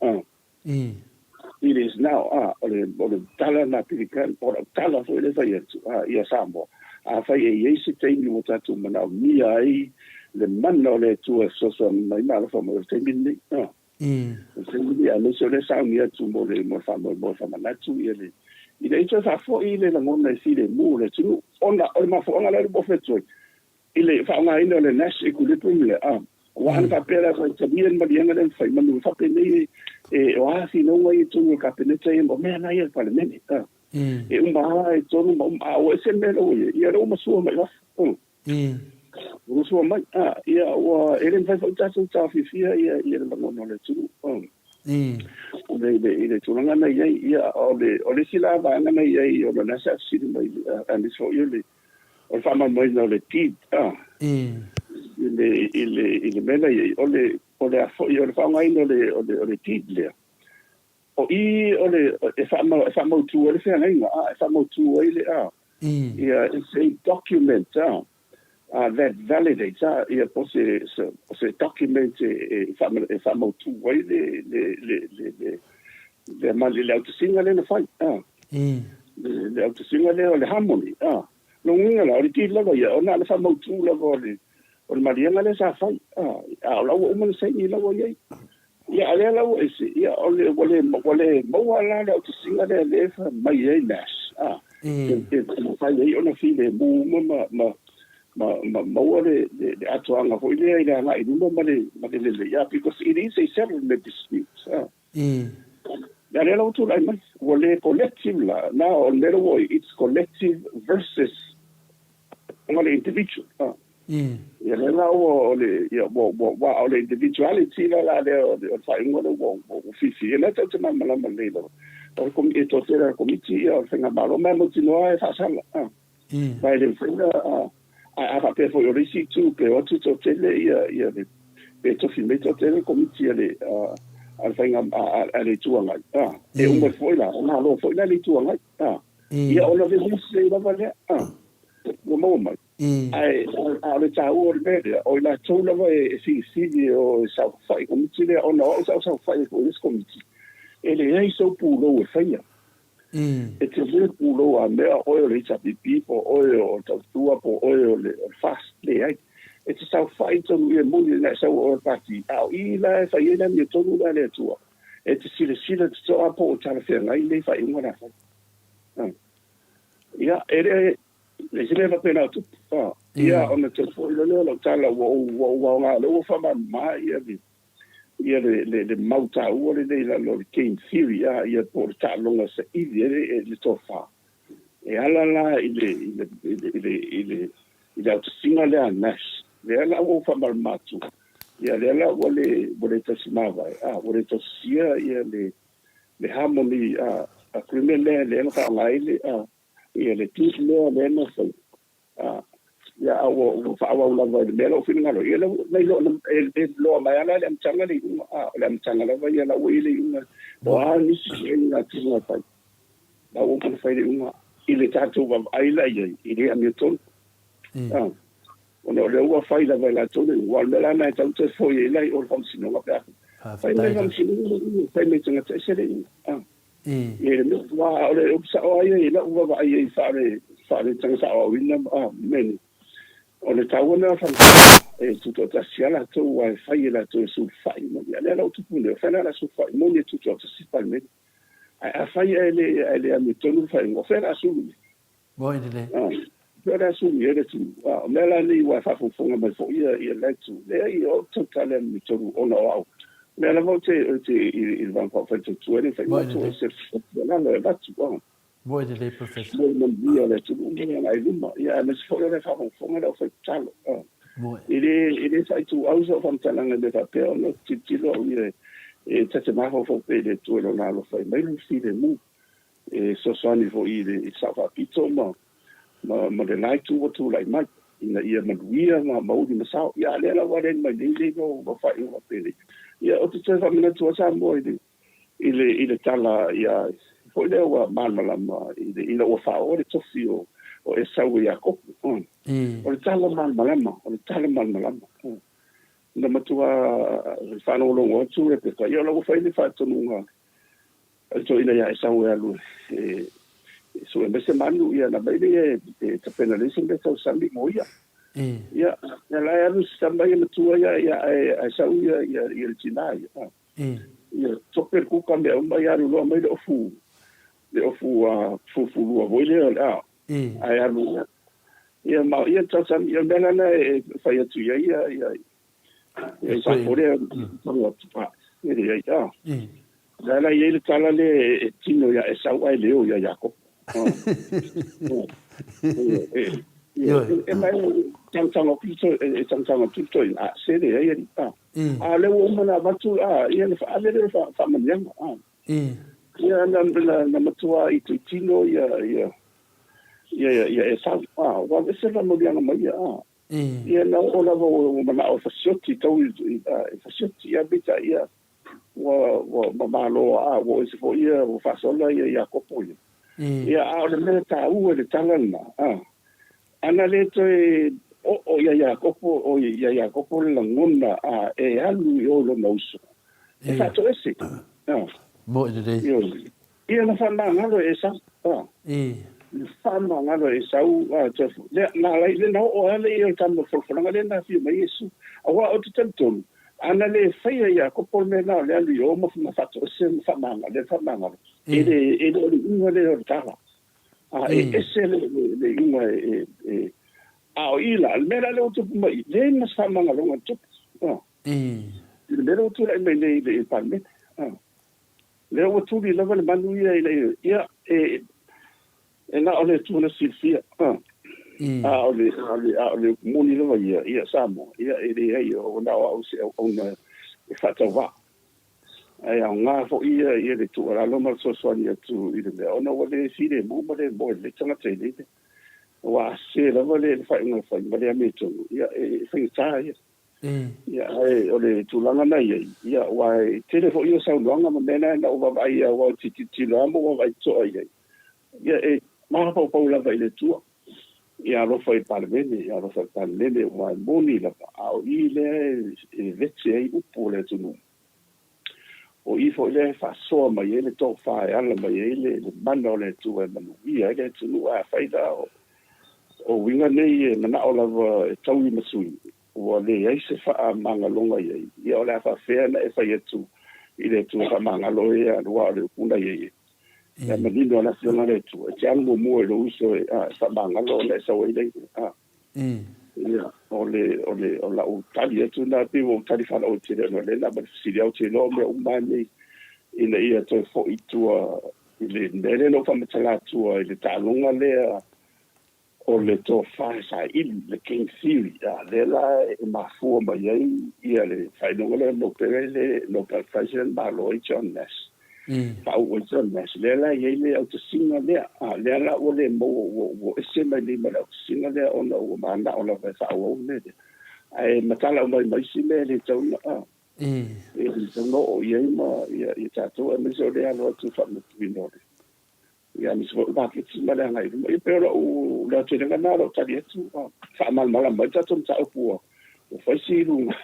A. It is now, a, o le, o le tala na Billy Graham, o lau tala foi lea e fai atu, a, ia Samoa. Afai e i ai se taimi ua tatou manaomia ai le mana o le Atua e fesoasoani mai ma alofa mai, o le taimi lenei, a. O le taimi lenei, aemaise o lea e sauni atu mo le, mo le faamoemoe faamanatu ia le, ina ia toe faafoi le lagona e filemu o le atunuu, ona o le mafuaaga lea ua ou fai atu ai, i le faaaogaina o le Nash Equilibrium lea, a, aua ana faapea la e talia le maliega lea na fai, manu e faapenei e, o a finauga ia i totonu o le Kapeneta ia, o mea na ia a le Palemene, a. E uma lava i totonu ma uma, a ua ese le mea lea ua i ai, ia lea ua masua mai fafo, ua masua mai, a, ia ua, e le mafai foi ona tatou taofiofia ia, ia le lagona o le atunuu, a. I le, i le tulaga na i ai, ia, o le, o le isi la vaega na i ai, ona o lea sa fesili mai, aemaise foi o le, o le faamalamalamaina o le deed a i le i le i le mea la i ai o le o le a foi o le faaaogaina o le o le o le deed lea o i o le e faama e faamautu ai le feagaiga a e faamautu ai le a ia it's a document a that validates a ia po se se se document e e faama e faamautu ai le le le le le le le le autasiga lea na fai a le autasiga lea o le harmony, a. Lona uiga la, o le deed lava ia, o na o le faamautu lava o le, o le maliega lea sa fai, a, a o la ua uma ona saini la ua i ai. Ia, a o lea la ua ese, ia, o le, ua le, ua le maua la le autasiga lea lea e fai mai ai Nash, a, e, e mafai ai ona filemu uma ma, ma, ma, ma maua le, le, le atoaga foi lea i le agai i luma ma le, ma le lelei, a, because it is a settlement dispute, a. Ia lea la ua tulai mai, ua le collective la, now o le mea lea ua i, it's collective versus Ona le individual. Ah. Ia lea la ua o le ia ua ua ua o le individuality la la lea o le o le faaiuga lea ua ua ua filifili. Ia lea tatou te malamalama lelei lava. O le komi e toatele a le komiti ia o le faigamalo ma e mautinoa e faasala. Ah. Ma e le mafai ona ah ae a faapea foi o le isi itu pe o atu toatele ia ia le pe tofi mai toatele le komiti a le a a le faiga a a le Itu Agai. Ah. E uma foi la, malo foi la le Itu Agai. Ah. Ia ona vevesi lava lea. Ah. Ua maua mai. Ae a o le taua o le mea lea, o i latou lava e filifili e o e saofai i komiti lea, ona o au sa ou saofai ai foi i le isi komiti, e leai sou pulou e faia. E te le pulou a mea o oe o le HRPP po o oe o le Tautua po o oe o le FAST, leai. E te saofai tonu ia e moni lena e sau o oe o le Pati, a o i la e fai ai le amiotonu la a le Atua, e te silasila totoa po o talafeagai nei faaiuga na fai. Ia, e le, le se mea faapena o tupu. Ah, ia, ona toe foi loa lea o lau tala, ua ou, ua ou aoga, o lea ua faamalamalama ia le, ia le, le, le mau taua lenei i lalo o le game theory, ah, ia po o le taaloga saili ai le, le tofa. E ala la i le, i le, i le, i le, i le, i le autasiga lea a Nash, lea la ua ou faamalamalama atu, ia lea la ua le, ua le tausimavae, ah, ua le tausisia ia le, le harmony agreement lea lea na faaaoga ai le ia le deed lea lea na fai ia a ua ua faaauau lava i le mea la ua finagalo ia la na iloa na e, e loa mai ala le amataga le iuga a o le amataga lava ia la ua i le iuga o a nisi suiga tino fai la ua uma ona fai le iuga i le tatou vaavaai la i ai i le amiotonu Ona o lea ua fai lava e latou le iuga. Aua o le mea la lena e tatau toe foi ai la i o i le Faamasinoga pe a fai mai le Faamasinoga le iuga, fai mai e tagata ese le iuga. A. I le mea, aua o le upu sao lava ia i lau vaavaai ai faale, faale tagata aoaoina a, mea nei. O le taua lena o le Faamasinoga, e tutoatasi lava latou aua e fai e latou e sulufai mai. A o lea la ua tupu nei, o fea la o le a sulufai? Moni e tutoatasi le Palemene. Ae afai ae le, ae le amiotonu le faaiuga, o fea o le a sulu i ai? Moi lelei. Pei o le aso i le tu, o mea la nei ua faafogafoga mai foi ia ia le itu. Leai, o tau le mi tolu ona o au. Mea lava o te o te i i le vang fai tu tu e fai Moi tu lelei. se la le la tu o. Moi lelei Professor. Mo mo ia le tu mo ia ai luma. Ia me se foi le faafogafoga le fai talo. Moi. I le i le fai tu au so faamatalaga me faapea ona tilotilo au ia e ta te mafaufau pea i le Atua i lona alofa i mai le filemu. E fesoasoani foi i le Sao Faapito ma ma le la itu ua tulai mai ina ia manuia ma mauli ma sao. Ia a lea la ua aleni mai nei nei ua faaiuga faapelei. Ia ou te toe faamanatu lava Samoa i le i le i le tala ia foi lea ua malamalama i le ina ua faaoa le tofi o o Esau e Iakopo. O le tala malamalama, o le tala malamalama. Na matua faalogologo atu Rebeka, ia o la ua fai le faatonuga O le toeaina ia Esau e alu e sue mai se manu, ia na mai lea e tapena lelei se mea tausami mo ia. Ia, ia la e alu se tama ia matua ia, ia ae, ae sau ia, ia, ia le tina ia. Ia, tope le kuka mea uma, ia alu loa mai le ofu, le ofu a fulufulua foi lea o le a. Ae alu ia. Ia, ma ia tausami, ia o le mea la lena e fai atu i ai ia, ia, E sa lea tonu atu pa e leai a. La la i le tala le e tino ia Esau ae le o ia Iakopo. E mai tangitanga pito e tangitanga pito i a se le ai a. A le ua uma na avatu a ia le ave le faamanuiaga a. Ia na na matua i tino ia ia ia ia Esau a ua ese le faamanuiaga mai ia a. Ia na oo lava ua manao e fasioti tau i fasioti ia peitai ia ua ua mamalo a ua ese foi ia ua faasola ia Iakopo ia. Ia a o le mea taua i le tala lena a ana le toe oo ia Iakopo o ia Iakopo le lagona a e alu i o i lona uso e faatoese a. Moi lelei. Ioe. Ia na faamagalo e Esau. A. Na faamagalo e Esau, a, toe, lea, na ala ai, lea na oo lava ia o le tama o le folafolaga lea na afio mai Iesu. Aua ou te talitonu, ana le faia e Iakopo le mea lena o le alu i o ma, ma faatoese ma faamagalo, le faamagalo, e le, e le o le iuga lea o le tala. A, e ese le, le, le iuga e, e, e, a o i la, le mea la lea ua tupu mai i, leai ma se faamagaloga na tupu. A. I le mea lea ua tulai mai nei i le Palemene. A. Lea ua tuli lava le manu ia i le, ia, e, e na o le Atua na silafia. A o le, a o le, a o le upu moni lava ia, ia Samoa, ia e leai, o na o au se auauna e faatauvaa. Ae aoga foi ia, ia le tuualalo ma le fesoasoani atu i le mea, ona ua le filemu ma le moe lelei tagata i nei mea. Aua a sese lava le faaiuga e fai ma le amiotonu, ia e faigata ia. Ia, ae o le tulaga na i ai, ia, aua e tele foi ia saunoaga ma mea na na ou vaavaai aua ou te tilotilo lava ma ou vaavaai totoa i ai, ia, e mafaufau lava i le Atua. Ia alofa i le Palemene, ia alofa i le Palemene, aua e moni lava, a o i lea e vete ai upu o le atunuu. O i foi lea e faasoa mai ai le tofa e ala mai ai le mana o le Atua e manuia ai le atunuu. Ae afai la o uiga nei e manao lava e taui ma sui, ua leai se faamagaloga i ai, ia o le a faapefea ona e fai atu i le Atua faamagalo e aua o le upu na i ai e. Ia manino le Afioga a le Atua, e te alu muamua i lou uso e faamagalo ona e sau ai lea. Ia, o le, o le, o lau tali atu lena, pei ua ou tali faalauaitele ona o lea na aumai le fesili, ae ou te iloa o mea uma lava nei ina ia toe foi i tua i le mea lea na ou faamatala atua i le taaloga lea o le tofa e saili, le game theory, a lea la e mafua mai ai ia le faailoga lea o le Nobel, le Nobel Prize lea na malo ai John Nash. Faauu ai John Nash. Lea la e i ai le autasiga lea, a lea la ua le maua, ua, ua ese mai nei ma le autasiga lea ona ua manao lava e faaauau le mea lea. Ae matala uma ai ma isi mea e le tatau ona, a, e le tatau ona oo i ai ma ia, ia tatou, aemaise o lea e alo atu i le faamanatuina o le Ia, aemaise foi o le maketi ma le agai i luma. Ia, pei o lou leotelega lena o lou tali atu, faamalamalama mai le tatou mataupu ua fai si luga.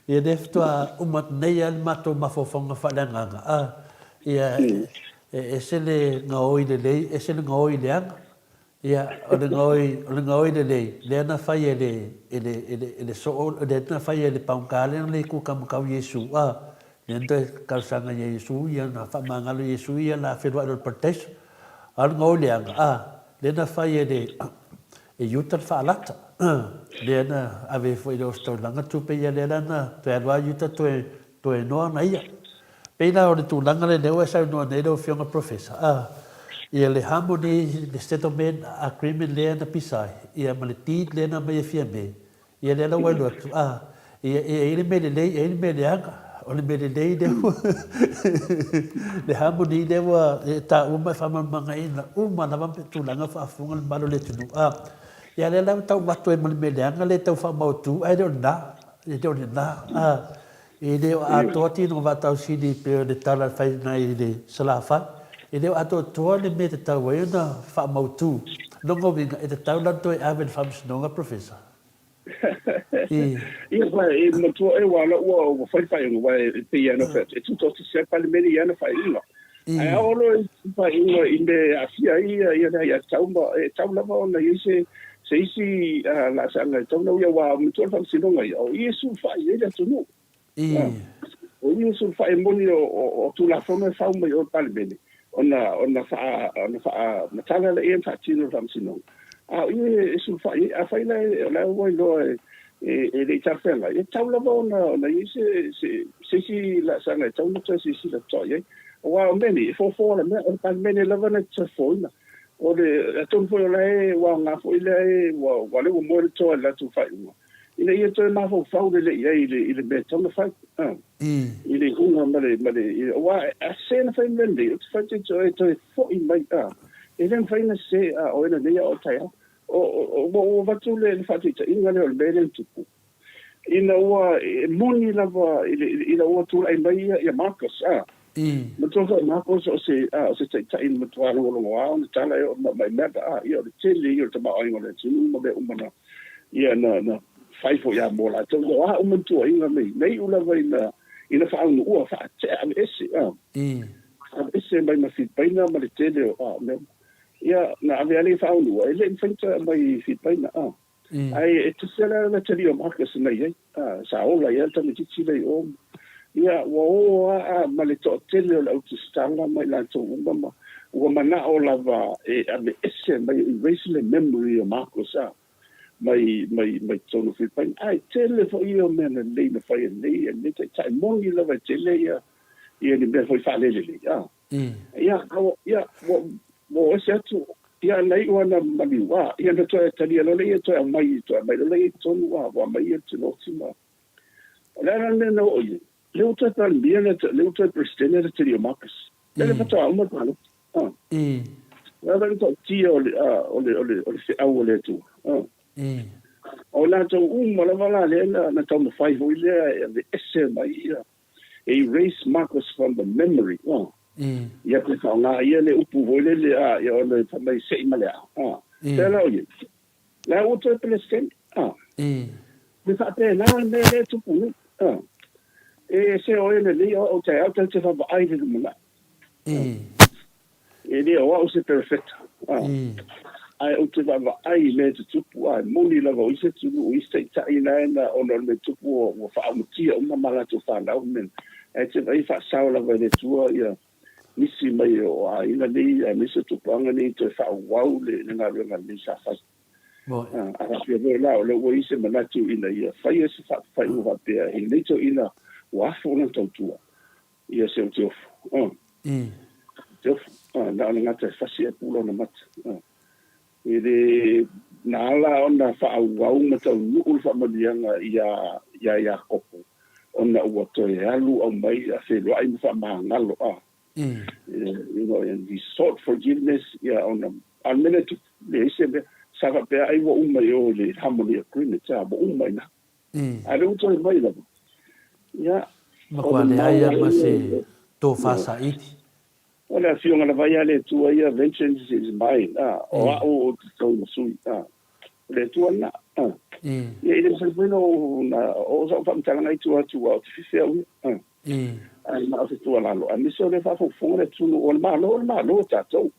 Ia, lea faatoa uma atu nei lava le matou mafaufauga faaleagaga, a, ia, e ese le gaoi lelei, ese le gaoi leaga. Ia, o le gaoi, o le gaoi lelei, lea na fai e le, e le, e le, e le soo, lea na fai e le paugā lea na le kūkamakau Iesū, a, lea na toe talosaga ia Iesū, ia na faamagalo Iesū ia la feloai loa i le parataiso. A o le gaoi leaga, a, lea na fai e le, e Iuta le faalata, lea na ave ai foi i le ositaulaga tupe ia lea la na toe alu lava Iuta toe Toe noa ana ia. Pei la o le tulaga lea lea ua e saunoa nei lau Afioga Professor, a, ia le harmony, le settlement agreement lea na pisa ai, ia ma le deed lea na aumai e Fiame, ia lea la ua alu atu, a, ia e i ai le mea lelei, e i ai le mea leaga. O le mea lelei lea ua, le harmony lea ua e taua ma e faamalamalamaina uma lava tulaga faafofoga le mamalu o le atunuu, a, ia lea la ua tau avatu ai ma le mea leaga lea e tau faamautu, ae le o lena, e le o lena, a. E le o atoa tino vaatausili pei o le tala e fai mai i le Salafai. E le o atoatoa le mea e tatau ai ona faamautu. Lona uiga, e tatau la ona toe ave i le Faamasinoga, Professor? I. Ia, fa, e matua e ua la ua ua fai faaiuga, aua e pei lava ona fai atu, e tutoatasi ai le Palemene i ana faaiuga. Ae ao loa i faaiuga i mea e aafia ai ia ia le aiatatau ma e tatau lava ona i ai se se isi laasaga e tatau ona uia aua matua le faamasinoga ia, o i e sulufai i ai le atunuu. O i e sulufai e moni o Tulafono e fau mai o le Palemene ona ona faa ona faamatala lea ona faatino e le faamasinoga. A o i e sulufai i ai, afai la o la ua iloa e le i talafeagai, e tatau lava ona ona i ai se se se isi laasaga e tatau ona toe silasila totoa i ai. Aua o mea nei, e fofo le mea, o le Palemene lava na te toe fofoina. O le, atonu foi o la e ua aoga foi lea e ua ua lea ua moe le toa i le latou faaiuga, ina ia toe mafaufau lelei i ai i le i le mea e tatau ona fai, i le iuga ma le ma le aua a sese na fai mea nei, ou te faitoitoa e toe foi mai, e le mafai ona sese, a o ena nei a o taeao. O, o, ua ou avatu le, le faataitaiga lea o le mea lea na tupu, ina ua e moni lava ina ua tulai mai ia, ia Marcus, a. Matua foi Marcus o se, a, o se taitai na matua logologoa ona tala e oo mai mea, a, ia o le tele ia o le tamaoaiga o le atunuu ma mea uma na, ia na, na fai foi lava mo latou. O a uma ni tuuaiga nei, na iu lava ina, ina faaunuua, faatea, aveese, a. Aveese mai ma Filipaina ma le tele o, a, mea uma. Ia, na ave lea i Faaonua, e le i mafai ona toe aumai i Filipaina, a. Ae e tusi lava le atalii o Marcus na i ai, a, sa ola ai lava le tamaitiiti lea i o. Ia, ua o lava ma le toatele o le au tusitala ma i latou uma, ma ua manao lava e aveese mai, e erase le memory o Marcus, a, mai, mai, mai totonu o Filipaina. Ae tele foi ia o mea lelei na fai e lenei, e lenei taitai. Moni lava e tele ia, ia ni mea foi faalelelei, a. Ia, ua, ia, ua, ua o ese atu. Ia, na iu ana maliu, a, ia na toe talia loa lea ia toe aumai, toe aumai loa lea i totonu, a, ua aumai ia le Tinooti ma. O le a la le mea na oo i ai? Lea ua toe Palemia le, lea ua toe Peresetene le atalii o Marcus. Lea le faatoa uma le palota. A. O le a la le matautia o le, a, o le, o le, o le feau a le Atua? A. O latou uma lava la lea na, na taumafai foi lea e aveese mai ia, e erase Marcus from the memory. A. Ia pe faaaoga ia le upu foi lele, a, ia ona fai mai se i ma le a. A. Pea la o ia. La ua toe Peresetene. A. Me faapena le mea lea e tupu nei. A. E se o e lelei o au taeao tatou te vaavaai i le lumanai. E le o au se perofeta. A. Ae ou te vaavaai i mea e tutupu, a e moni lava o isi atunuu, o isi taitai la e na ona o le mea e tupu ua, ua faaaumatia uma ma latou fanau ma mea. Ae te vaai e faasao lava e le Atua ia nisi mai o aiga nei aemaise o tupulaga nei toe faaauau le, le galuega lelei sa fai. A faapea foi la, o lea ua i ai se manatu ina ia faia se faaiuga faapea i lenei toeaina ua afu lana tautua, ia se o te ofo. Te ofo. Na o le gata e fasi ae pula ona mata. E le na ala ona faaauau ma taunuu le faamanuiaga iā iā Iakopo, ona ua toe alu aumai a feloai ma faamagalo, a. You know, and he sought forgiveness, ia, ona, a o le mea lea e tupu, leai se mea, sa faapea ai ua uma i o i le Harmony Agreement, a, ua uma i ina. A o lea ua toe mai lava, ia, o le Matua mau leai lava a ma ia, se tofa saili. O le afioga lava ia a le Atua ia, vengeance is mine, a, o a'u ou te tau masui, a, o le Atua lena, a. Ia, e le mafai foi ona oo sa'u faamatalaga i tua atu, aua ou te fife au ia, a. Ae na o se tuualalo, aemaise o lea e faafogafoga le atunuu, o le Malo o le Malo o tatou.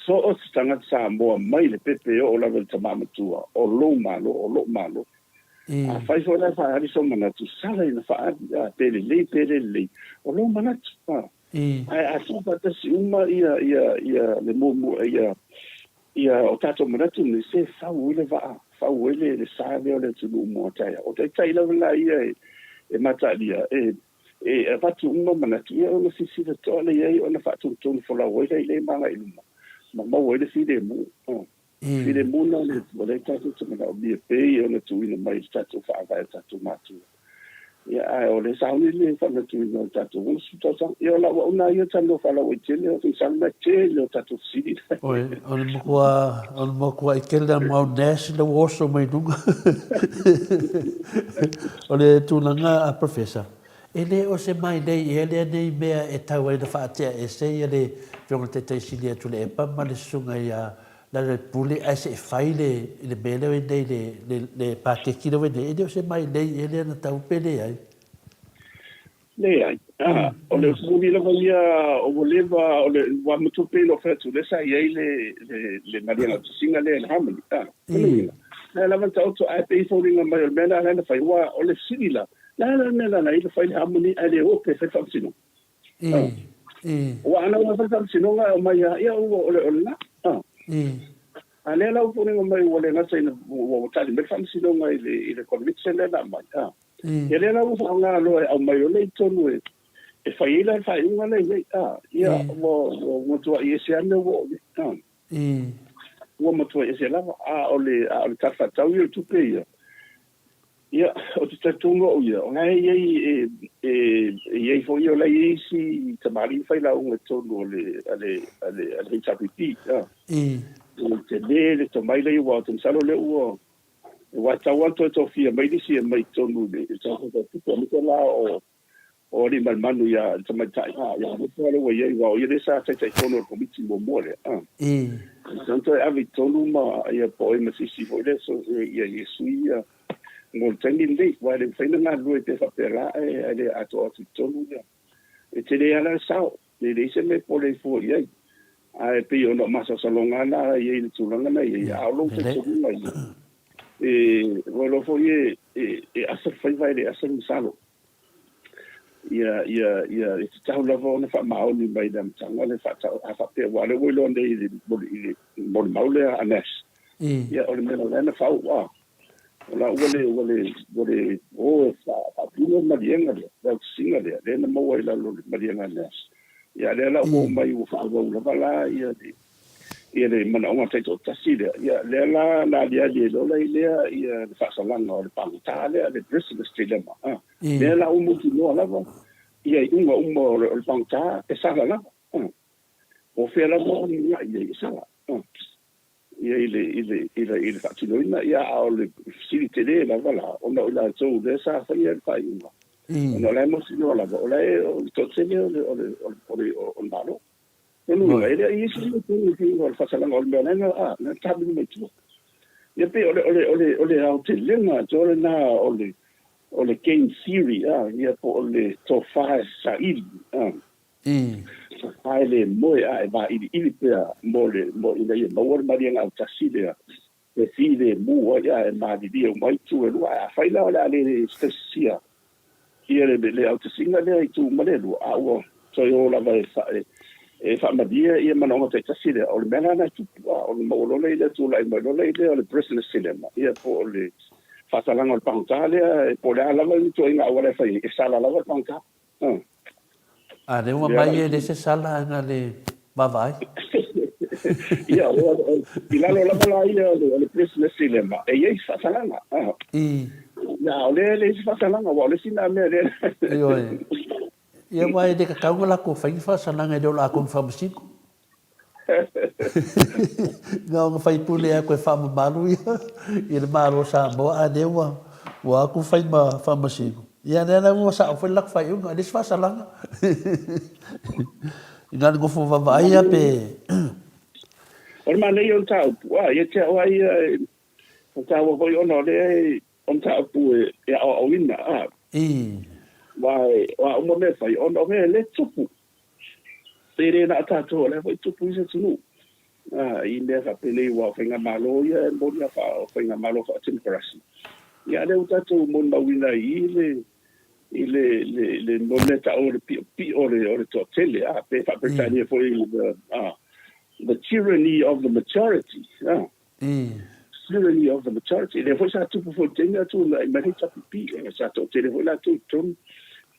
So o se tagata Samoa mai le pepe e oo lava i le tama matua, o lou Malo, o lo'u Malo. Afai foi la e faaali sou manatu, sala ina faaali, a, pe lelei pe le lelei, o lou manatu, a. Ae a tuufaatasi uma ia, ia, ia le muamua, ia, ia o tatou manatu nei, se fau ai le vaa, fau ai le, le sa lea o le atunuu mo taeao. O taitai lava la ia e, e mataalia, e, e avatu uma manatu, ia ona silasila totoa lea i ai ona faatonutonu folau ai lea i le ma agai i luma, ma maua ai le filemu. Filemu na o le Atua, lea tatou te manaomia pei ona tuuina mai i le tatou Faavae o tatou matua. Ia, ae o le sauni le faamanatuina o le tatou 60 tausaga. Ia, o lau auauna ia talanoa faalauaitele, o tausaga na tele o tatou fesili. Oi, o le matua, o le matuai tele lava mau Nash lea ua oso mai luga. O le tulaga a Professor, e le o se mailei ea lea nei mea e tau ai na faatea ese ia le Afioga i le Taitai Sili a Tuilaepa ma le Susuga ia Lealailepule ae se i fai le le mea lea ua i nei le le le paketi lea ua i nei, e le o se mailei ea lea na tau pe leai? Leai. O le moni lava ia ua leva, o le ua matua pei ona ou fai atu, lea sa i ai le le le maliega o tusiga lea i le Harmony. O le uiga, lea lava na taoto ae pei e foliga mai o le mea lena la na fai, aua o le fesili la, le a la le mea na ala ai ona fai le Harmony ae le o pe fai le faamasinoga? Aua ana ua fai le faamasinoga e aumai lava, ia ua o le o lena. A lea la ua foliga mai ua le gata ina ua tali mai le faamasinoga i le i le conviction lea na aumai, ia lea la ua faaaoga loa e aumai loa lea i totonu e e fai ai la le faaiuga lea i ai, ia ua ua matuai ese lava le mea ua oo i ai. Ua matuai ese lava, a o le a o le Tala Faatatau ia o le Tupe ia, Ia, ou te talitonu au ia, o la e i ai, e, e, e i ai foi, o la e i ai isi tamalii failauga i totonu o le, a le, a le, a le HRPP, a. E tele le tomai lea, aua ou te masalo o lea ua, aua e tatau lava ona toe tofia mai nisi e aumai i totonu i le Tala Faatatau o Tupe, aemaise la o, o Aliimalemanu ia le tamaitai, a, ia aemaise lea ua i ai, aua o ia lea sa Taitaifono o le Komiti muamua lea, a. E tatau ona toe ave i totonu ma, ia, po o ai ma se isi foi lea, so, ia, ia sui ia mo le taimi lenei, aua e le mafai ona galulue pea faapea la, ae, ae le atoa atu i totonu ia. E tele lava la le sao, e leai se mea e pole ai fua i ai. Ae pei ona o masalosaloga lava la e i ai i le tulaga na i ai, a o lou talitonuga ia, e, ua iloa foi e, e, e asa le faiva e le asa le masalo. Ia, ia, ia, e tatau lava ona faamaoni mai i le amataga le faatau, a faapea, aua o lea ua iloa nei i le, i le molimau lea a Nash, ia, o le mea la na fau, a, o la ua le, ua le, ua le o e faatino le maliega lea, le autasiga lea, lea na maua i lalo o le maliega a Nash. Ia, a lea la ua oo mai ua faaauau lava la ia le, Ia le manaoga taitoatasi lea, ia lea la na aliali ai loa lea ia le faasalaga o le pagota lea, le prisoner's dilemma. A, lea la ua mautinoa lava ia iuga uma o le pagota e sala lava. A, po o fea lava o agai i ai e sala. A, ia i le, i le, i le, i le faatinoina, ia a o le fesili tele lava la, ona o i latou lea sa faia le faaiuga, ona o la e mautinoa lava, o la e, o le toatele o le, o le, o le, o le, o le Malo. Lona uiga, e le i isi se tonu i o le faasalaga o le mea lena, a, na taamilo mai tua. Ia pei o le, o le, o le, o le aotelega atoa lena o le, o le game theory, a, ia po o le tofa e saili, a, tofa e le moe, a, e vailiili pea mo le, mo, ina ia maua le maliega autasi lea, e filemu ai, a, e malilie uma ai itu e lua. Ae afai la o le a le tausisia ia le, le autasiga lea i itu uma le lua, a ua toe o lava e, fa, e, e faamalie ia manaoga taitasi lea, o le mea la lena e tupu, a, ona maua loa lea i lea tulai mai loa lea i lea o le prisoner's dilemma, ia po o le faasalaga o le pagota lea, po o le a lava le ituaiga auala e fai ai, e sala lava le pagota. A. A lea ua mai e le se sala ae na le vaavaai. Ia, i lalo lava la ia o le prisoner's dilemma, e i ai se faasalaga. I. Ia, a o lea e leai se faasalaga, aua o le isi lena mea lea. Ioe. Ia, aua e le tatau ona latou fai ni faasalaga e le o latou ni faamasino. Na ona faipule atu e faamamalu ia i le Malo o Samoa, a lea ua ua atu fai ma faamasino. Ia lea la ua sao foi le latou faaiuga, e leai se faasalaga. Ina le nofo vaavaai lava pe. O le manaia o le mataupu, a ia te au lava ia, e taua foi ona o lea e o mataupu e aoaoina, a. Aua o a uma mea e fai, ona o mea e le tupu. E le na o tatou, o lea foi e tupu i isi atunuu i mea faapenei, aua o faigamalo ia e moni lava o faigamalo faatemokarasi, a o lea ua tatou molimauina ai i le i le le le mea e tau o le piopio o le o le toatele, a pe faa-Peretania foi the the tyranny of the majority, a tyranny of the majority. Lea foi sa tupu foi i le taimi a tulai mai le HRPP, sa toatele foi latou i totonu,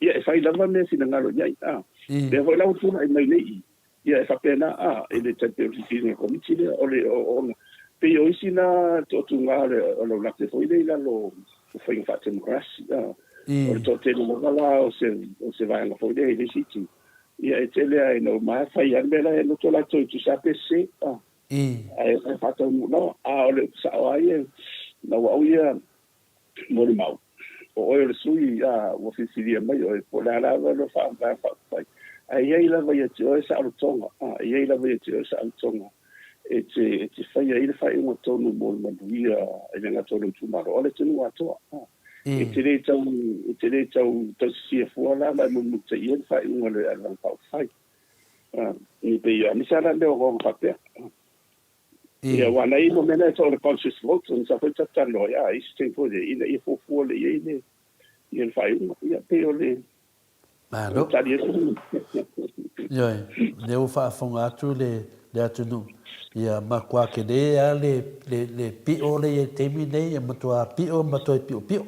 ia e fai lava mea e finagalo i ai, a. Lea foi la ua tulai mai nei i, ia e faapena, a, i le taimi o le filifiliga o le Komiti lea, o le, ona, pei o isi na toatuga o le, o le lape foi lea i lalo o faiga faatemokarasi, a. O le toatele lava la o se, o se vaega foi lea i le isi itu, ia e tele lava ina uma lava fai lava le mea la e loto latou e tusa lava pe sese, a. Ae faataunuu lava. A o le upu sao lava ia, na ua au ia molimau, o oe o le sui a ua filifilia mai oe, po o le a lava lou faavae faaupufai, ae i ai lava ia te oe saolotoga, a, e i ai lava ia te oe saolotoga e te, e te faia ai le faaiuga tonu mo le manuia e le gata o lou itumalo, a o le atunuu atoa. A, e te le tau, e te le tau tausisia fua la ma e mulimulitaia le faaiuga a le Vaega Faaupufai. Ni pei a misa la mea o faapea. Ia aua na i mo mea na e tau le conscious vote ona sa foi talanoa ia isi taimi foi lea ina ia fuafua lelei ai le ia le faaiuga. Ia pei o le Malo. tali atu. Ioe, lea ua faafofoga atu le le atunuu, ia matua tele lava le le le pio lea i ai i le taimi lenei, ia matua pio ma toe piopio.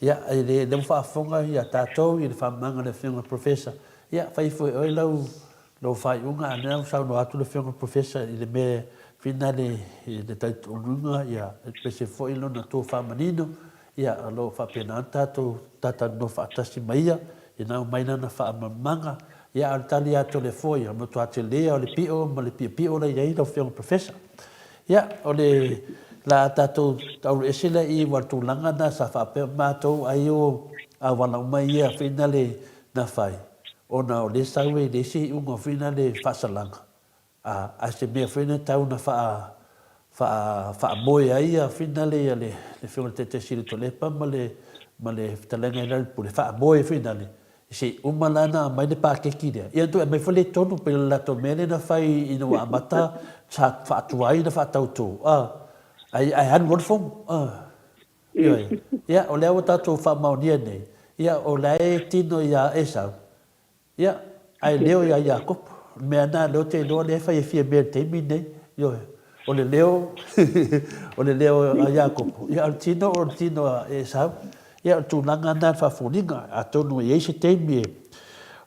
Ia, lea ua faafofoga ia tatou i le faamamaga a le Afioga i le Professor, Ia, fai ifo e oe lau, lau faaiuga, a o lea ua saunoa atu le Afioga i le Professor i le mea finale i le talitonuga, ia, aemaise foi lona tofa manino, ia, o lo o faapena ona tatou talatalanoa faatasi ma ia, ina aumai lana faamalamalamaga. Ia, a o le tali atu a le Afoa, ia, matua tele lava o le pio ma le piopio la e i ai lau Afioga i le Professor. Ia, o le la tatou tauluese lea i aua o le tulaga lena sa faapea matou ai o auala uma ia finale na fai, ona o lea sau e leai se iuga foi na le faasalaga, a, a se mea foi na tau na faa, faa, faamoe ai ia finale ia le, le Afioga i le Taitai Sili o Tuilaepa ma le, ma le Fetalaiga ia Lealailepule, faamoe finale, se i uma la na aumai le paketi lea, ia na toe aumai foi lea i totonu, pei o le latou mea lea na fai ina ua amata sa faatuai na faatauto, a, ae, ae alu loa le fono, a. Ioe. Ia, o lea ua tatou faamaonia nei, ia, o la e tino iā Esau, ia, ae leo iā Iakopo. O le mea lena, o lea ou te iloa o lea e fai e Fiamē i le taimi lenei. Ioe. O le leo, o le leo a Iakopo, ia, a o le tino, o le tino a Esau. Ia, o le tulaga lena i le faafoliga, atonu e i ai se taimi e...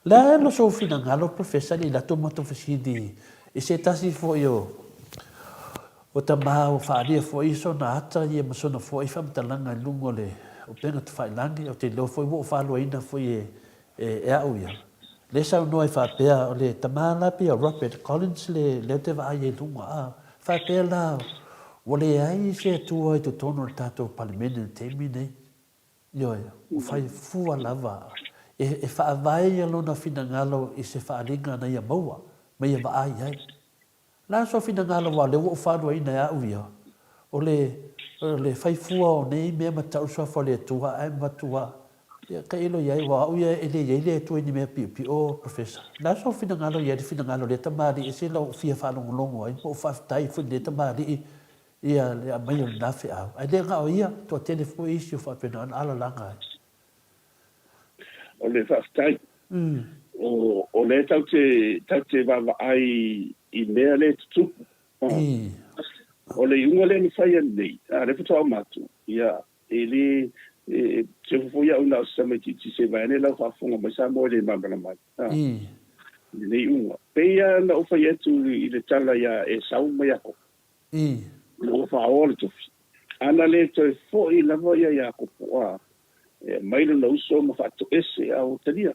O le a lo sou finagalo Professor i la tou matou fesili i se tasi foi o... Ua tama ua faaalia foi sona ata ia ma sona foi faamatalaga i luga o le upega tafailangi, ou te iloa foi ua ou faaluaina foi e e au ia. Lea saunoa ai faapea, o le tama la pei o Robert Collins le lea ou te vaai ai i luga, a faapea la ua leai se Atua i totonu o le tatou Palemene i le taimi nei. Ioe, ua fai fua lava e e faavae ia lona finagalo i se faaaliga na ia maua ma ia vaai ai. La sou finagalo aua o lea ua ou faaluaina e au ia, o le o le fai fua o nei mea ma tau le suafa o le Atua ae matua ia tailo i ai aua o au ia e le i ai le Atua i ni mea piopio Professor. La sou finagalo i ai le finagalo o lea tamalii e sila ou fia faalogologo ai ma ou faafetai foi i lenei tamalii ia le aumai o lena feau. Ae le na o ia, toatele foi isi o faapena ona alalaga ai. O le faafetai. O, o lea tatou te, tatou te vaavaai i mea lea e tutupu. O le iuga lea na faia nei, a lea faatoa uma atu, ia, e le, e, se foi au na o se tamaitiiti se vaeane lau faafofoga mai Samoa e le malamalama ai. I lenei iuga. Pei lava na ou fai atu i le tala ia Esau ma Iakopo. Ina ua faaoa le tofi. Ana le toe foi lava ia Iakopo, a, e aumai lona uso ma faatoese, a ua talia.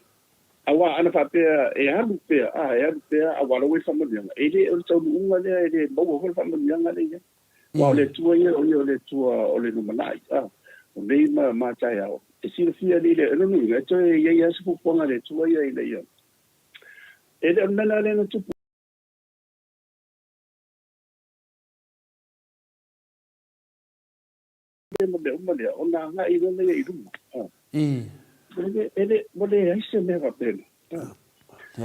Aua ana faapea e alu pea, a, e alu pea, aua la ua i le faamanuiaga, e le o le taunuuga lea, e le maua foi le faamanuiaga lea i ai. Aua o le Atua ia, o ia o le Atua o le lumanai, a, o nei ma, ma taeao, e silafia nei le, o lona uiga, e toe i ai lava se fuafuaga a le Atua ia ina ia, e le o le mea la lea na tupu. Lea ma mea uma lea, ona agai loa lea i luma. E le, ua leai se mea faapena.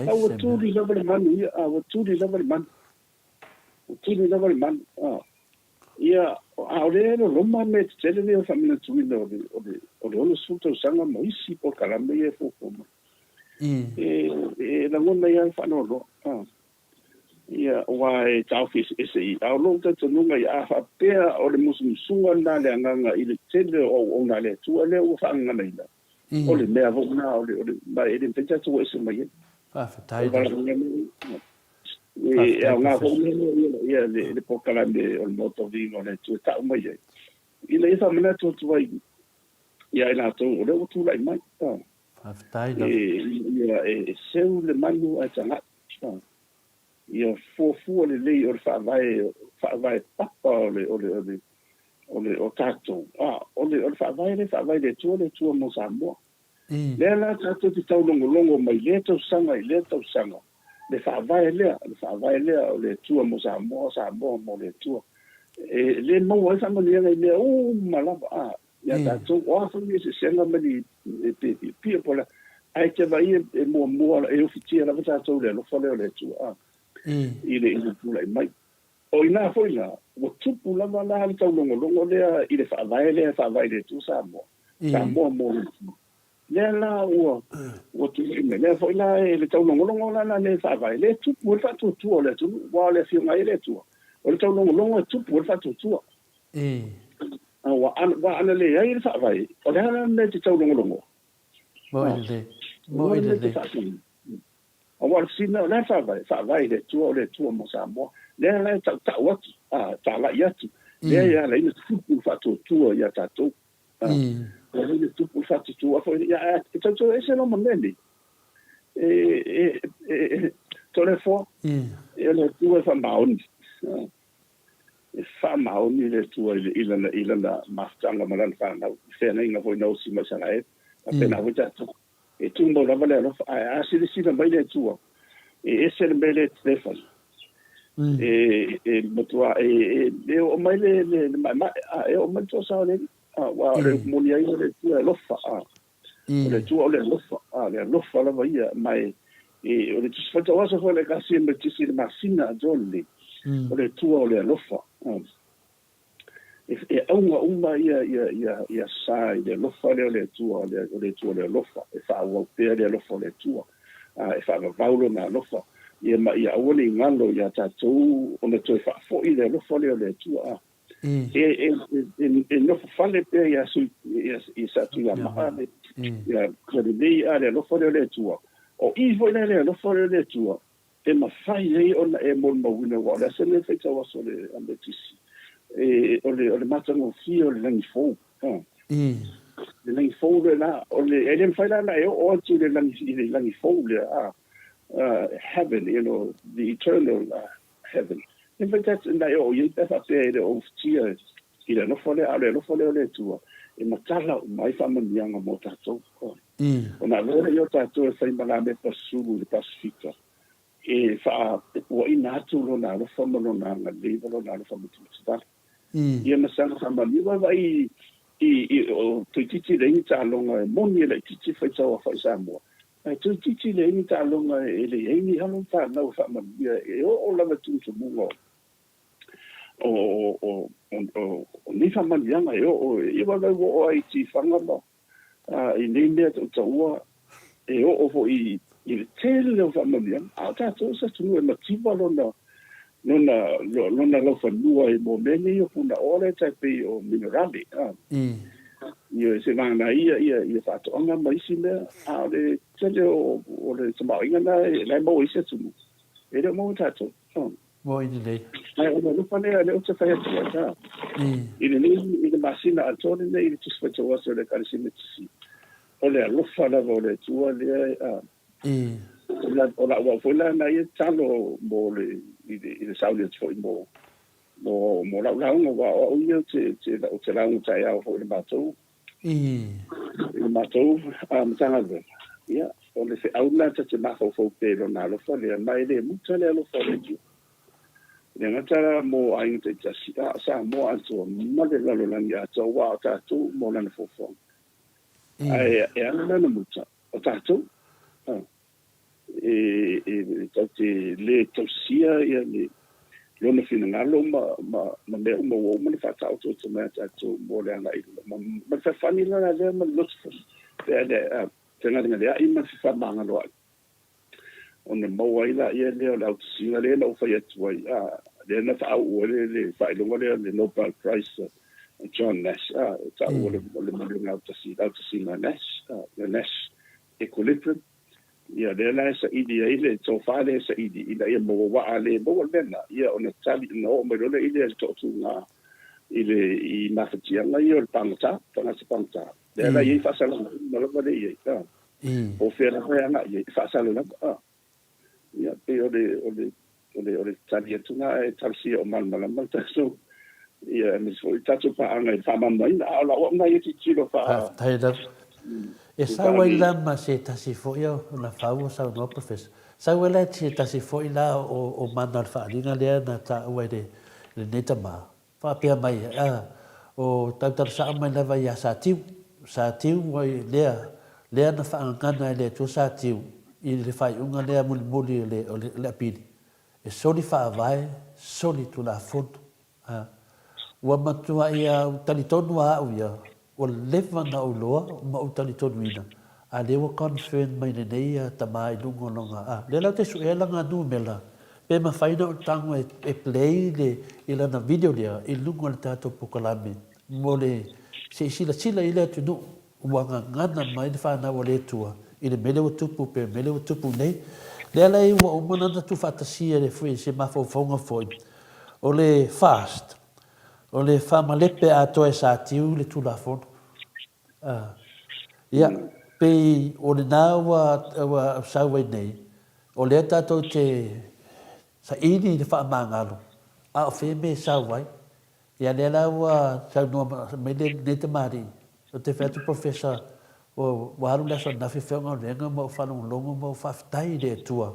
A ua tuli lava le manu ia, a ua tuli lava le manu. Ua tuli lava le manu. Ia, a o lea e loloma mea tetele nei o le faamanatuina o le, o le, o le 60 tausaga ma isi polokalame ia e fuafua mai. E lagona ai lava le faanoanoa. Ia, aua e taofi eseese i, a o lou talitonuga ia, a faapea o le musumusuga lena a le Agaga i le tele o auauna a le Atua lea ua faagaganaina, o le mea foi lena, o le, o le, ma e le mafai tatou o ese mai ai. Faafetai. O le valaauina lea, e aoga foi le mea lea, ia, le, le polokalame o le Maota o Viiga o le Atua e tau mai ai, ina ia faamanatu atu ai ia i latou o lea ua tulai mai. Faafetai lava. Ia, e seu le manu ae tagai. Ia fuafua lelei o le faavae, faavae papa o le, o le, o le, o le, o tatou, a, o le, o le faavae lea e faavae i le Atua, le Atua mo Samoa. Lea la tatou te taulogologo mai lea tausaga i lea tausaga, le faavae lea, le faavae lea o le Atua mo Samoa, Samoa mo le Atua. E le maua ai faamanuiaga i mea uma lava, a, ia tatou, o a foi ni eseesega ma ni pe piopio po o le a, ae te vaai e muamua, e ufitia lava tatou i le alofa lea o le Atua, a, i le, i le tulai mai. O i ina foi la, ua tupu lava la le taulogologo lea i le faavae lea e faavae i le Atua Samoa, Samoa mo le Atua. Lea la ua, ua tulai mai, lea foi la e le taulogologo la lea e faavae, lea e tupu ai le faatuatua o le atunuu, aua o le Afioga ai le Atua, o le taulogologo e tupu ai le faatuatua. Ua ana leai le faavae, o le a la le mea e te taulogologoa? Moi lelei, moi lelei. Aua o le fesili, o le a le faavae? Faavae i le Atua, o le Atua mo Samoa. Lea la e tautau atu, talai atu, lea e ala ai ona tupu le faatuatua ia tatou. E ala ai ona tupu le faatuatua foi, ia, e tautua ese loa ma mea nei. E Toleafoa, e le Atua e faamaoni. E faamaoni le Atua i lana, i lana mafutaga ma lana fanau, i feagaiga foi na osi ma Isaraelu, faapena foi tatou. E tumau lava le alofa, ae a silasila mai le Atua, e ese le mea lea e fai. E, e matua, e, e, e oo mai le, le, le maemae, a, e oo mai le toasa o le Alii. Aua o le upu moni ai o le Atua e alofa, a. O le Atua o le alofa, a, le alofa lava ia, ma e, e, o le Tusi Faitau Aso foi a le Ekalesia Metotisi i le masina atoa lenei, o le Atua o le alofa. E, e auga uma ia, ia, ia, ia sa i le alofa lea o le Atua, o le, o le Atua o le alofa, e faaauau pea le alofa o le Atua, a, e faavavau lona alofa, ia ma ia aua ne i galo iā tatou ona toe faafoi le alofa lea o le Atua, a. E nofo fale pea ia Satuiamaa le lelei a le alofa lea o le Atua. O i foi la le alofa lea o le Atua e mafai ai ona e molimauina, aua o le a se mea e faitau aso le Ametisi. E, o le, o le matagofie o le lagi fou. A. Le lagi fou lea la, o le, e le mafai la ona e oo atu i le lagi, i le lagi fou lea, a, uh, heaven, you know, the eternal uh, heaven. E mafai tatou ona e oo i ai pe a faapea e le o ufitia i le alofa lea, a o le alofa lea o le Atua, e matala uma ai faamanuiaga mo tatou. Ona avea lea o tatou e fai ma lamepa sulu i le Pasefika, e faapuaina atu lona alofa ma lona agalelei ma lona alofa matimativale. Ia ma saga faamanuia. Ua vaai i, i, o toeitiiti leai ni taaloga e moni e laitiiti faitau aofai Samoa, ae toeitiiti leai ni taaloga e leai ni alo ma fanau e faamanuia e oo lava i tumutumuga o, o, o, o, o nei faamanuiaga e oo, ia ua ua oo ai i tifaga ma, i nei mea tautaua e oo foi i le tele o faamanuiaga, a o tatou o se atunuu e mativa lona, lona, lona laufanua i mo mea nei o punaoa lea e tai pei o minerale, a. Ioe, se vagana ia, ia, ia faatoaga ma isi mea, a o le tele o, o le tamaoaiga na e, la e maua i isi atunuu, e le o maua e tatou. Mo i lenei. Ae o le alofa lea, lea ou te fai atu ai, a. I lenei, i le masina atoa lenei i le Tusi Faitau Aso o le Ekalesia Metotisi, o le alofa lava o le Atua lea, a. O la'u au foi la na ia tatalo mo le, i le, i le sauni atu foi mo, mo, mo la'u lauga, aua o a'u ia ou te, ou te lauga taeao foi i le matou, I le matou Matagaluega, ia, o le feau lena ta te mafaufau pea i Lona alofa lea, ma e le muta le alofa o le Atua. E le gata la mo aiga taitasi, a o Samoa atoa ma le lalolagi atoa, aua o tatou uma o Lana foafoaga. Ae e ala lana muta, o tatou, e, e tatou te le tausia ia le lona finagalo ma, ma, ma mea uma ua uma ona faataototo mai ia tatou mo le agai i luma. Ma, ma le fealofani la lea ma le loto fealeae, fegalegaleai ma le fefaamagaloai, ona maua ai laia lea o le autasiga lea na ou fai atu ai, a, lea na faauu ai le, le faailoga lea, le Nobel Prize a John Nash, a, e taua le, le maliuga autasi, autasiga a Nash, a, the Nash Equilibrium. Ia, lea la e saili ai le tofa lea e saili ina ia maua waa le maua le mea lena, ia ona tali, ona oo mai loa lea i le toatuga i le i mafatiaga ia o le pagota, tagata pagota. Lea la e i ai faasalaga uma lava lea e i ai, a. Po o fea lava e agai i ai, e faasala lava, a. Ia, pei o le, o le, o le, o le tali atu lena ae talosia o malamalama le tatou, ia, aemaise foi le tatou paaga i le faamalamalamaina. A o lau au lena ia tilotilo faa... Faafetai lava. E sau ai la ma se tasi foi o na fau o saunoa Professor. Sau ai la se tasi foi la o, o mana o le faaaliga lea na taua e le, lenei tama. Faapea mai, a, o tautala sao mai lava ia Satiu. Satiu ua lea, lea na faagagana e le Atua Satiu i le faaiuga lea mulimuli o le, o le, o le apili, e soli faavae, soli tulafono. A, ua matuai a ou talitonu a au ia, Ua leva ona ou iloa ma ou talitonuina, a lea ua confirm mai lenei tama i luga o lona, a, lea la ou te suea lana numera, pe mafai ona ou tago e, e play le, i lana video lea i luga o le tatou pokalame mo le, se i silasila i le atunuu ua gagana mai le fanau a le Atua i le mea lea ua tupu pe mea lea ua tupu nei. Lea la ua uma ona tuufaatasia le, se mafaufauga foi o le fast. O le faamalepe atoa e Satiu le Tulafono. Ia, pei o lena ua, ua sau ai nei, o lea tatou te saili i le faamagalo, a o fea mea e sau ai. Ia, lea la ua saunoa mai lenei tamalii, ou te fai atu Professor, ua alu le aso ananafi feogaluega ma ou faalogologo ma ou faafetai i le Atua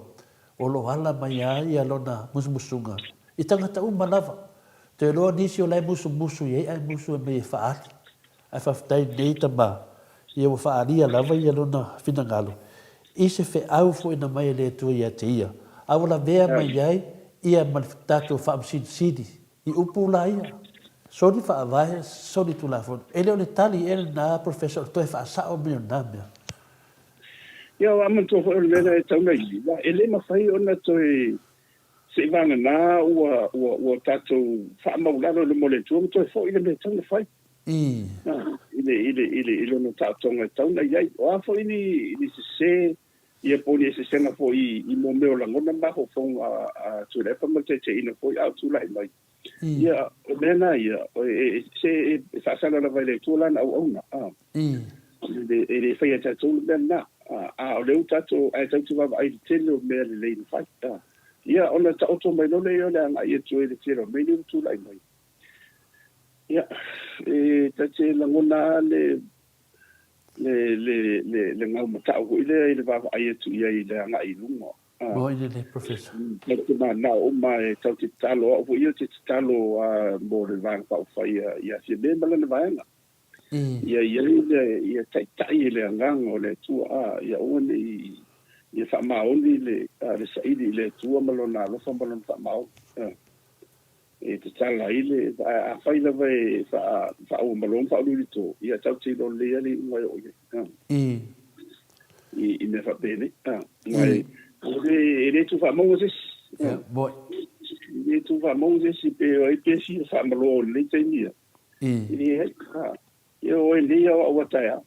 o lo o ala mai a ia lona musumusuga i tagata uma lava. Toe loa nisi o la e musumusu i ai ae musu e mei e faaali. Ae faafetai i lenei tama ia ua faaalia lava ia lona finagalo i se feau foi na mai e le Atua ia te ia, a ua lavea mai ai ia ma le tatou faamasilisili i upu la ia, soli faavae, soli tulafono. E le o le tali ea lena Professor o le toe faasao mai o lena mea. Ia, ua manatua foi o le mea lea e tatau ona iloa, e le mafai ona toe seivagana ua, ua, ua tatou faamaulalo i luma o le Atua ma toe foi le mea e tatau ona fai. I le, i le, i le, i lona taotoga e tatau ona i ai. O a foi ni, ni sese Ia po o ni eseesega foi i mea o lagona ma mafaufauga a Tuilaepa ma le taitaiina foi a o tulai mai. Ia, o mea na ia, se e faasala lava e le Atua lana auauna. E le faia e tatou le mea lena. A o lea ua tatou, ae tatou te vaavaai i le tele o mea lelei na fai. Ia, ona taoto mai loa lea o le agai atu ai i le tele o mea nei ua tulai mai. Ia, e ta te lagona lava le le, le, le, le gaumatau foi lea i le vaavaai atu i ai i le agai i luma. Mo i le Professor. Tatou te mananao uma e tatou te tatalo, o au foi ia ou te tatalo mo le Vaega Faaupufai ia Fiame ma lana vaega. Ia i ai le, ia taitai e le Agaga o le Atua, a, ia aua ne i, ia faamaoni le, le saili i le Atua ma Lona alofa ma Lona faamaoni. E tatala ai le, afai lava e faaua-malo ma faauliulito, ia tatou te iloa lelei lava le iuga e oo i ai. I mea faapenei. Aua e le tuufaamauga se isi. E le tuufaamauga se isi pe o ai pe fia faamalo i lenei taimi ia. E leai. Ia o ai nei au au a taeao.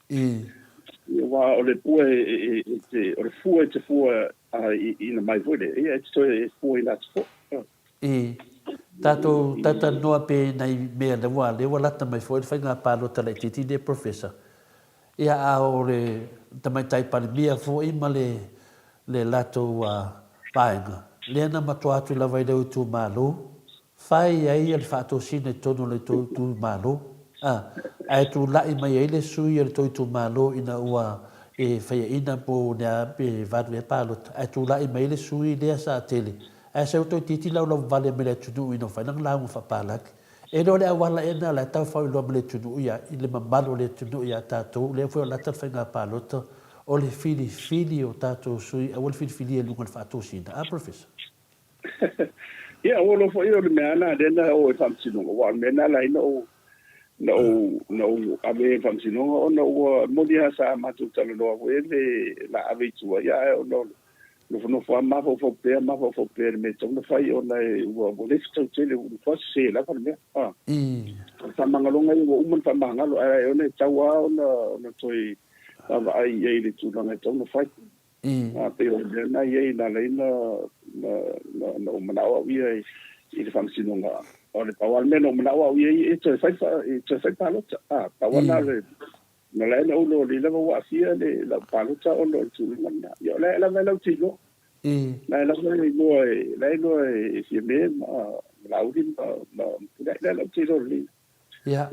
Ia aua o le pua e te, o le fua e te fua ina mai foi lea, ia e te toe fuaina atu foi. I tatou talatalanoa pe nai mea lea ua lea ua lata mai foi le faiga palota laitiiti lea Professor. Ia a o le Tamaitai Palemia foi ma le le latou vaega lea na matua atu lava i lou itumalo Fai ai le faatosina i totonu o le tou itumalo, a, ae tulai mai ai le sui o le tou itumalo ina ua e faiaina po o le a pe valu ea palota, ae tulai mai ai le sui lea sa tele, ae sau toeitiiti laulauvale mai le atunuu ina ua fai lana lauga faapalagi. E le o le auala ea lena o la e tau faailoa mai le atunuu ia, i le mamalu o le atunuu ia tatou, lea foi o lata le faiga palota, o le filifili o tatou sui, aua le filifilia i luga o le faatosina. A, Professor? Ia, ua iloa foi o le mea lena lea na oo i le faamasinoga, aua o le mea lena na ala ai na ou, na ou, na ou ave ai i le faamasinoga, ona ua moni lava sa matou talanoa foi le la ave i tua, ia ae ona o le nofonofo lava mafaufau pea, mafaufau pea i le mea e tatau ona fai, ona e, ua, ua le fetau tele, ua matua sese lava le mea. A. O le faamagaloga ia ua uma ona faamagalo, ae ona e tatau lava ona, ona toe vaavaai i ai i le tulaga e tatau ona fai. A pei o le mea lena e i ai na ala ai na na ou manao au ia i le faamasinoga. O le pau lava le mea na ou manao au ia e toe fai e toe fai palota. A pau lava lena o le na ala ai ona ou iloa o lea lava ua aafia le lau palota ona o le tulaga lena. Ia o la e lava e lautinoa. La e lava e iloa e la e iloa e Fiame ma Laauli ma ma Pulai la e lautinoa lelei. Ia,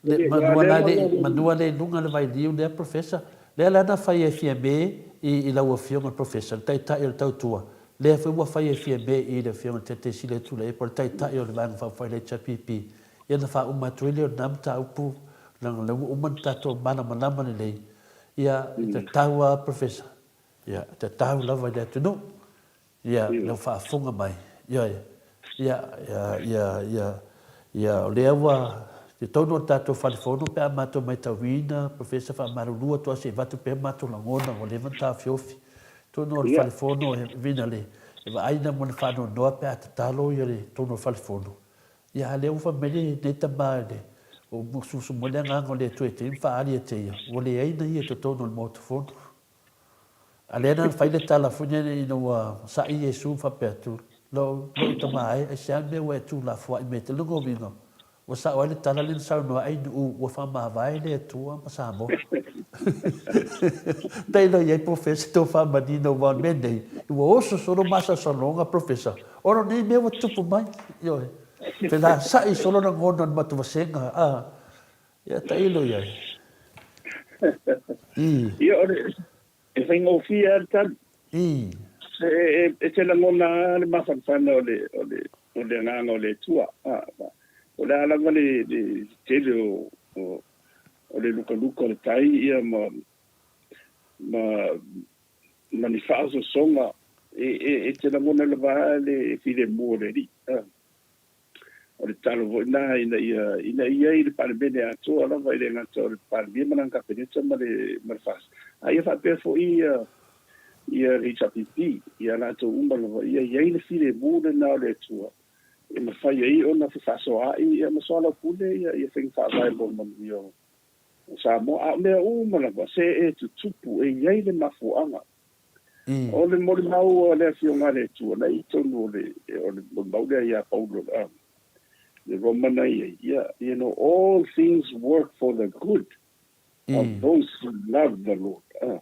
le, manua la le, manua le i luga le vailiu lea Professor. Lea la na fai e Fiame i, i lau Afioga i le Professor, le Taitai o le Tautua. Lea foi ua fai e Fiame i le Afioga i le Taitaisili a Tuilaepa, o le Taitai o le Vaega Faaupufai a le HRPP. Ia ona faauma atu ai lea o lena mataupu, leaga o lea ua uma ona tatou malamalama lelei. Ia, e tatau lava Professor, ia, e tatau lava i le atunuu. Ia, lau faafofoga mai. Ioe. Ia, ia, ia, ia, ia, o lea ua, i totonu o le tatou fale fono pe a matou maitauina, Professor faamalulu atu lava se i avatu pea matou lagona ua leva ona taofiofi. I totonu o le fale fono e vina le, e vaaina mo le faanoanoa pe a tatalo ia le totonu o le fale fono. Ia, a lea ua fai mai lenei tama i le, ua musumusu mai le agaga o le Atua e te ia ma faaali ia te ia, ua leai na ia i totonu o le Maota Fono. A lea na fai le tala foi lea ina ua sa'i Iesu ma faapea atu, Lou, lou tama e, aisea le mea ua e tuulafoa'i mai ai te luga o uiga? Ua sa'o ai le tala lea na saunoa ai Nu'u, ua faamavae le Atua ma Samoa. Tailo i ai Professor tou faamanino aua o le mea nei, ua oso solo masalosaloga Professor, ona o nei mea ua tutupu mai, ioe, felasa'i solo lagona o le matou vasega, a. Ia tailo i ai. I. Ia, o le, e faigofie lava le tali. I. E, e, e te lagona lava le mafanafana o le, o le, o le agaga o le Atua. A, o le a lava le, le tele o, o, o le lukaluka o le tai, ia, ma, ma, ma ni faaosoosoga, e, e, e te lagona lava le filemu o le Alii. A. O le tatalo foi lena ina ia ina ia i ai le Palemene atoa lava e le gata o le Palemia ma lana Kapeneta ma le ma le FAST, a ia faapea foi ia ia le HRPP, ia latou uma lava, ia i ai le filemu lena o le Atua e mafai ai ona fefaasoaai ia ma soalaupule ia ia faiga faavae mo le manuia o o Samoa, a o mea uma lava, se e tutupu, e i ai le mafuaaga. O le molimau a le Afioga a le Atua, na i totonu o le, o le molimau lea ia Paulo, a, le Roma na i ai, ia, you know, all things work for the good of those who love the Lord. A,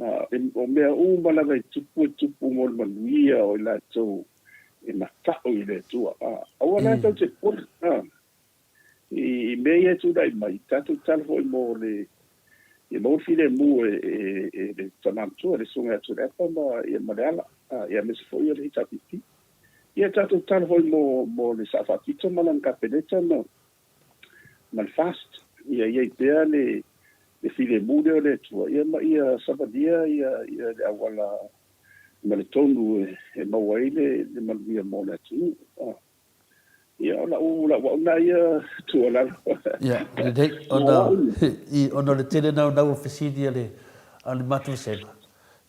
a, o mea uma lava e tupu, e tupu mo le manuia o i latou e mataʻu i le Atua. A, aua latou te pole, a, I mea ia e tulai mai, tatou tatalo foi mo le ia maua le filemu e e le tama matua, le Susuga ia Tuilaepa ma ia ma Leala, ia aemaise foi o le HRPP. Ia tatou tatalo foi mo mo le Sao Faapito ma lana Kapeneta ma ma le FAST, ia i ai pea le le filemu lea o le Atua, ia ma ia savalia ia ia le auala ma le tonu e maua ai le le manuia mo le atunuu. Ia, o lau, lau au na ia tuualalo. Ia, lelei, ona, i, ona o le tele naunau o fesili a le, a le matou vasega,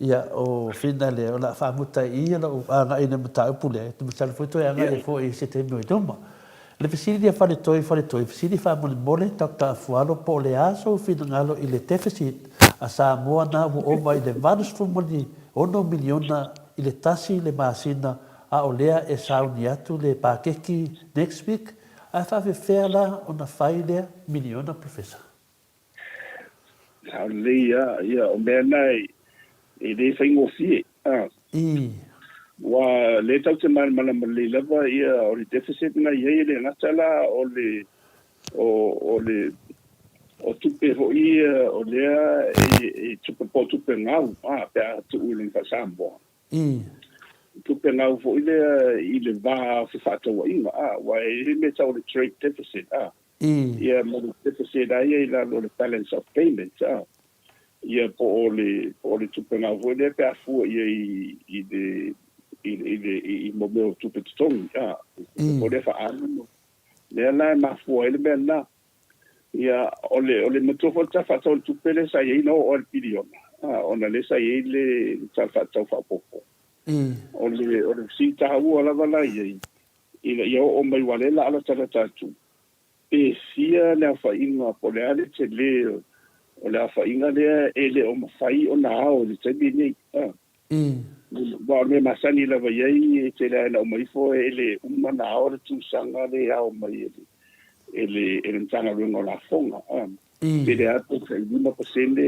ia, o Whina lea, o le a faamuta i i lou agai i le mataupu lea, e masalo foi toe agai ai foi i se taimi o i luma. O le fesili lea Faletoi, Faletoi, fesili faamolemole, Doctor Afualo, po o le a sou finagalo i le deficit a Samoa na ua ova i le $86 miliona i le tasi le masina A o lea e sauni atu le pakeki next week, ae faafefea la ona fai lea miliona Professor? Sao lelei a, ia o mea na e le faigofie a. Ii. Ua le tau te malamalama lelei lava ia o le deficit na i ai e le gata la o le o o le o tupe foi ia o lea e tupe po o tupe gau a pe a tuu i lona faa-Samoa. I. Tupe gau foi lea i le va o fefaatauaiga, a, aua e i ai mea tau o le trade deficit, a. I. Ia, ma le deficit lava ia i lalo o le balance of payments, a. Ia, po o le, po o le tupe gau foi lea pe a fua i ai i le, i le, i le, i mo mea o tupe totogi, a. I. Po o lea faaalu, lea la e mafua ai le mea lena. Ia, o le, o le matua foi o le Tala Faatatau o le Tupe lea sa i ai na oo lava i le piliona, a, ona lea sa i ai le Tala Faatatau Faaopoopo. O le, o le fesili taua lava la i ai, ina ia oo mai aua o lea o le a latalata atu, pe fia le aofaiga po o le a le tele o le aofaiga lea e le o mafai ona ao i le taimi lenei. A. Aua o le mea masani lava i ai, e tele lava ina uma ifo e le uma ona ao le tusaga lea e ao mai e le, e le, e le Matagaluega o Lafoga. A. Tele lava pe tai 5%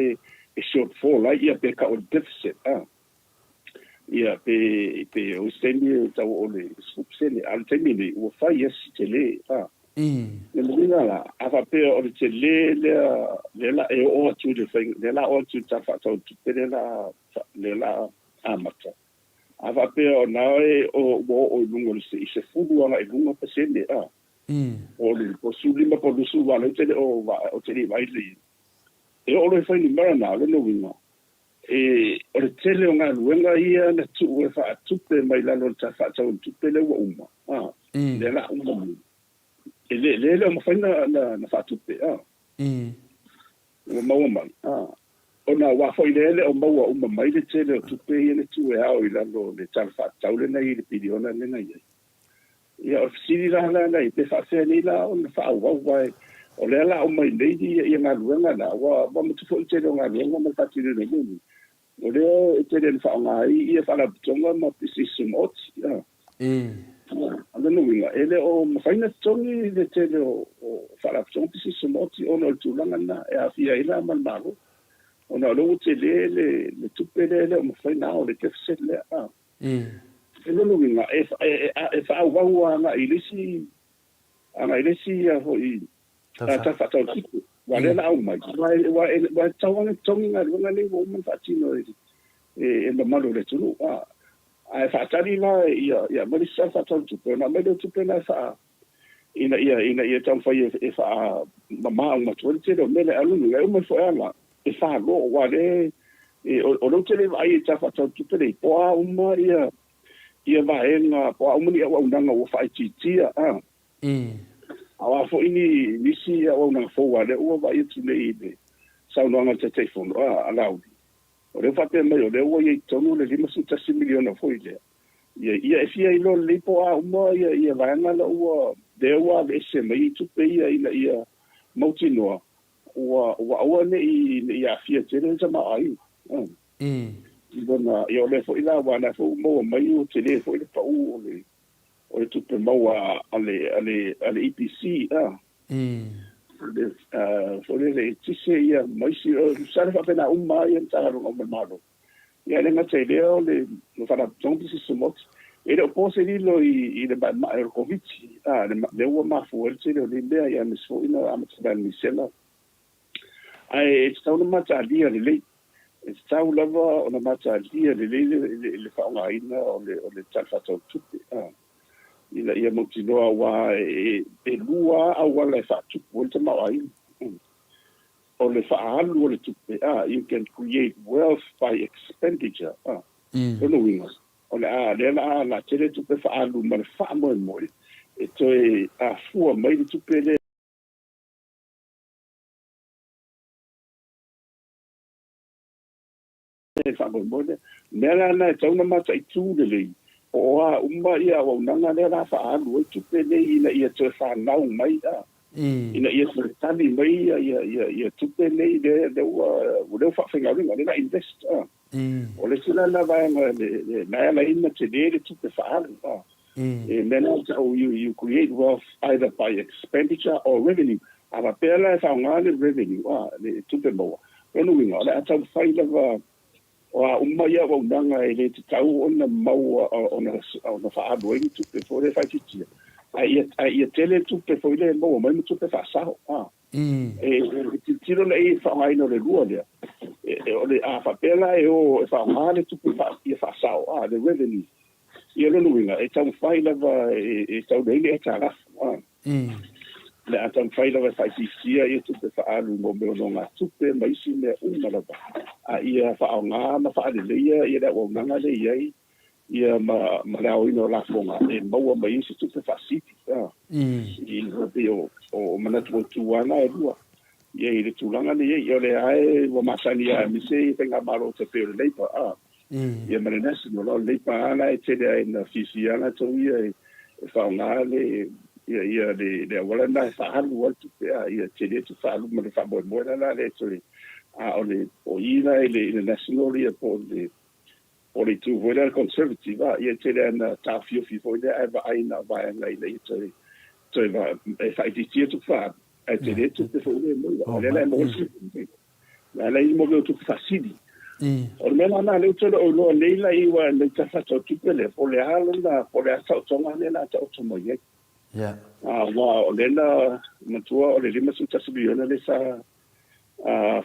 e shortfall ai, ia pe tau o le deficit. A. Ia pe, pe o isi taimi e tau o le 10%, a o le taimi lenei ua fai lava si tele. A. Le uiga la, a faapea o le tele lea, lea la e oo atu i le faiga, lea la oo atu i le Tala Faatatau o le Tupe lea la, lea la amata. A faapea o na e o, ua oo i luga o le i 10 agai i luga pasene, a, o le po 15 po o le 20 aua o lea ou te le o, ou te le i vaai lelei, e oo loa e fai numera na, o lona uiga, E, o le tele o galuega ia na tuu e faatupe mai lalo o le Tala Faatatau o le Tupe lea ua uma, a, lea la uma mai, e le, le le o mafai na, na, na faatupe, a. Ua maua mai, a. Ona aua foi lea e le o maua uma mai le tele o tupe ia na tuu e ao i lalo o le Tala Faatatau lea na i ai i le piliona lea na i ai. Ia, o le fesili la la na i, pe faafefea nei la ona faaauau, aua o lea la aumai nei ia galuega na, ua matu foi le tele o galuega ma le faatinoina o mea nei, o lea e tele ina faaaoga ai ia faalapotopotoga ma pisinisi tumaoti. O lona uiga, e le o mafai ona totogi le tele o faalapotopotoga ma pisinisi tumaoti ona o le tulaga lena e aafia ai la ma le Malo, ona o lea ua tele le tupe lea e le o mafai ona ao, le deficit lea. O lona uiga, e faaauau agai i le isi, agai i le isi foi Tala Faatatau o le Tupe, aua o lea o le a aumai, aua e tatau lava ona totogi galuega nei ua uma ona faatino e le mamalu o le atunuu. Ae faatali la ia aumai le isi Tala Faatatau o le Tupe, ona aumai lea o tupe la e faa, ina ia, ina ia taumafai e faamama uma atu ai le tele o mea lea. Ae o lona uiga, e uma ifo lava la, e falo, aua o lea e, o lea ou te le vaai i le Tala Faatatau o le Tupe lenei, po o a uma ia, ia vaega, po o a uma ni auaunaga ua faaitiitia, a. A o a foi ni nisi auaunaga fou, aua o lea ua vaai atu nei i le saunoaga a le Taitaifono, a, a Laauli, o lea ua faapea mai o lea ua i ai i totonu le $51 miliona foi lea, Ia, ia e fia iloa lelei po o a uma ia, ia vaega la ua, lea ua aveese mai ai tupe ia ina ia mautinoa, Ua ua aua ne i ne i aafia tele le tamaoaiga. I lona, ia o lea foi la, aua o lea foi ua maua mai ua tele foi le pau o le o le tupe maua a le a le a le EPC a. Le foi lele e tise ia ma isi, sa le faapena uma lava ia Matagaluega uma a le Malo. Ia e le gata i lea o le Faalapotopotoga Pisinisi Tumaoti, e le o po se lilo i le maemae o le Koviti, a, lea ua mafua ai le tele o nei mea, ia aemaise foi na amata mai e le Misela. Ae e tatau ona mataalia lelei, e tatau lava ona mataalia lelei le faaaogaina o le Tala Faatatau o Tupe, a, ina ia mautinoa aua e lua lava auala e faatupu ai le tamaoaiga. O le faaalu o le tupe, a, you can create wealth by expenditure, a. Lona uiga, o le a, lea la a, la tele tupe faaalu ma le faamoemoe e toe afua mai le tupe lea e faamoemoe lea. O le mea la lena e tatau ona mataitu lelei, po o a uma ia auaunaga lea la faaalu ai tupe nei ina ia toe fanau mai, a, ina ia toe tali mai ia, ia, ia, ia tupe nei lea, lea ua, lea ua faafaigaluega, lea la invest, a. O le isi la lena vaega le, le, na e ala ai ona tele le tupe faaalu, a. E mea la e tau you, you create wealth either by expenditure or revenue. A faapea la e faaaoga le revenue, a, le tupe maua, lona uiga, o le a taumafai lava o a uma ia auaunaga e le tatau ona maua, ona, ona faaalu ai ni tupe foi lea e faaitiitia, ae ia, ae ia tele tupe foi lea e maua mai ma tupe faasao, a. E, e tilotilo la i ai i le faaaogaina o le lua lea, e, o le a faapea la e o e faaaoga le tupe faa, ia faasao, a, le revenue. Ia lona uiga, e taumafai lava e, e taulu ai le aitalafu, a. Le a taumafai lava e faaitiitia ia tupe faaalu mo mea o nogatupe ma isi mea uma lava, a ia faaaoga ma faaleleia ia le auaunaga lea e i ai ia ma, ma le aoina o lafoga e maua mai ai se tupe faasili, a. I pei o, o manatu autu lava na e lua. Ia i le tulaga lea e i ai, o lea lava e ua masani lava aemaise i faigamalo tai pei o le Labour, a. Ia ma le National, o le Labour lava la e tele ai ina fiafia lava latou ia e faaaoga le ia ia le le auala lena e faaalu ai le tupe a ia tele atu faaalu ma le faamoemoe la la lea e toe a o le o i la i le i le National ia po o le po o le itu foi lea Conservative a ia e tele lava ina taofiofi foi lea ae vaai na o vaega ina ia toe toe e faaitiitia tupe faaalu ae tele tupe foi lea e maua. O lea la e maua le Na ala i mo mea o tupe faasili. O le mea la lena lea ou te le o iloa nei la i aua nei Tala Faatatau o Tupe lea, po o le a lona, po o le a taotoga lea la taoto mai ai. Aua o lea na manatua o le $51 miliona lea sa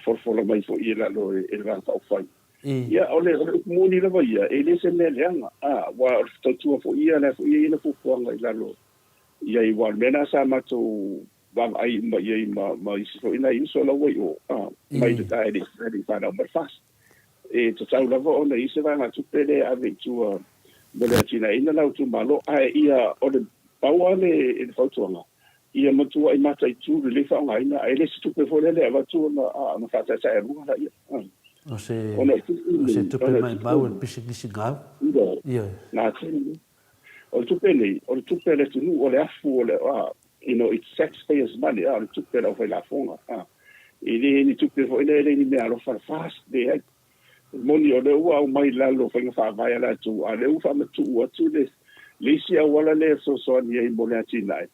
folafola mai foi i lalo e le Vaega Faaupufai. Ia, o le upu moni lava ia, e le se mea leaga, aua o le tautua foi ia, o la foi e i ai le fuafuaga i lalo i ai, aua o le mea lena sa matou vaavaai uma i ai ma, ma isi foi nai uso la ua i o, a, mai le tae le i whanau mai le FAST. E tatau lava ona i se vaegatupe lea e ave i tua mo le atinaeina la outou Malo, ae ia o le pau lava le, le fautuaga, ia matuai mataitu lelei faaaogaina, ae le se tupe foi lea e avatu ona, a, ona faataetaealuga laia. A. O se, o se tupe maumau o le pisinisi gau. Ioe. Nā tonu. O le tupe nei, o le tupe a le atunuu, o le afu, o le, a, you know, it's taxpayers money, a, o le tupe a le aufailafoga, a. E le ni tupe foi lea, e le ni mea alofa le FAST, leai. E moni o lea ua aumai i lalo o faiga faavae a latou, a o lea ua faamatuu atu le, le isi auala lea e fesoasoani ai mo le atinae,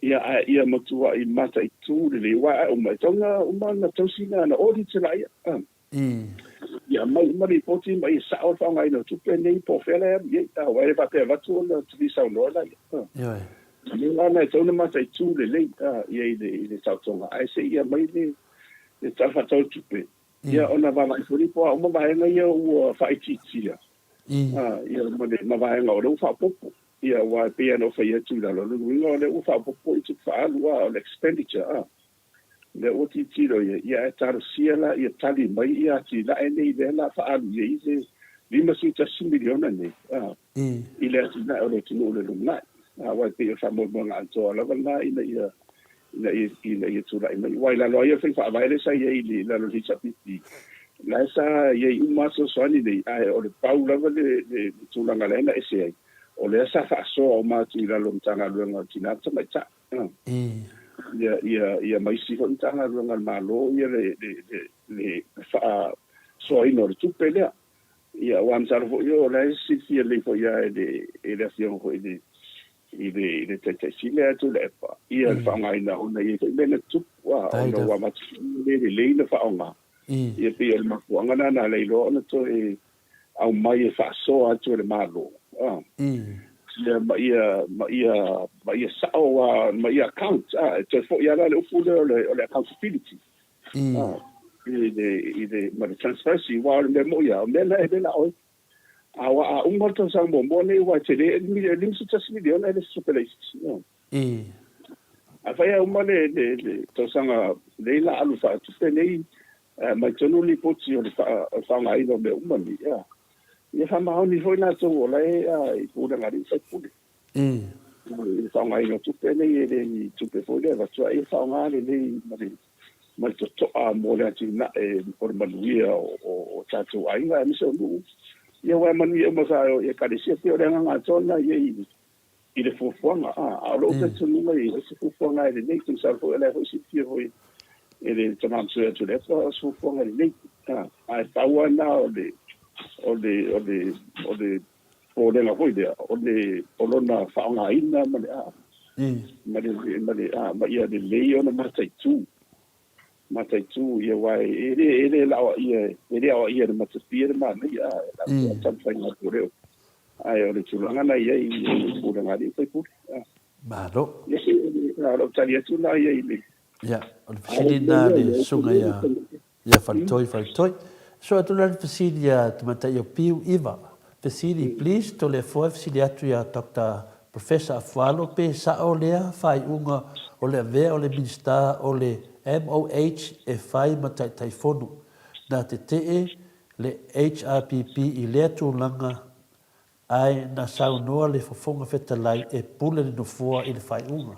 ia, ae ia matuai mataitu lelei, aua a uma, e tatau ona uma ona tausi na audit laia, a. Ia aumai uma lipoti ma ia sao le faaaogaina o tupe nei po o fea la e alu i ai. Aua e le faapea avatu ona tuli saunoa laia. Ioe. O le mea la e tatau ona mataitu lelei ia i le i le taotoga ae se i aumai le le Tala Faatatau o le Tupe ia ona vaavaai foi lea po o a uma vaega ia ua faaitiitia ia ma le ma vaega o lea ua faaopoopo. Ia aua e pei lava ona ou fai atu i lalo, o lona uiga o lea ua faaopoopo i tupe faaalu o le expenditure. Lea ua tilotilo ia, ia ae talosia la ia tali mai ia atinae nei lea la faaalu i ai le $51 miliona nei a, i le atinae o le atunuu i le lumanai. Aua e pei o le faamoemoega atoa lava lena ina ia ina ia ina ia tulai mai. Aua i lalo lava ia o le faiga faavae lea sa i ai i lalo o le HRPP, la e sa i ai uma lava fesoasoani nei, ae o le pau lava le le tulaga lea na ese ai, o lea sa faasoa uma atu i lalo o le Matagaluega o Tina ma Tamaitai. Ia, ia, ia ma isi foi Matagaluega a le Malo ia le, le, le, le faasoaina o le tupe lea. Ia, aua masalo foi o la e silafia lelei foi lava e le, e le Afioga foi i le, i le, i le Taitai Sili lea Tuilaepa, ia le faaaogaina ona e i ai foi mea na tutupu, a, ona ua avatu foi le lelei ona faaaoga. Ia pei o le mafuaaga lena na ala ai loa ona toe aumai e faasoa atu e le Malo, a. Ia, ma ia, ma ia, ma ia sao a, ma ia account, a, e toe foi lava la le upu lea o le, o le accountability. I le, i le, ma le transparency, aua o le mea moni lava, o mea na e le na oe. A ua a uma le tausaga muamua lenei aua e tele e $51 miliona e le se tupe laitiiti. Afai a uma le, le, le tausaga nei la alu faatupe nei, mai tonu le lipoti o le faaaogaina o mea uma nei, ia faamaoni foi latou o la e i pulega a alii ma faipule. I le faaaogaina o tupe nei, e le ni tupe foi lea e avatu ai, ia faaaoga lelei ma le ma le totoa mo le atinae o le manuia o tatou aiga aemaise o nuu. Ia aua e manuia uma sa i Ekalesia, pei o le agaga atoa lena i ai i le fuafuaga. A o lou talitonuga i ai se fuafuaga e lelei, ou te masalo foi o la e foi silafia foi e le Tama Matua ia Tuilaepa o se fuafuaga lelei. Ae pau lava lena o le o le o le o le popolega foi lea, o le o lona faaaogaina ma le a ma le ma le a ma ia lelei ona mataitu mataitu ia aua e le e le laoaia e le aoaia e le matapia le manaia a e latou a taumafaiga atu o leo ae o le tulaga na i ai i le pulega a alii ma faipule a Malo. Ia se o lou tali atu na ia i le Ia, o le fesili lena a le susuga ia Ia Faletoi, Faletoi. Sue atu la le fesili ia Tamaitai o Piu Iva. Fesili, please, Toleafoa e fesili atu ia Doctor Professor Afualo pe sao lea faaiuga o le avea o le Minisita o le MOH e fai ma Taitaifono. Na tetee le HRPP i lea tulaga ae na saunoa le Fofoga Fetalai e pule le Nofoa i le faaiuga.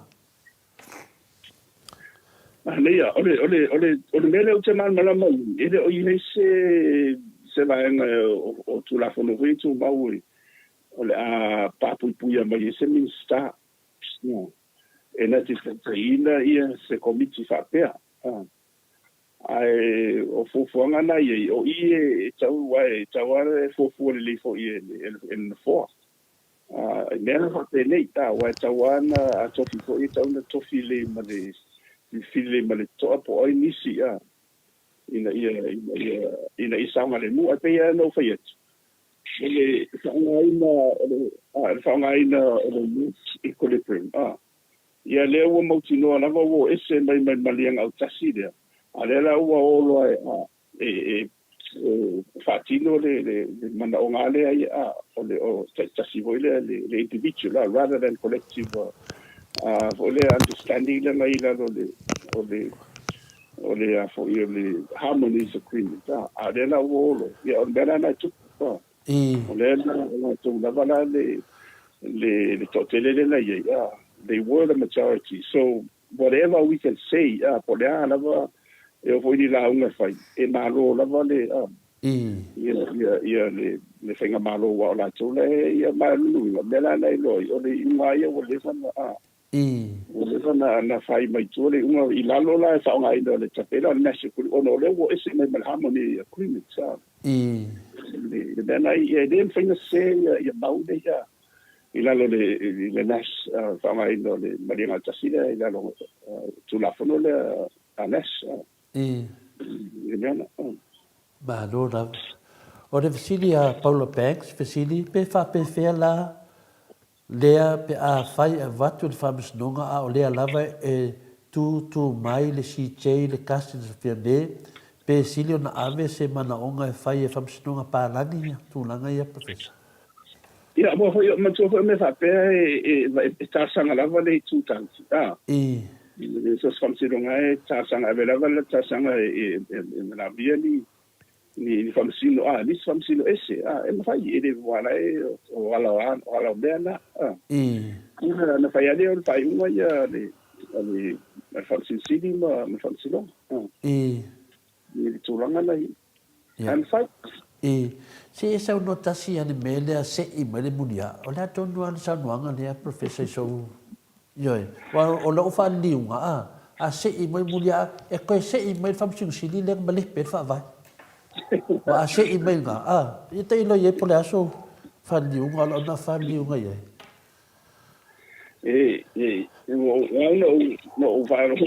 Manaia, o le, o le, o le, o le mea lea ou te malamalama i ai, e le o i ai se, se vaega o, o Tulafono foi e tumau e, o le a papuipuia mai ai se Minisita e na te taitaiina ia se Komiti faapea. Ae o fuafuaga na i ai, o i e tau, aua e tau lava e fuafua lelei foi e le Nofoa. I mea la faapenei, aua e tau lava na, a tofi foi e tau na tofi lelei ma le filifili lelei ma le totoa po o ai nisi, ina ia, ina ia, ina ia saogalemu. Ae pei lava ona ou fai atu, o le faaaogaina o le, le faaaogaina o le Nash Equilibrium, Ia lea ua mautinoa lava ua o ese mai ma le maliega autasi lea, a lea la ua o loa e, e, e, e faatino le, le, le manaoga lea ia, a, o le o taitasi foi lea, le, le individual, a, rather than collective, a, foi lea understanding lea na i lalo o le, o le, o le, a foi, o le harmonies agreement, a, a lea la ua o loa, ia o le mea la na e tupu, a. O lea la o latou lava la le le le toatele lea na i ai, ah, they were the majority. So whatever we can say, ah, po o le a lava e oo foi i ni lauga e fai, e malo lava le ah, ia ia ia le le faigamalo aua o latou la e ia ma o lona uiga, o le mea la na iloa ai, o le iuga lava ia ua leva ona ah, Ua leva na fai mai tua le iuga i lalo la e faaaogaina o le tapela o le National Equilibrium ona o lea ua ese mai ma le Harmony Agreement sa. Le mea na e le mafai ona sese ia mau nei ia i lalo o le Nash faaaogaina o le maliega tasi lea i lalo o Tulafono lea a Nash. Le mea na. Malo lava. O le fesili a Paula Banks, fesili, pe faapefea la Lea pe a fai e avatu le faamasinoga a o lea lava e tu tu mai le CJ le Custody of Fiame pe sili ona ave se manaoga e fai e faamasinoga palagi ia tulaga ia Professor. Ia, aua foi, matua foi o mea faapea e talosaga lava le itu tauti, a. I. So se faamasinoga e talosaga, ave lava le talosaga e manaomia ni ni ni faamasino a nisi faamasino ese a e mafai e le ua la e o ala o ala o mea na a na na fai ale o le faaiuga ia le le le faamasino sili ma ma faamasinoga a i le tulaga na i ae mafai. I se e saunoa tasi ia le mea lea se'i mai le muliā o le a tonu lava le saunoaga lea Professor i sou. Ioe. Aua o lau faaliliuga, a, a sei mai muliaa, e toe sei mai le Faamasino Sili lea na malepe ai le Faavae. Aua a sei mai lena, a, ia tailo i ai po o le a sou faaliliuga, o lau lena faaliliuga i ai. E, e, ua au na ou, na ou faalogo,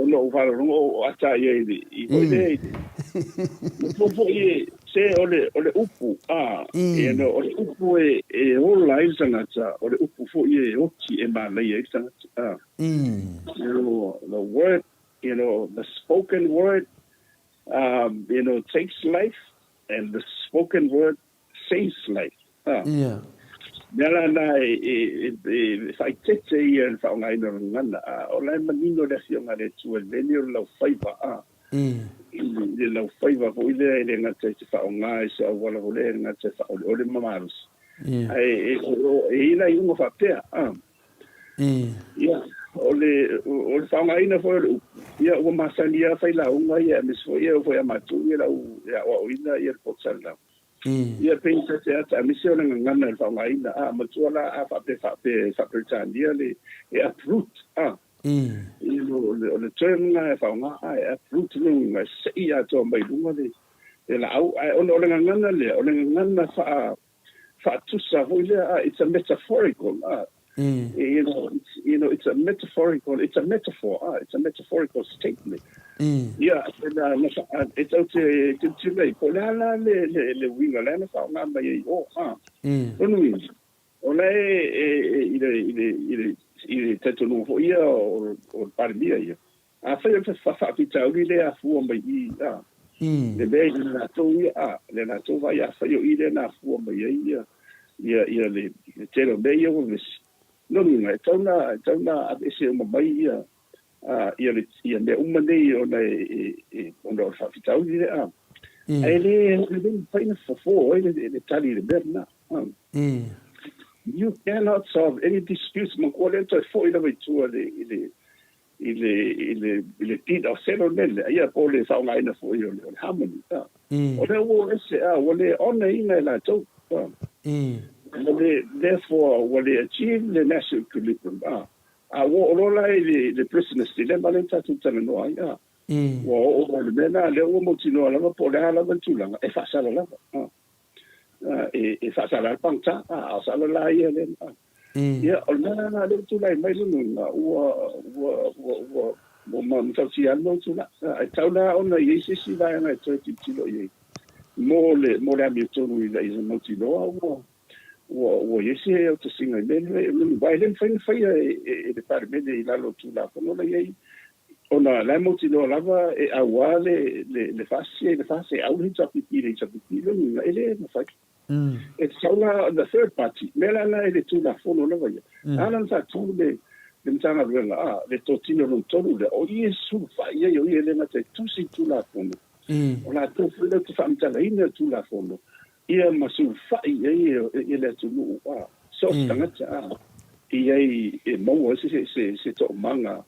na ou faalogo o ata ia i le, i foi lea i le, le foi e, se o le, o le upu, a, e, no, o le upu e, e ola ai le tagata, o le upu foi e oti e manaia ai le tagata, a. You know, the word, you know, the spoken word, you know, takes life, and the spoken word saves life. A. Mea la na e faaeteete ia i le faaaogaina o le gagana, a o la e manino le Afioga a le Atua i le mea lenei o le laufaiva, a. I le laufaiva foi lea e le gata i te faaaoga i se auala foi lea e le gata e faaoleole ma malosi, ae e i ai la iuga faapea, a. Ia, o le o le faaaogaina foi o le upu, ia ua masani lava failauga ia aemaise foi e oo foi ia matou ia lau e aoaoina ia le poto salalau. Ia pei ta te ata aemaise o le gagana i le faaaogaina, a matua la a faapea faapea faa-Peretania le e uproot, a. You know, o le term lena e faaaoga, a e uproot lona uiga e se'i atoa mai luga le le laau, ae ona o le gagana lea, o le gagana faa faatusa foi lea, a, it's a metaphorical, a. You know, it's, you know, it's a metaphorical, it's a metaphor, a, it's a metaphorical statement. Ia, na, na, e tau te tilotilo ai, po o le a la le, le, le uiga lea na faaaoga mai ai o, a. Lona uiga, o la e, e, e, i le, i le, i le, i le talitonuga foi ia o, o le Palemia ia, Afai o le faafitauli lea afua mai i i, a, le mea i le latou ia, a, le latou vaai, afai o i lea na afua mai ai ia, ia, ia le, le tele o mea ia ua vevesi. Lona uiga, e tatau ona, e tatau ona aveese uma mai ia, a, ia le, ia mea uma nei ona e, e, e, ona o le faafitauli lea, a. Ae le, e le mafai ona fofo ai le, le tali i le mea lena, a. You cannot solve any disputes, manatua lea na toe foi lava i tua i le, i le, i le, i le, i le deed of settlement lea, ia, po o le faaaogaina foi o le, o le harmony, a. O lea ua o ese, a, ua le honour ina e latou, a. Ua le, therefore, ua le achieve le national equilibrium, a. A ua oo loa la i le, le prisoner's dilemma lea na tatou talanoa ai, a. Ua oo loa i le mea lena, lea ua mautinoa lava po o le a lava le tulaga, e faasala lava, a. E, e faasala le pagota, a, a o sala la ia lea, a. Ia, o le mea lena lea ua tulai mai lona uiga, ua, ua, ua, ua, ua matautia lava le mau tulaga. E tatau la ona i ai se isi vaega e toe tilotilo i ai mo le, mo le amiotonu ina ia mautinoa ua, ua, ua i ai se autasiga i mea nei. Aua e le mafai ona faia e, e, e le Palemene i lalo o Tulafono la i ai, ona la e mautinoa lava e auā le, le, le FAST i le FAST, e au le HRPP i le HRPP, lona uiga, e le mafai. E tatau la the third party, mea la la e le Tulafono lava ia. A la na faatu le le Matagaluega, a, le totino lona tolu lea, o i e sulufai ai, o ia e le gata e tusi i Tulafono, o latou foi latou te faamatalaina le Tulafono, ia ma sulufai i ai e le atunuu, a, so o se tagata, a, i ai e maua ai se, se, se toomaga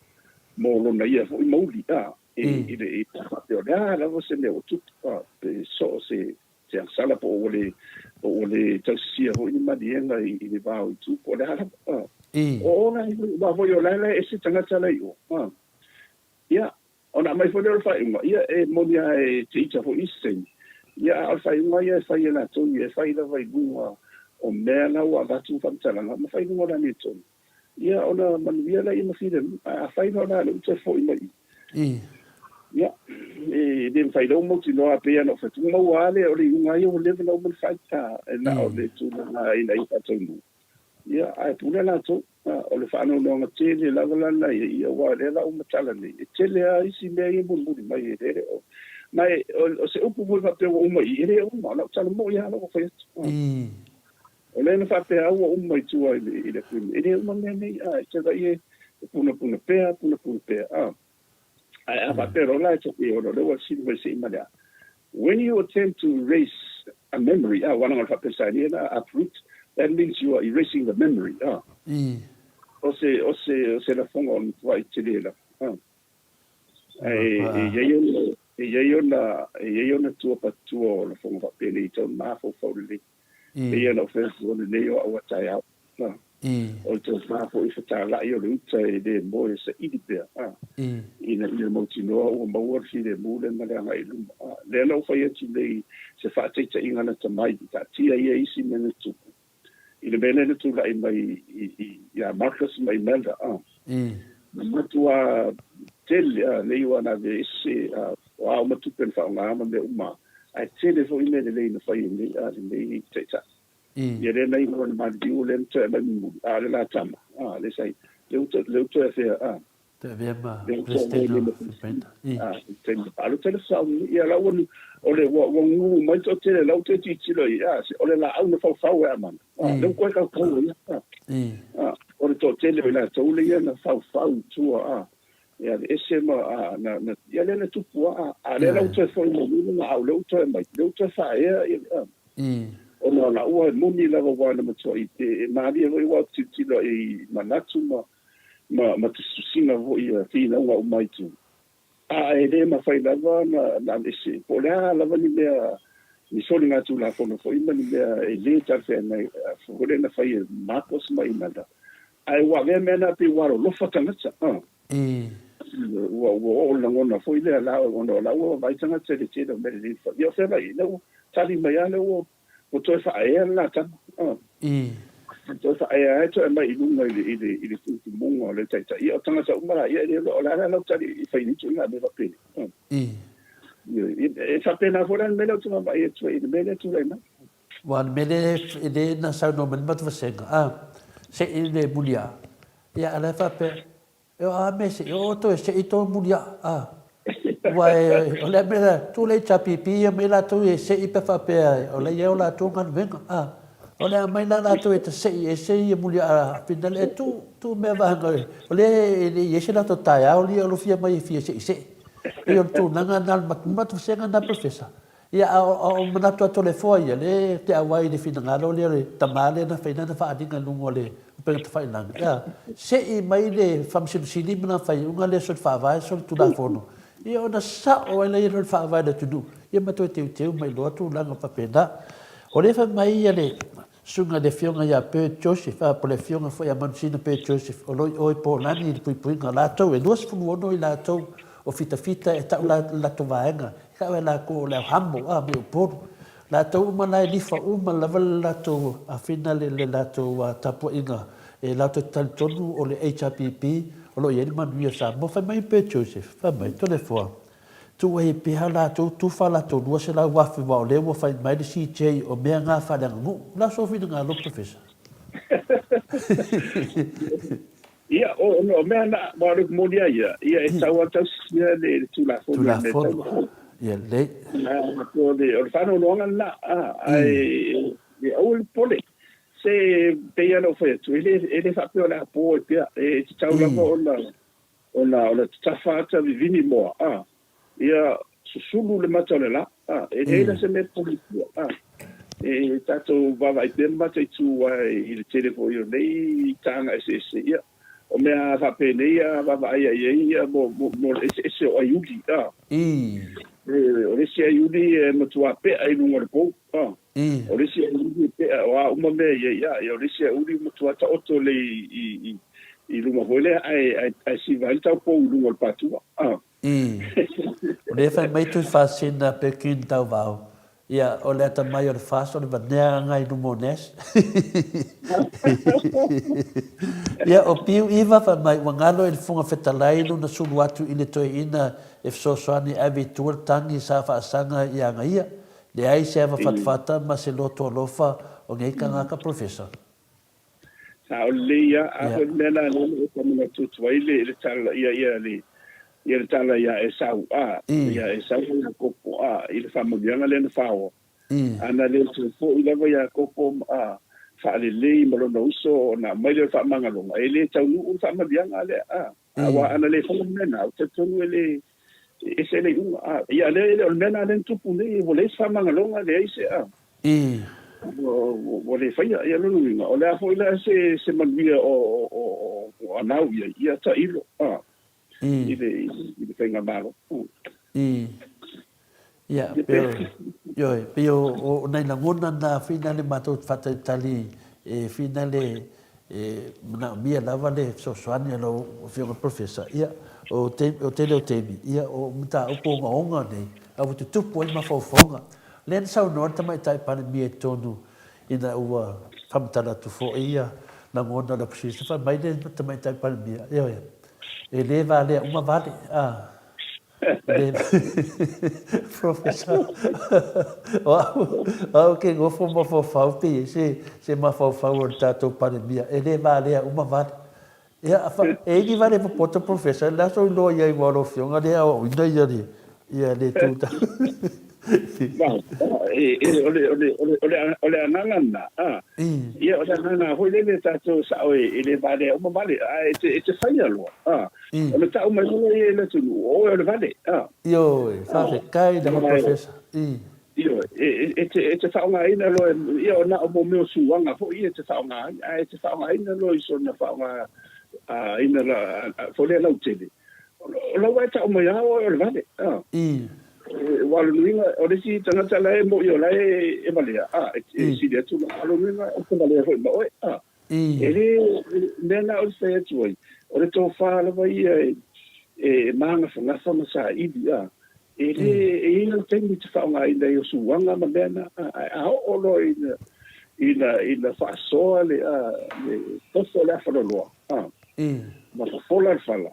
mo lona ia foi mauli, a, i le, i le faapea o le a lava se mea ua tupu, a, pe so o se se agasala po o ua le, po ua le tausisia foi ni maliega i, i le va o itu, po o le a lava. A. O ola i, aua foi o la e la e ese tagata la i o. A. Ia, ona aumai foi lea o le faaiuga, ia e moni lava e te ita foi isi taimi, ia a o le faaiuga ia e fai e latou ia, e fai lava i luga o mea la ua avatu faamatalaga ma fai i luga o le amiotonu. Ia ona manuia laia ma filemu. Ae afai loa la lea ua toe foi mai i i, ia, e le mafai loa mautinoa pei lava ona ou fai atu, ua maua lava le, o le iuga lava ia ua leva ona uma ona fai, a, e na o le tulaga ina ia faataunuu. Ia, ae pule latou. A, o le faanoanoaga tele lava la lena ia, ia aua o lea la ua matala nei, e tele lava isi mea ia e mulimuli mai e le o. Ma e, o se upu foi faapea ua uma i i, e le uma, o lau tala moi lava la ua fai atu. O lea na faapea au ua uma i tua i le, i le agreement. E le uma mea nei, a, e te e punapuna pea, punapuna pea, a. Ae a faapea loa la e te ona o lea ua sili mai se i ma le a. When you attempt to erase a memory, a, ua na faa-Peretania na, uproot, that means you are erasing the memory, a. O se, o se, o se lafoga o le matuai tele lava, a. Ae e i ai ona, e i ai ona, e i ai ona tuapatua o lafoga faapenei i tau mafaufau lelei. Pei ona ou fai atu, o lenei o au a taeao. O le tofa foi fetalai o le uta e le moe e saili pea, a, ina ia mautinoa ua maua le filemu lea ma le agai i luma. A, lea la ua fai atu nei se faataitaiga lata mai, taatia ia isi mea na tupu i le mea lea na tulai mai ia Marcus ma Imelda, a, na matua tele, a, nei ua na aveese, a, o a uma tupe na faaaoga ma mea uma, ae tele foi mea lelei na fai e nei, a, lenei taitai. Ia lea na iloa na maliliu lea na toe aumai mulimuli, a o le la tama, a, lea sa i, lea ua toe, lea ua toe afea, a. Toe avea ma Peresetene o Filipaina. I. A, i taimi palota le sao, ia la ua, o le, ua, ua gugulu mai le toatele, la ua toe tilotilo i, a, o le laau na faufau e Amana, a, lea ua toe kaukau ai, a. A, o le toatele o i latou lea na faufau i tua, a, ia aveese ma, a, na, na, ia lea na tupu, a, a lea la ua toe foi mai le laau, lea ua toe aumai, lea ua toe faaea, ia, a. Ona o la'u e moni lava ua na matua'i te e malie foi ua tilotilo i manatu ma ma ma tusitusiga foi ia finauga uma i tu. A e le mafai lava na na aveese po o le a lava ni mea ni soligatulafono foi ma ni mea e le talafeagai foi lea na fai e Marcos ma Imelda. Ae ua avea mea na pei ua alolofa tagata a. Ua ua oo le lagona foi lea la ona o la ua vaai tagata i le tele o mea lelei na fai. Ia o fea mai, lea ua tali mai lava lea ua ua toe faaea le la tama. Toe faaea ai toe aumai i luga i le i le i le tumutumuga o le taitai. Ia o tagata uma la ia e le iloa o le a la lau tali i fai nei ituaiga mea faapenei. E faapena foi la le mea lea ou te vaavaai atu ai i le mea lea e tulai mai. Aua o le mea lea e le na saunoa mai le matou vasega, a, se'i le muliā, ia a o la e faapea, e o a mea e se'i, o outou e se'i tou muliā, a. Aua e, o le a mea la, tuu le HRPP ia mai latou e se'i pe faapea o la e i ai o latou galuega, a. O le a aumai la latou e ta se'i ese ia muliā finale, e tuu, tuu mea vaega, o lea e le i i ai se latou taeao lia o lo fia mai e fia se'ise'i. E pei o le tulaga lena o le matou vasega lena Professor. Ia, a o manatu a Toleafoa ia, lea e te auai i le finagalo lea o le tama lea na fai lana faaaliga i luga o le upega tafailagi, ea, se'i mai le Faamasino Sili ma lana faaiuga lea soli faavae, soli tulafono, ia ona sao ai lea o le faavae o le atunuu, ia ma toe teuteu mai loa tulaga faapena. O lea e fai mai ia le susuga i le Afioga ia Bert Joseph, a, po o le Afioga foi ia Manusina Bert Joseph, o lo o i o i Pōlani i le puipuiga o latou, e 26 i latou o fitafita e tau le latou vaega, e tau e latou o le au hamo, a, me Upolu. Latou uma la e lifa uma lava le latou afina le le latou tapuaiga e latou te talitonu o le HRPP o lo o i ai le manuia o Samoa. Fai mai Bert Joseph, fai mai, Toleafoa, Tuu ai pea latou tufa latou 200,000 aua o lea ua fai mai le CJ o mea nga faaleaganuu. O le a sou finagalo Professor? Ia, o, o mea na, aua o le upu moni a ia, ia e tau lava tausisia le, le Tulafono i mea tau. Tulafono, ia lelei. O le, o le faanoanoaga lena, a, ae e aua le popole. Se, pei lava ona ou fai atu, e le, e le faapea o le a po ai pea, e tatau lava ona, Ona o le tatafa ata vivini moa, a, ia susulu le mata o le la, a, e leai la se mea poli tua, a, e tatou vaavaai pea ma mataitu ai i le tele foi o nei taga eseese, ia, o mea faapenei a vaavaai i ai, ia, mo, mo, mo le eseese o aiuli, a. O le isi aiuli e matua pea i luga o le pou, a. O le isi aiuli e pea, o a uma mea i ai, a, ia, o le isi aiuli e matua taoto lelei i, i, i luga foi lea, ae, ae, ae siva ai le taupou i luga o le patua, a. O lea e fai mai Tuifasina Pekin Tauvao, ia, o le atamai o le FAST o le vanea agai i luma o Nash. Ia, o Piu Iva fai mai, ua galo i le Fofoga Fetalai lona sulu atu i le toeaina e fesoasoani e ave i tua le tagi sa faasaga i aga ia. Leai se ava fatafata ma se loto alofa o nei tagata Professor. Sa o lelei ia, a foi le mea la lea na ou faamanatu atu ai le le tala ia ia le ia le tala ia Esau a ia Esau ma Iakopo a i le faamanuiaga lea na faoa. A na le toe foi lava Iakopo a faalelei ma lona uso ona aumai lea o le faamagaloga, e le taunuu le faamanuiaga lea a. Aua ana le faia le mea lena, ou te talitonu e le e ese le iuga. A, ia lea, o le mea lena lea na tupu nei, ua leai se faamagaloga, leai se, a, ua le faia. Ia lona uiga, o le a foi la se, se manuia o, o, o, o anau i ai, ia tailo, a, i le, i le faigamalo. Ia, pei o, ioe, pei o, o nai lagona na finale matou te faatalitali e finale E manaomia lava le fesoasoani a lau Afioga i le Professor, ia, o le tele o taimi, ia, o mataupu ogaoga nei, a ua tutupu ai mafaufauga. O lea na saunoa le Tamaitai Palemia i totonu ina ua faamatala atu foi ia lagona o le Opposition, fai mai le Tamaitai Palemia, ioe, e le valea uma vale, a. Professor, o au, o au ke nofo mafaufau pe i se, se mafaufau o le tatou Palemia, e le valea uma vale. Ia, fa, e i ni vale popoto Professor, le aso iloa iai ua o lau afioga lea aoaoina ia le, ia le tu ta. Ma, e, e, o le, o le, o le, o le, o le agaga lena, a. Ia, o le agaga foi lele tatou sao e, e le valea uma vale, a e te, e te faia loa, a. O le tau mai loa ia i le atunuu, o oe o le vale, a. Ioe, faafetai lava Professor. Ioe, e te, e te faaaogaina loa, ia o na o mo mea o suaga foi ia e te faaaoga ai, ae e te faaaogaina loa i sona faaaogaina la, foi lea lautele, o la ua e tau mai lava oe o le vale, a. Aua o lona uiga, o le isi tagata la e moni o la e valea, a, e sili atu, a o lona uiga, e te valea foi ma oe, a. E le, mea na ou te fai atu ai, o le tofa lava ia e magafagafa ma saili, a, e le, e i ai lava taimi e te faaaogaina ai o suaga ma mea na, a, ae a oo loa ina, ina, ina faasoa le, a, le tofo o le afaloloa, a, ma fofola le fala,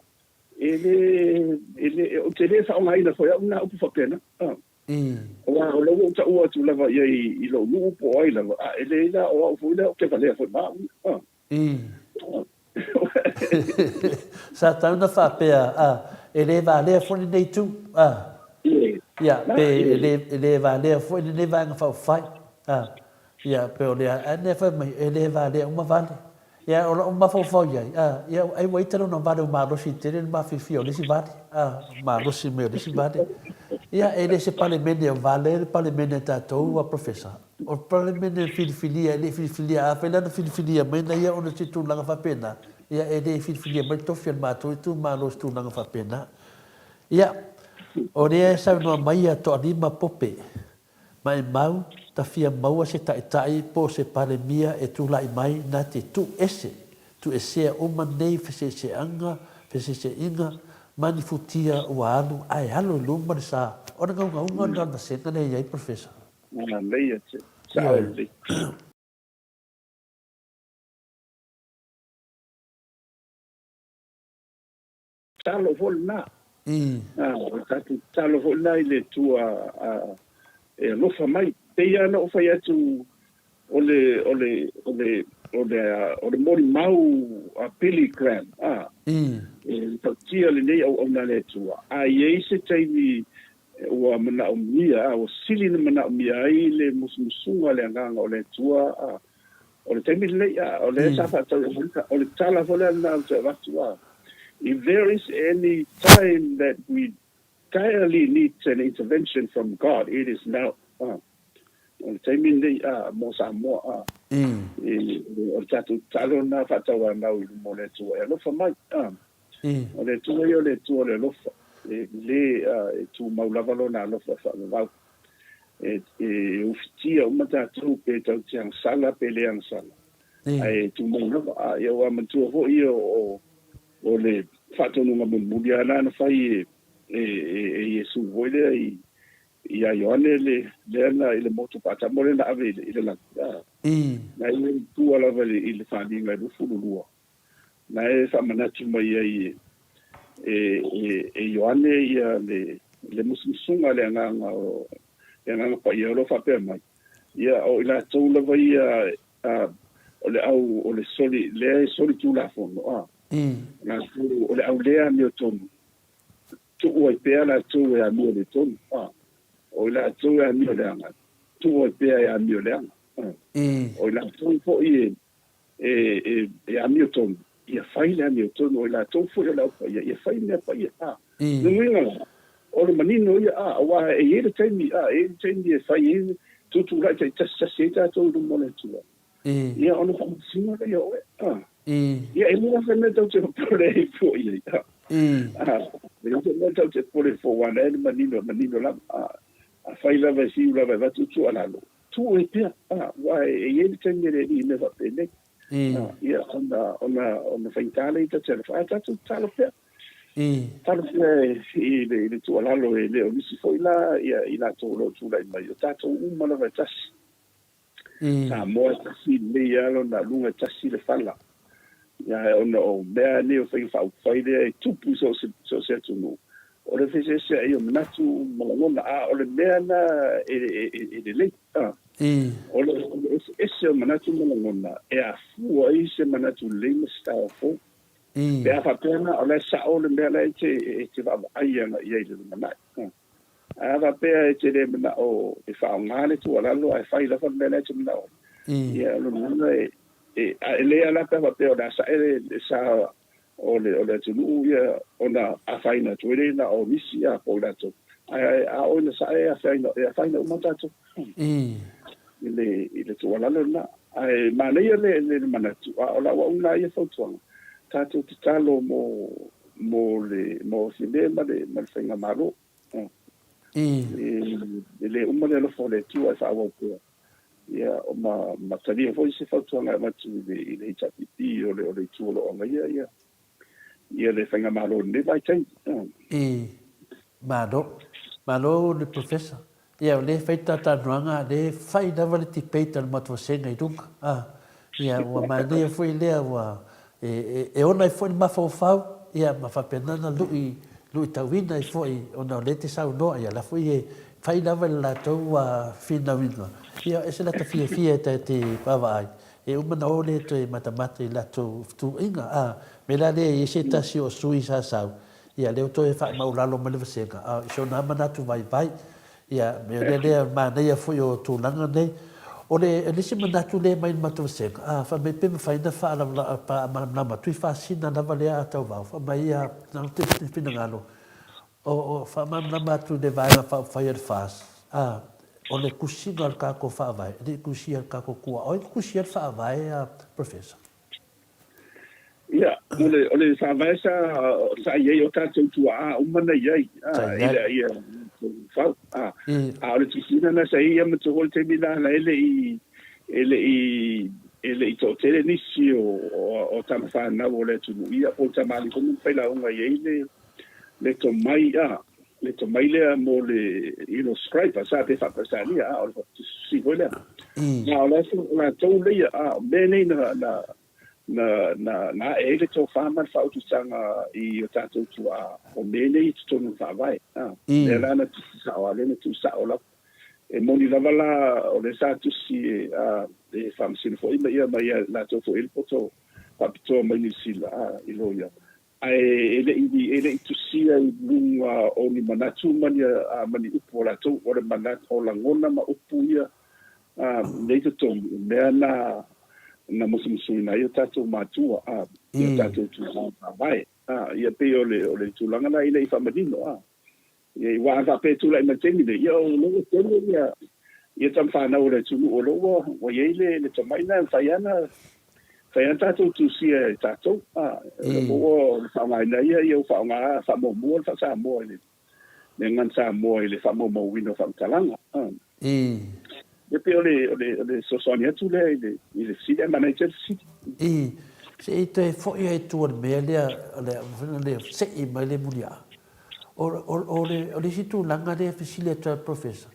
e le, e le, ou te le faaaogaina foi au na upu faapena, a. Aua o lea ua ou taua atu lava i ai i lou nuu po o ai lava, a e leai la o au foi lea ou te valea foi ma au ia. Sa tau na faapea, a, e le valea foi lenei itu, a. Ia, pe e le, e le valea foi lenei Vaega Faaupufai, a. Ia, pe o lea, ae nea fai mai, e le valea uma vale. Ia, o lou mafaufau i ai, a, ia, ai ua ita lona vale ua malosi tele le mafiafia o le isi vale, a, malosi mai o le isi vale. Ia, e le se Palemene o vale le Palemene a tatou, a Professor. O le Palemene e filifilia, e le i filifilia, afai la na filifilia mai na ia ona o se tulaga faapena, ia, e le i filifilia mai le tofi a le matou itumalo i se tulaga faapena. Ia, o lea e saunoa mai ia Toalima Pope, Maimau, ta fia maua se taitai po o se Palemia e tulai mai na te tuu ese, tuuesea uma nei feseeseaga, feseeseaiga, ma ni futia ua alu ae alo i luma le sa. O le gaugauga lena o le vasega lea e i ai, Professor. Manaia te sao lelei. Tatalo foi lena. O le tatou tatalo foi lena i le Atua e alofa mai. E pei lava ona ou fai atu, o le, o le, o le, o le, o le molimau a Billy Graham, a, e tautia lenei auauna a le Atua, a i ai se taimi ua manaomia, a, ua sili ona manaomia ai le musumusuga a le Agaga o le Atua, a, O le taimi lenei, a, o lea sa faatau i Amerika, o le tala foi lea lena ou te avatu, a, If there is any time that we direly need an intervention from God, it is now. A, o le taimi lenei, a, mo Samoa, a, e, o le tatou tatalo lena faatauanau i luma o le Atua e alofa mai, a. O le Atua ia o le Atua o le alofa, e le, a, e tumau lava Lona alofa e faavavau. E ufitia uma tatou pe tatou te agasala pe le agasala, ae tumau lava. A ia ua manatua foi ia o o le faatonuga mulimuli lava lena na fai e Iesu foi lea i ia Ioane le lea na i le motu Patamo lea na ave i le lagi. Na ia i tua lava i le faliga e 22 Na e faamanatu mai ai e Ioane ia le musumusuga a le Agaga o le Agaga Paia o lo o faapea mai, Ia, o i latou lava ia o le au o le soli, lea e solitulafono, a, latou o le au le amiotonu, tuu ai pea latou e amioletonu, a, o i latou e amioleaga, tuu ai pea e amioleaga, a, o i latou foi e e amiotonu, ia fai le amiotonu, o i latou foi o le au paia, ia fai mea paia. A, lona uiga la, o le manino ia, a, aua e i ai le taimi, a, e i ai le taimi e fai ai, tutulai taitasitasi ai tatou i luma o le Atua, ia ona faamasino lea ia oe, a. Ia, e le se mea tou te popole ai fua i ai, a. A, e le se mea tou te popole fua, aua o lea e manino, manino lava, a. Afai lava e fiu lava e avatu tuualalo, Tuu ai pea, aua e i ai le taimi e le alii i mea faapenei. Ia, ona, ona, ona faigata lea ta te alofa, ae tatou tatalo pea. Tatalo pea i le, i le tuualalo e le o nisi foi la ia i latou o lo o tulai mai, o tatou uma lava e tasi. Samoa e tasi lelei lava lona luga e tasi le fala. Ia, ae ona o mea nei o faiga faaupufai lea e tupu i so o se atunuu, o le feeseeseai o manatu ma lagona, a o le mea lena e lelei. O le eseese o manatu ma lagona e afua ai se manatu lelei ma se taeao fou. Pe a faapea la o la e sao le mea la e te vaavaai agai i ai i le lumanai. Ae a faapea e te le manao e faaaoga le tuualalo ae fai lava le mea la e te manao ai, ia o lona uiga e, e, a e le ala pe a faapea o le a sae le, le sa o le, o le atunuu ia ona afaina atu ai lea na o nisi a po o i latou. Ae a oo ina sae e afaina, e afaina uma tatou i le, i le tuualalo lena. Ae manaia le, le, le manatu, a o lau au lena ia fautuaga, tatou tatalo mo, mo le mo Afine ma le ma le faigamalo. E le uma le alofa o le Atua e faaauau pea. Ia ma ma talia foi se fautuaga e avatu i le i le HRPP o le o le itu o lo o agaia ia ia le faigamalo i lenei vaitaimi. Malo. Malo le Professor. Ia o lea e fai le talatalanoaga, o lea e fai lava le debate a le matou vasega i luga. A, ia ua manaia foi lea ua e ona ai foi le mafaufau ia ma faapena ona lui luitauina ai foi ona o lea e te saunoa, ia la foi e fai lava i le latou finauina. Ia e ese lata fiafia e ta te vaavaai, e uma ona o lea toe matamata i latou fetuuaiga. A, mea la lea e i ai se tasi o sui sa sau, Ia, lea ua toe faamaulalo mai le vasega, a i si ona manatu vaivai, ia, me lea lea manaia foi o tulaga nei. O le, le isi manatu lea mai le matou vasega, a, fai mai pe mafai ona faamalamalama atu i faasina lava lea a Tauvao, fai mai ia, na o te finagalo, o, o faamalamalama atu i le Vaega Faaupufai a le FAST, a, o le tusiga o le tatou Faavae, e le i tusia e le tatou tuaoi, na tusia le Faavae a Professor. Ia, o le, o le faavae sa, sa i ai o tatou tuaa uma na i ai, a, i le, ia, fau, a, a o le tusiga na sa i ai ma toko le taimi la, la e le i, e le i, e le i toatele nisi o, o, o tama whanau o le atunuu ia, po o tamalii foi ma failauga i ai le, le tomai, a, le tomai lea mo le, you know, scribe, sa pe faaperetania, a, o le tusi foi lea. A o la o latou leia, a, o mea nei na, na, na, na, na ae ai le tofa ma le faaututaga i o tatou tuaa, o mea nei i totonu o le Faavae, a, lea la na tusi sao, a lea na tuu sao lava. E moni lava la, o lea sa tusi e, a, e faamasino foi ma ia, ma ia latou foi le poto faapitoa mai Niu Sila, a, i loia. Ae e le i, e le i tusia i luga o ni manatu ma ni, a, ma ni upu o latou, o le manatu, o lagona ma upu ia, a, nei totonu, o mea na, na musumusuina ai o tatou matua, a, i o tatou tulaga faavae. A, ia pei o le, o le tulaga la i le i faamanino, a. Ia, aua a faapea e tulai mai i le taimi nei, ia o lea ua tele ia, ia tama fanau o le atunuu o lea ua, ua i ai le, le tomai lena e mafai lava ona, mafai lava ona tatou tusia e tatou. A, o lea foi ua, o le faaaogaina ia, ia ua faaaoga faamuamua le faa-Samoa i le, le gagana Samoa i le faamaumauina o faamatalaga. A. Ia pei o le, o le, o le fesoasoani atu lea i le, i le fesili, ae manaia tele le fesili. Se i toe foi ai i tua i le mea lea, o le sei mai le muliaa. O, o, o, le, o le isi tulaga lea e fesili atu ai le Professor,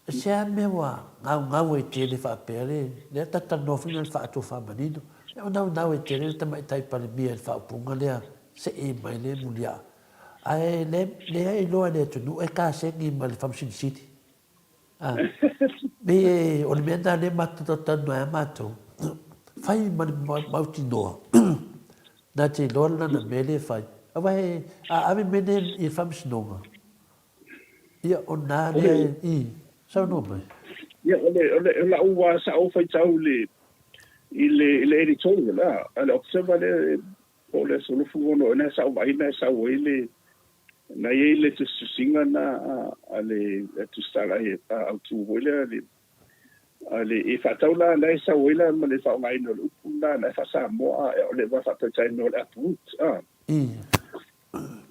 e se a mea ua gaugau ai tele faapea le, lea ta talanoa foi na le faatofāmanino, mea ua naunau ai tele le Tamaitai Palemia i le faaupuga lea, sei mai le muliaa. Ae le, lea e iloa e le atunuu e kasegi ma le Faamasino Sili. A, me o le mea lena lea matou talatalanoa ai a matou, fai ma le mautinoa, na te iloa lana mea lea e fai. Aua e, a ave mea nei i le faamasinoga, ia o na lea e, i, saunoa mai. Ia, o le, o le, o lau lava sa ou faitau i le, i le, i le editorial, a, a le Observer lea, po o le aso 26 ea sa ou vaai na e sau ai le, Na i ai le tusitusiga na a le tusitala autu foi lea a le e faatau la na e sau ai la ma le faaaogaina o le upu lena na e faa-Samoa a o le ua faatautaina o le uproot a.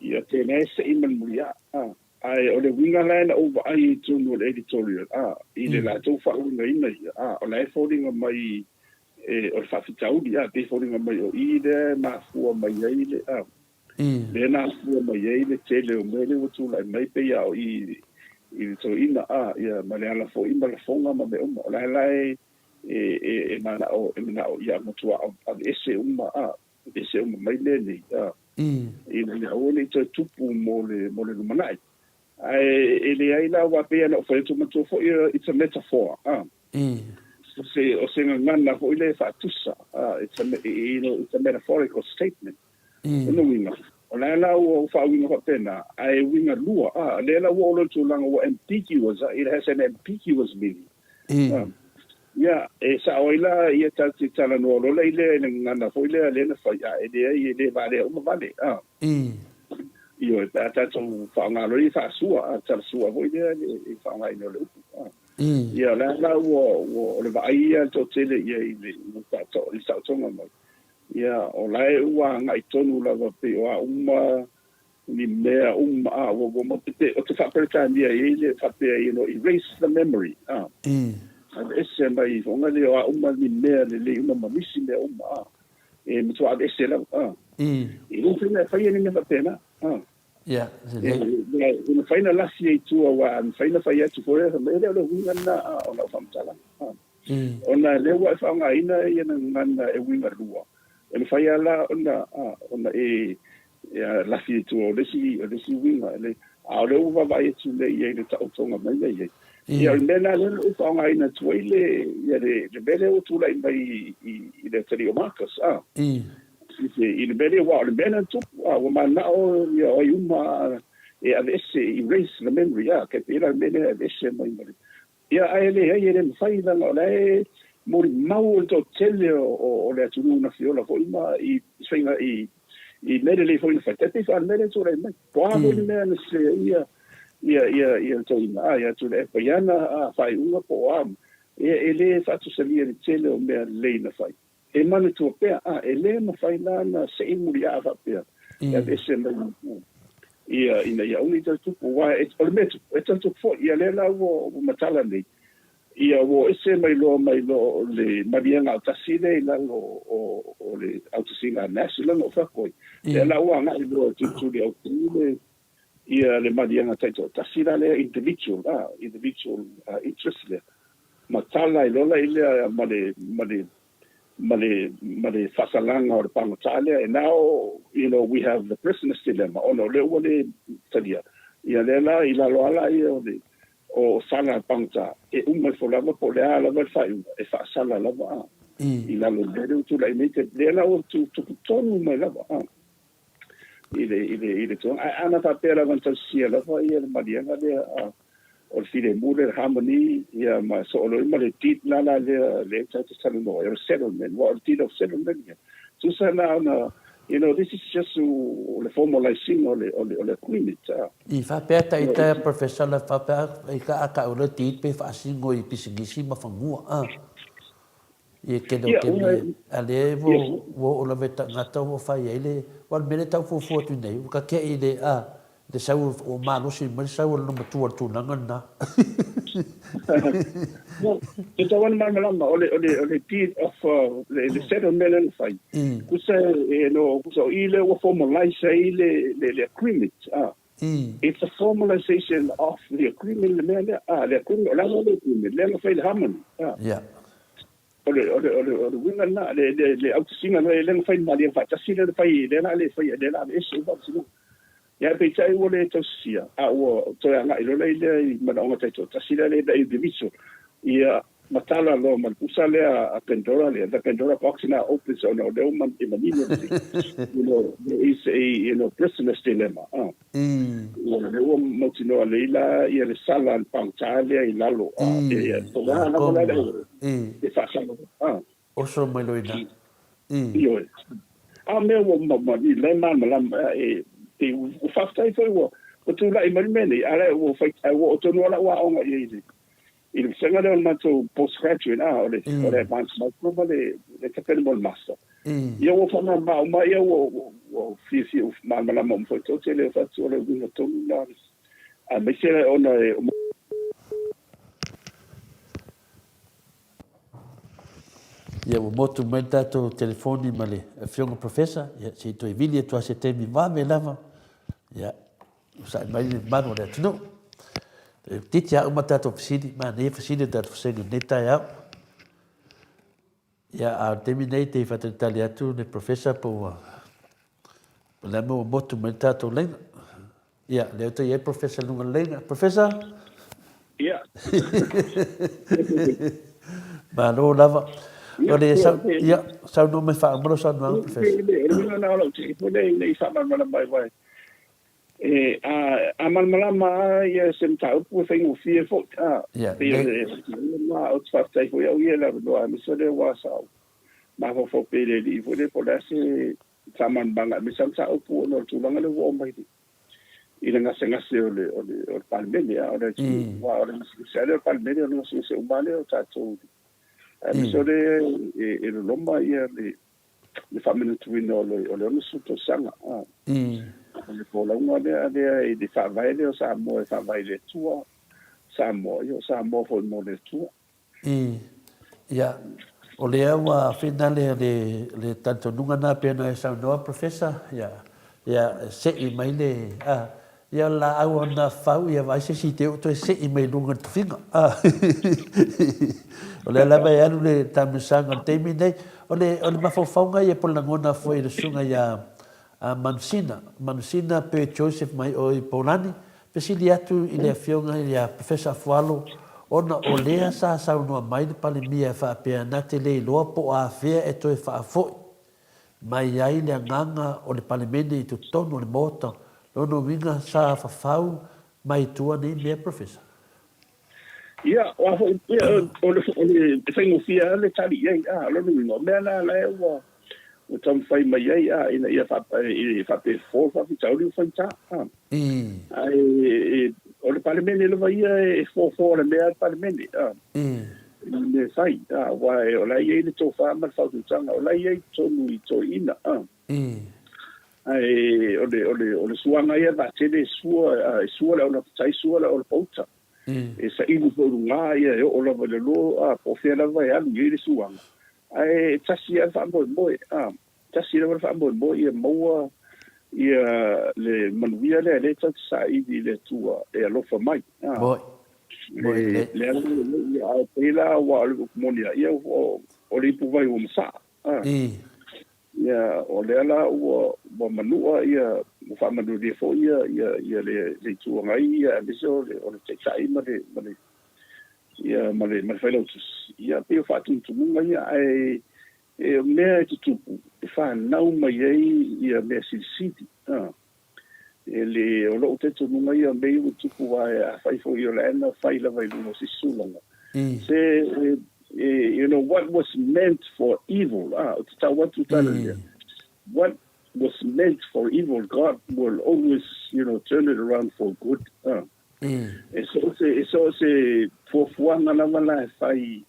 Ia tēnā e seʻi ma le muliā a. Ae o le uiga la na ou vaai i totonu o le editorial a i le latou faauigaina ia a o la e foliga mai. e o le faafitauli a, pei e foliga mai o i lea e mafua mai ai le a, lea na afua mai ai le tele o mea lea ua tulai mai pei a o i i le toeaina a, ia ma le ala foi ma lafoga ma mea uma. O la e la e e e manao e manao ia matua aveese uma a, aveese uma mai mea nei a, ina ia aua ne i toe tupu mo le mo le lumanai. Ae e leai la aua pei ona ou fai atu matua foi it's a metaphor a. O se o se gagana foi lea e faatusa a, it's a you know it's a metaphorical statement. Lona uiga, o la la ua ou faauiga faapena, ae uiga lua a, lea la ua oo loa i le tulaga ua ambiguous a, it has an ambiguous meaning. A, ia, e sao ai la ia tatou te talanoa loa la i lea i le gagana foi lea lea na fai, a e leai e le valea uma vale a. Ioe, pe a tatou faaaoga loa ia faasua, a, talasua foi lea i le faaaogaina o le upu. A. Ia, o la la ua, ua, o le vaai ia a le toatele ia i le, i le taotoga mai. Ia, o la e ua agai tonu lava pei o a uma ni mea uma, a, ua, ua maopoopo, o te faa-Peretania e i ai le faapea, you know, erase the memory, a. Aveese mai foga lea o a uma ni mea lelei uma ma misi mea uma, a. E matua aveese lava, a. E le mafai ona e faia ni mea faapena, a. Ia, lelei. E mafai ona lasi ai i tua, aua a mafai ona fai atu foi, fai mai, e le o le uiga lena o lau faamatalaga. A. Ona lea ua e faaaogaina ia gagana e uiga lua, e mafai lava la ona, ona e lafi i tua o le isi, o le isi uiga, a o lea ua vaavaai atu nei i ai i le taotoga mai lea i ai. Ia, o le mea lena lea na ou faaaogaina atu ai le, ia le, le mea lea ua tulai mai i le atalii o Marcus, a. I le mea lea, aua o le mea lea na tupu, a, ua mananao ia o ai uma e aveese, erase the memory, a, kei pēlā le mea lea e aveese mai ma le. Ia, ae leai, e le mafai, leaga o la e molimau le toatele o le atunuu na fiola foi ma i faiga i i mea lelei foi na fai. Tai pei foi a le mea lea e tulai mai. Po o a foi le mea na sese ai ia ia ia ia le toeaina, a, ia Tuilaepa i ana faaiuga po o a. Ia, e le faatusalia le tele o mea lelei na fai. E manatua pea, a, e le mafai la ona sei muliaa faapea e aveese mai ia ina ia aua ne i toe tupu, aua o le mea e tupu, e toe tupu foi. Ia lea la ua matala nei, ia ua ese mai loa mai loa o le maliega autasi lea i lalo o le autasiga a NAS, lea na ou fai atu ai, lea la ua agai loa e tulituli autu le ia le maliega taitoatasi la lea individual a, individual interest lea. Matala ai loa la i lea ma le, ma le, ma le, ma le faasalaga o le pagota lea. And now, you know, we have the prisoner's dilemma, ona o lea ua le talia. Ia lea la, i lalo lava la ia o le, o sala a le pagota, e uma ifo lava po o le a lava le faaiuga, e faasala lava a, i lalo o le mea lea ua tulai nei, lea la ua tupu tonu mai lava a. I le, i le, i le tulaga. Ae ana faapea lava na tausisia lava ia le maliega lea a, o le filemu lea, le harmony, ia ma soo loa ma le deed la la lea, lea tatou te talanoa ai, o le settlement, aua o le deed of settlement ia. Tusa la ona, you know, this is just o le formalising o le, o le, o le agreement, a. I faapea ta ita e Professor le faapea i ka a ka ula deed pe faasino i pisinisi ma fanua, a. I tele o taimi a lea ua oo lava i tagata ua fai ai le, aua o le mea lea e tau fuafua atu nei, ua tatea i le, a, le sau ua malosi mai le sau a lona matua i le tulaga lena. E tatau lava ona malamalama, o le, o le, o le deed of, le settlement lea na fai, tusa e, no, tusa o i lea ua formalize ai le, le agreement, a. It's a formalization of the agreement le mea lea. Ah, le agreement, o le a le agreement? Lea na fai le harmony. Ah. Yeah. O le, o le, o le, o le uiga lena, le, le, le autasiga lea, lea na fai le maliega faatasi, lea na fai, lea la le fai, lea la aveese uma autasiga. Ia, peitai ua le tausisia, a ua toe agai loa lea i manaoga taitoatasi lea le individual. Ia, Matala loa ma le pusa lea a Pandora lea, the Pandora box now opens ona o lea ua e manino lelei, you know, there is a, you know, prisoner's dilemma, ah. Ia, lea ua mautinoa lelei la ia le sala a le pagota lea i lalo, ah, e, po o le a lava la le auala, e faasala, ah. Oso mai loa i ina. Ioe. A mea ua ma, i le malamalama, e, e, ua faafetai foi ua, ua tulai mai le mea nei, a o lea ua fai, ae ua oo tonu lava lau aoga i ai i le, I le vasega lea o le matou postgraduate, a, o le, o le advanced micro ma le, le tapena mo le master. Ia ua faamama uma, ia ua, ua, ua fiafia, ua malamalama uma foi tou te le o fatu o le uiga tonu la, aemaise ona e, Ia, ua motu mai le tatou telefoni ma le Afioga Professor, ia, se i toe vili atu lava se taimi vave lava, ia, onosai mai le mamalu o le atunuu. E titi lava uma tatou fesili, manaia fesili o tatou fesega i lenei taeao. Ia, a o le taimi nei, te i faatalitali atu le Professor po ua, o le a ua motu mai le tatou laina. Ia, lea ua toe i ai le Professor i luga o le laina. Professor? Ia. Malo lava. O le sau, ia, saunoa mai faauma lau saunoaga, Professor. O le uiga lena o lau tei foi lea ina ia faamalamalama ai, aua E, a, a malamalama lava ia se mataupu e faigofie foi, a, pei o le ma ou te faafetai foi au ia i le avanoa aemaise o lea ua sa ou mafaufau pea i le alii foi lea po o le a se faamalamalamaga aemaise lava mataupu ona o le tulaga lea ua oo mai i le gasegase o le, o le, o le Palemene, a, o le atunuu, aua o le gasegase lava lea o le Palemene, o le gasegase uma lava lea o tatou, aemaise o lea e loloma ia le le faamanatuina o le o le 60 tausaga. O le folauga lea lea i le faavae lea o Samoa e faavae i le Atua, Samoa, ia o Samoa foi mo le Atua. Ia, o lea ua finale le le talitonuga na pei ona e saunoa Professor, ia, ia se'i mai le, a, Ia o le laau ona fau ia vaai se isi te oo toe sei mai luga i le tofiga. O lea lava e alu le taamilosaga o le taimi nei. O le, o le mafaufauga ia po o le lagona foi i le susuga ia Manusina, Manusina pe Joseph mai o i Paulani, fesili atu i le afioga ia Professor Afualo ona o lea sa saunoa mai le Palemia e faapea na te le iloa po o afea e toe faafoi mai ai le agaga o le Palemene i totonu o le Maota, lona uiga sa fafau mai tua nei mea, Professor? Ia, o a foi, ia, o le, o le faigofie lava le tali i ai, a, o lona uiga, o mea la la e ua, ua taumafai mai ai, a, ina ia faa, e, faapea fofo le faafitauli ua faigata, a. Ae, e, o le Palemene lava ia e fofo le mea a le Palemene, a. I le mea e fai, a, aua o la e i ai le tofa ma le faautautaga, o la e i ai totonu i toeaiina, a. Ae o le, o le, o le suaga ia vaatele e sua, a, e sua le aunafatai, sua le aulapauta. E saili foi i luga, ia, e oo lava i lalo, a, po o fea lava e alu i ai le suaga. Ae e tasi lava le faamoemoe, a, tasi lava le faamoemoe ia maua ia le manuia lea, lea tatou te saili i le Atua e alofa mai, a. Moi. Moi lelei. Le ala lelei, ia, ae pei la aua o le upu moni lava, ia, o, o le ipuvai ua masaa, a. Ia, o lea la ua, ua manua ia, ua faamanulia foi ia, ia, ia le, le Itu Agai, ia, aemaise o le, o le Taitai ma le, ma le, ia, ma le, ma le Failautusi. Ia, pei o faatumutumuga ia, ae, e, o mea e tutupu, e fanau mai ai ia mea silisili, a. E le, o lou talitonuga ia, o mea ia ua tupu, aua afai foi o la e na fai lava i luga o se isi tulaga, se, e, you know, what was meant for evil, a, ou te tau atu tala lea, what was meant for evil, God will always, you know, turn it around for good, a. E so o se, e so o se fuafuaga lava la e fai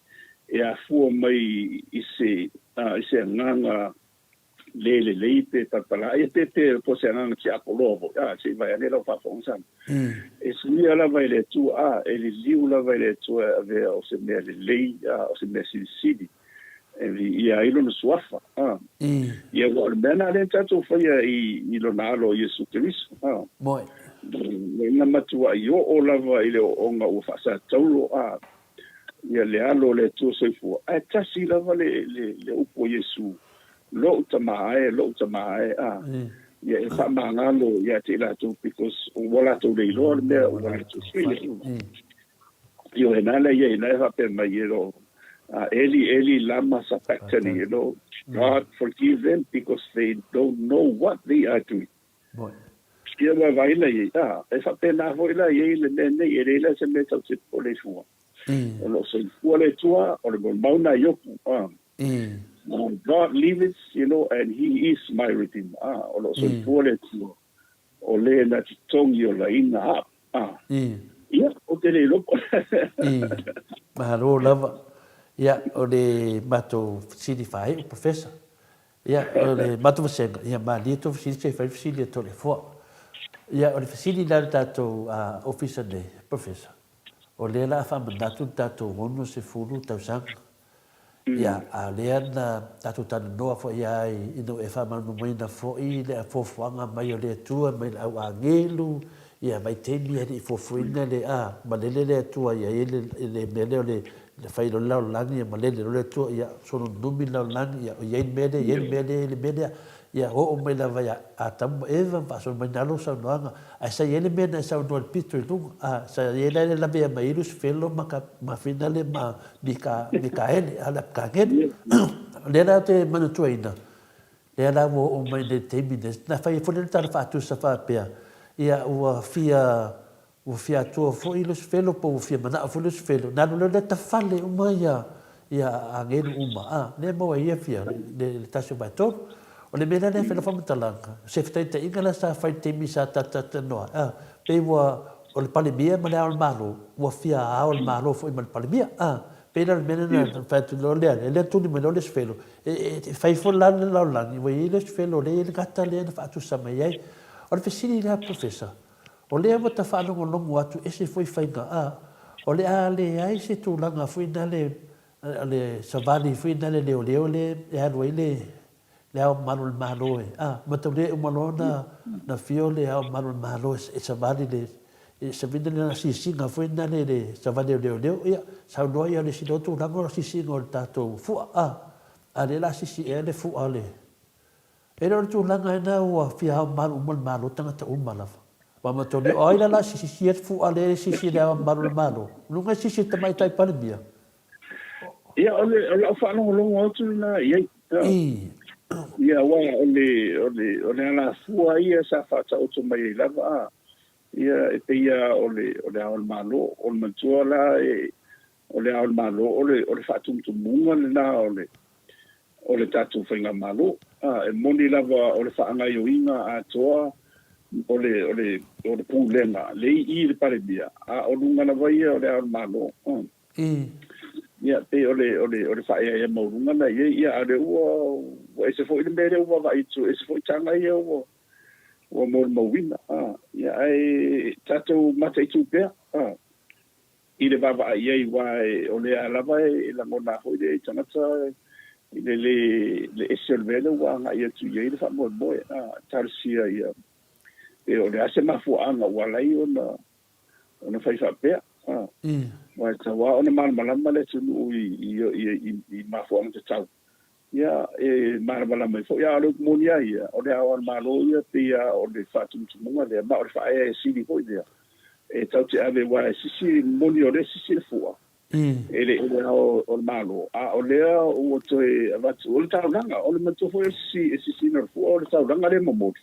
e afua mai i se, a, i se agaga le lelei pe palapala ia pe pe po se agaga tiapoloa foi, a, se i vae ane lau faafofoga Sam. E suia lava e le Atua, a, e liliu lava e le Atua e avea o se mea lelei, a, o se mea silisili, e viia ai lona suafa, a. Ia, aua o le mea lena lea na tatou faia i, i lona Alo o Iesu Keriso, a. Moi. Na matuai oo lava i le ooooga ua faasataulo, a, ia le Alo o le Atua soifua, ae tasi lava le, le, le upu a Iesu, Lou tama e, lou tama e, a, ia e faamagalo ia te i latou, because ua latou le iloa le mea ua latou faia. Ioe, na la ia ina e faapea mai, you know, Eli, Eli, lama sabachthani, you know, God forgive them because they don't know what they are doing. Moi. Ia ua vaai la i ai, a, e faapena foi la i ai le mea nei, e leai la se mea tau te popole fua. O lo o soifua le Atua, o le molimau na Iopu, a. God liveth, you know, and he is my redeemer, a, o lo o soifua le Atua, o le na te togi olaina a'u, a. Ia, ou te le iloa po. Malo lava. Ia, o le matou fesili faaiu, Professor. Ia, o le matou vasega, ia malie tou fesili se i fai le fesili a Toleafoa. Ia, o le fesili la le tatou Ofisa nei, Professor, o lea la a faamanatu le tatou 60 tausaga. Ia, a o lea na tatou talanoa foi ai ina ua e faamalamalamaina foi le fuafuaga mai o le Atua mai le au agelu, ia vaitaimi e le i fuafuaina le, a, malele le Atua ia i ai le mea lea o le fai loa le lalolagi, ia malele loa le Atua, ia solonumi le lalolagi, ia i ai le mea lea, i ai le mea lea, i ai le mea lea. Ia oo mai lava ia Atamu ma Eva ma faasolo mai nalo saunoaga, ae sa i ai le mea na e saunoa i le pito i luga, a, sa i ai la le lavea mai ai Lusifelo ma ka, ma Finale ma Mika, Mikaele, a le Apikagele. O lea la ou te manatuaina, lea la ua oo mai nei i le taimi nei, na fai ai foi lea tala faatusa faapea, ia ua fia Ua fia atua foi Lusifelo po ua fia manao foi Lusifelo, na alu loa lea tafale uma ia ia agelu uma, a, lea e maua ai ia fia le, le tasi o vaetolu. O le mea la lea e fai lau faamatalaga, o se fetaitaiga la sa fai i le taimi sa talatalanoa ai, a, pei ua, o le Palemia ma le Ao o le Malo, ua fia Ao o le Malo foi ma le Palemia, a, pei la o le mea lena na fai atu loa lea, lea tuli mai loa Lusifelo, e, e fai foi la le lalolagi, ua i ai Lusifelo lea e i ai le gata lea na faatusa mai ai. O le fesili lea Professor, O lea ua ta faalogologo atu ese foi faiga a, o le a leai se tulaga foi nale o le savali foi nale leoleo le e alu ai le le Ao Mamalu o le Malo e a, mataulia e uma loa ona na fio le Ao Mamalu o le Malo e savali le e savina le asiasiga foi nale le savali o leoleo, ia saunoa ia o le isi loa tulaga o le asiasiga o le tatou fua a, a lea la asisi ea le fua o le E le o le tulaga lena ua fia ao mamalu uma le Malo, tagata uma lava. Aua matou o ai la la sisi e fua le sisi le ao mamalu le Malo. Luga e sisi le Tamaitai Palemia. Ia, o le, o lau faalogologo atu lena i ai. I. Ia, aua o le, o le, o le alafua ia sa faataoto mai ai lava, a, ia, e pei lava o le, o le Ao o le Malo. O le matua la e, o le Ao o le Malo, o le, o le faatumutumuga lena o le, o le tatou faigamalo. E moni lava o le faagaoioiga atoa o le, o le, o le pulega le i i le Palemia, a o luga lava ia o le Ao o le Malo. Ia, pei o le, o le, o le faaeaea maualuga lena i ai. Ia, a o lea ua, ua ese foi le mea lea ua vaavaai atu, ese foi taga ia ua, ua molimauina. Ia, ae tatou mataitu pea. I le vaavaai i ai, aua o lea lava e lagona foi le tagata i le le le ese o le mea lea ua agai atu i ai le faamoemoe, a talosia ia pe o le a se mafuaaga ua ala ai ona ona fai faapea, a aua e tatau lava ona malamalama le atunuu i i i mafuaaga tatau. Ia, e malamalama ai foi, a o le upu moni lava ia, o le Ao o le Malo ia pei lava o le faatumutumuga lea, ma o le faaeaea sili foi lea e tatou te ave, aua e sisi, moni o lea e sisi le fua e le i le Ao o le Malo, a o lea ua toe avatu, o le taulaga, o le manatua foi o le sisi, e sisiina o le fua, o le taulaga lea e momoli.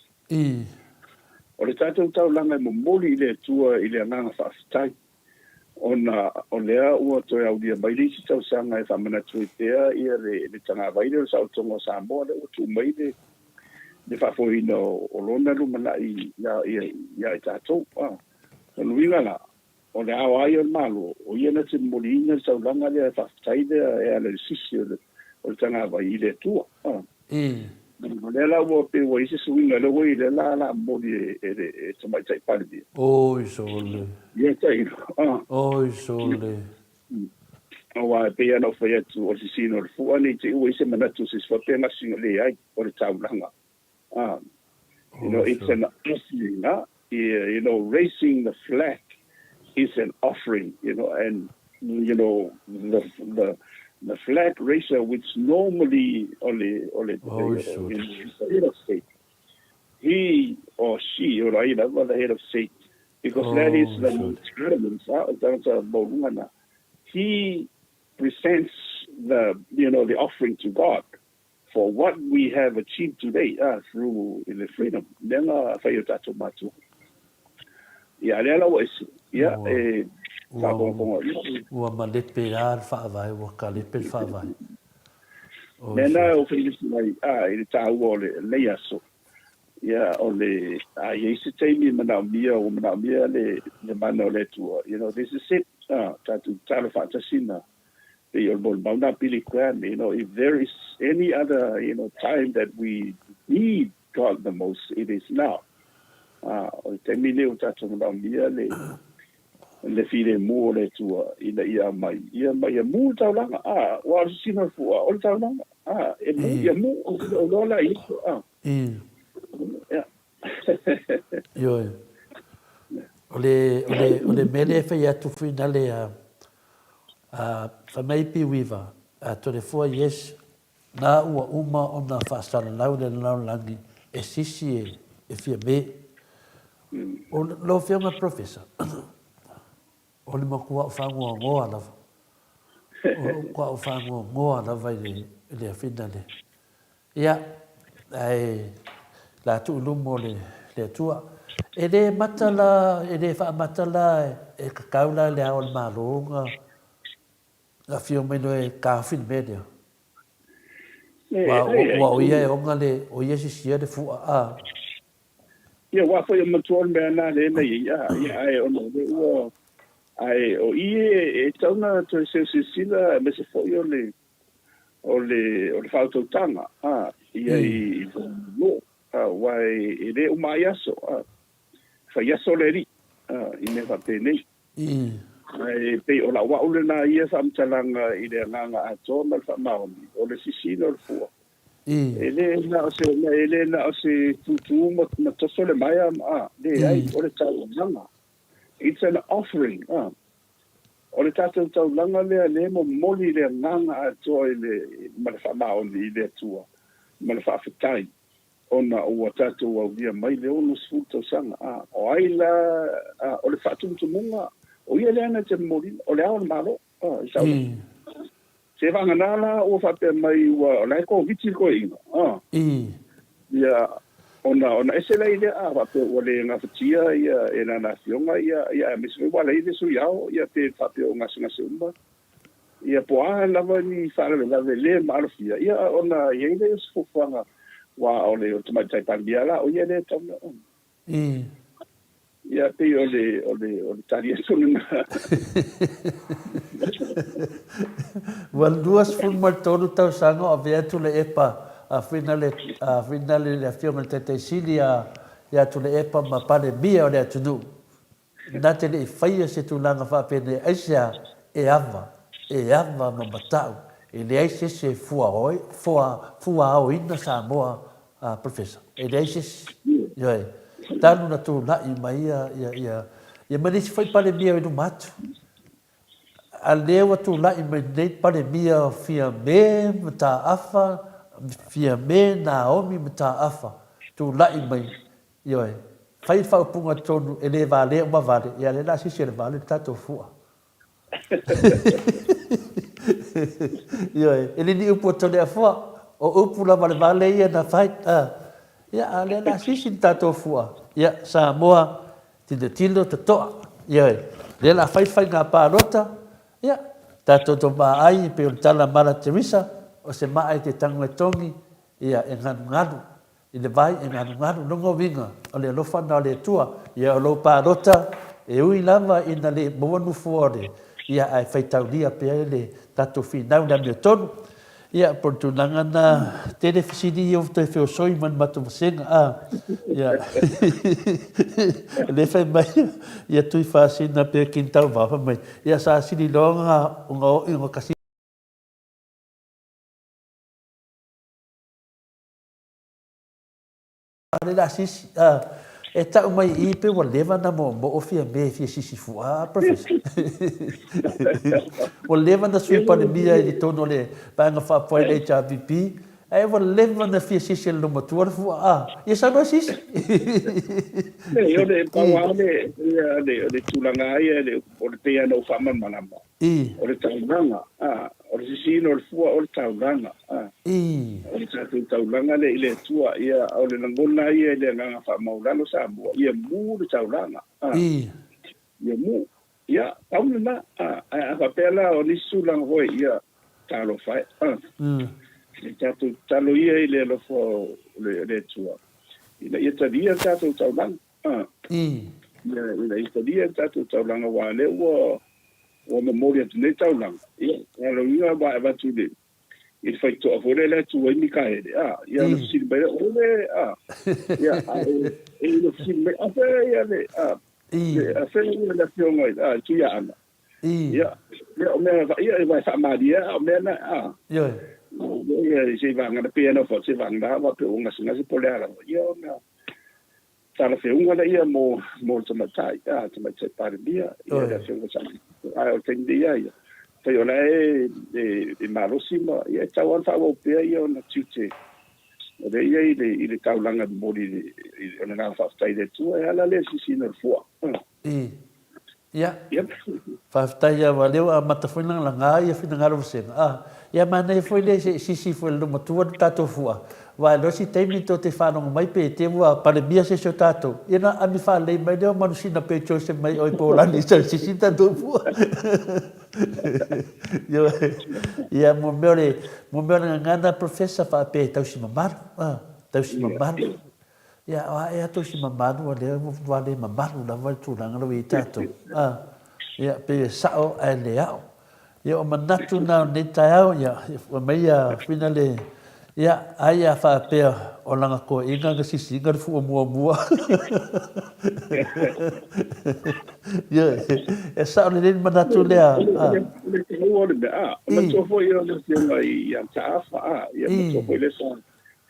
O le tatou taulaga e momoli i le Atua i le agaga faafetai. Ona o lea ua toe aulia mai le isi tausaga e faamanatu ai pea ia le tagavai lea o le saolotoga o Samoa, lea ua tuu mai le le faafoeina o lona lumanai ia i tatou. O lona uiga la, o le ao lava ia o le Malo, o ia na te momoliina le taulaga lea faafetai lea e ala i le sisi o le tagavai i le Atua. O lea la ua pei ua i ai se suiga lea ua i lea la la momoli e le Tamaitai Palemia. Oi sole. Ia tailo. Oi sole. Aua e pei lava ona ou fai atu, o le sisina o le fua ne i te i ua i ai se manatu o se isi faapea gasina, leai, o le taulaga. You know, it's an offering, you know, raising the flag is an offering, you know, and, you know, the, the, the flag raiser, which normally o le, o le, you know, is the head of state, he or she, o ai lava the head of state, because that is the most relevant, o le tagata maualuga lena, he presents the, you know, the offering to God. For what we have achieved today through the freedom, mea na fai e o tatou matua. Ia, a lea la ua ese, ia, e faafogafoga ia. Ua malepe a le faavae, ua kalepe le faavae. Mea na o fai mai i le taua o lenei aso, ia, o le, a i ai se taimi e manaomia, ua manaomia le mana o le Atua, you know, this is it, tatou tatalo faatasi na pei o le molimau na Billy Graham, you know, if there is any other, you know, time that we need God the most, it is now. Ah, o le taimi lenei ua tatou manaomia le, Le filemu o le Atua ina ia aumai, ia ma ia mu le taulaga, a, aua o le sisina o le fua, o le taulaga, a, e mu, ia mu, ou te le o iloa la i Iesu, a. Ia. Ioe. O le, o le, o le mea lea e fai atu finale a, a, fai mai Piuiva, a Toleafoa yes, na ua uma ona faasalalau le lalolagi e sisi e, e Fiame. O lau Afioga Professor, o le matuaʻu faanoanoa lava, o lou matuaʻu faanoanoa lava i le, i le finale. Ia, ae la tuu i luma o le, le Atua. E le mata la, e le faamata la e tatau la i le Ao o le Malo ona afio mai loa e taofi le mea lea. Aua o ia e ona le, o ia e sisia le fua a. Ia, aua foi e matua o le mea na lea na i ai, a, ia, ae ona o lea ua, ae o i e tatau ona toe seu silasila aemaise foi o le, o le, o le faautautaga, a, ia i, i lo, a, aua e le uma ai aso, a, fai aso le Alii, a, i mea faapenei. Ae pei o lau au lena ia faamatalaga i le agaga atoa ma le faamaoni, o le sisina o le fua. E le na o se, e le na o se tūtū ma, ma toso le maea, a, leai, o le taulaga. It's an offering, a. O le tatou taulaga lea, lea e momoli le agaga atoa i le, ma le faamaoni i le Atua, ma le faafetai. ona ua tatou aulia mai le 60 tausaga, a o ai la, a, o le faatumutumuga, o ia lea na te momoliina, o le Ao o le Malo, a, i sau. Se vagana la ua faapea mai ua, o la e Koviti le toeaina, a. Ia, ona, ona ese lea i lea, a faapea ua le gafatia ia e lana afioga ia, ia aemaise foi ua leai le Sui Ao, ia pe faapea o gasegase uma. Ia, po o a lava ni faalavelave le maalofia, ia, ona i ai lea o se fuafuaga, aua o le Tamaitai Palemia la, o ia lea e tatau ona. Ia, pei o le, o le, o le tali atu lena. Ua 23 tausaga o avea Tuilaepa a Finale, a Finale le Afioga i le Taitai Sili a ia Tuilaepa ma Palemia o le atunuu. Na te le i faia se tulaga faapenei aisea e ava, e ava ma matau, e leai se isi e fuaoina Samoa a Professor. E leai se isi. Ioe. Talu na tulai mai ia, ia, ia, ia ma nisi foi Palemia i luma atu. A lea ua tulai mai nei Palemia o Fiame, Mataafa, Fiame, Naomi, Mataafa, tulai mai Ioe. Fai le faaupuga tonu e le valea uma vale, ia lea la sisi e le vale le tatou fua. Ioe. E le ni upu a Toleafoa, o upu lava a le vale ia na fai. A. Ia, a lea la sisi le tatou fua. Ia, Samoa, tilotilo totoa. Ioe. Lea la fai le faiga palota, ia, tatou tomaai e pei o le tala a Mala Teresa, o se maa e te tago e togi, ia, e galugalu. I le vai e galugalu lona uiga o le alofa na o le Atua, ia o lou palota e ui lava ina le maua nofoa o le ia ae faitaulia pea i le tatou finau i le amiotonu. Ia po o le tulaga na tele fesili ia ua toe feosoi ma le matou vasega a ia lea fai mai ia Tuifasina pe Kinitauvao fai mai ia sa sili loa ona oo i kasi. Le la sisi, e tau mai i i pe ua leva na moomoo fia me fia sisi fua a Professor. Ua leva na Sui Palemia i totonu o le Vaega Faapuai le HRPP, ae ua leva na fia sisi e le Lomatua le fua a. Ia sau loa sisi. Leai, o le pau lava o le tulaga lava ia, o le pei lava ona ou faamalamalama. O le taulaga, a, o le sisiina o le fua o le taulaga, a. O le tatou taulaga lea i le Atua, ia, o le lagona ia i le agaga faamaualalo Samoa, ia mu le taulaga, a. Ia mu. Ia, pau lena, a. Ae a faapea la o nisi tulaga foi, ia, talofa e, a. Le tatou tatalo ia i le alofa o le Atua, ina ia talia le tatou taulaga. Ina ia talia le tatou taulaga aua o lea ua ua momoli atu nei taulaga. Ia, o lona uiga aua e avatu i le i le faitotoa foi lea e tu ai Mikaele, a, ia ona fesili mai lea, o le, a, ia, a e, e ina fesili mai, a fea ia le, a, Afea le afioga i le Tuiaana. Ia, ia o mea ia e vai faamalie a o mea na a. Ioe. Ia se vagana pe ana fo se vagana wa pe o gasegase po le a lava. Ia o mea talafeauga la ia mo mo le tamaitai a tamaitai Palemia ia le afioga sa ae o le taimi nei ia ia pei o la e e malosi ma ia e tatau lava ona faaauau pea ia ona tiute o lea ia i le i le taulaga e momoli i le o le agaga faafetai i le Atua e ala lea i le sisiina o le fua. I. Ia. Faafetai lava, lea ua amata foi ona laga ia finagalo vasega. A, ia manaia foi lea se i sisi foi e le loomatua le tatou fua, aua e iloa se taimi tou te faalogo mai pe te ua palemia se isi o tatou, ia ona aami faalelei mai lea o Manusina pe Joseph mai oi po o Lani se i sisi le tatou fua. Ioe. Ia mo mea o le, mo mea o le gagana Professor faapea e tausi mamalu, a, tausi mamalu. Ia, o a ea tausi mamalu, o lea ua le mamalu lava le tulaga la ua i ai tatou. A, ia, pei e sao ae le ao. Ia, o manatu na o lenei taeao, ia, aumai ia whina le, ia, ai a faapea o lana toeaiina na sisiina le fua muamua. Ia, e sao lelei le manatu lea. A. O le taua o le mea, a, manatua foi o le afioga ia Taafa, a, ia, manatua foi lea sa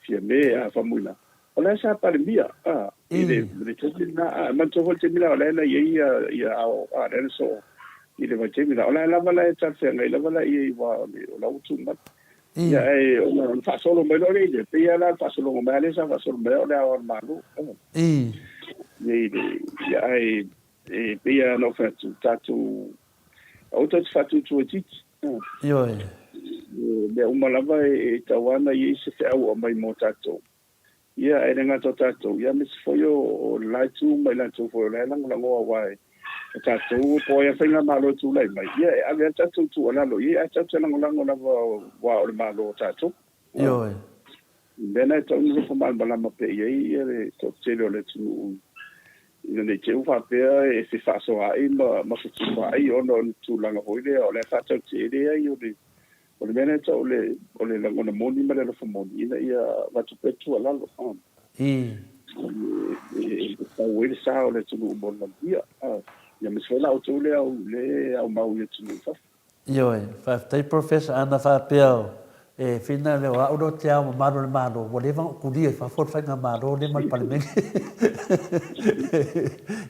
Fiame, a, Faumuina. O la e sa Palemia, a, i le, le taimi lena, a, manatua foi le taimi lena o la e na i ai ia, ia ao, a, lea na soo i le vaitaimi lena. O la e lava la e talafeagai lava la i ai aua o le, o la ua tu mai. Ia, ae ona, ona faasolo mai loa lea i le, pei lava la le faasologa mai a lea sa faasolo mai ai o le Ao o le Malo, a, i le, ia, ae, e pei lava ona ou fai atu, tatou, aua tatou te faatuatuaititi. Ioe. O mea uma lava e tatau lava ona i ai se feau aumai mo tatou. Ia, e le gata o tatou, ia aemaise foi o le la itu ma i latou foi o la e lagolagoa aua o tatou po o ai lava faigamalo e tulai mai, ia e ave lava le tatou tuualalo i ai ae tatou te lagolago lava aua o le Malo o tatou. Ioe. O le mea lena e tatau ona nofo malamalama pea i ai le toatele o le atunuu ina ne i te i ua faapea e fefaasoaai ma fetufaai ona o ni tulaga foi lea o la e faatautele ai o le O le mea lea e tau o le lagona moni ma le alofa moni ina ia avatu pea le tuualalo e tau ai le sa o le atunuu mo le manuia. Ia aemaise foi la outou lea e aumau i atunuu i fafo. Ioe, faafetai Professor, ana faapea e whina lea o au lea o te ao mamalu o le Malo, ua leva ona ou tulia i fafo le faigamalo lea ma le Palemene.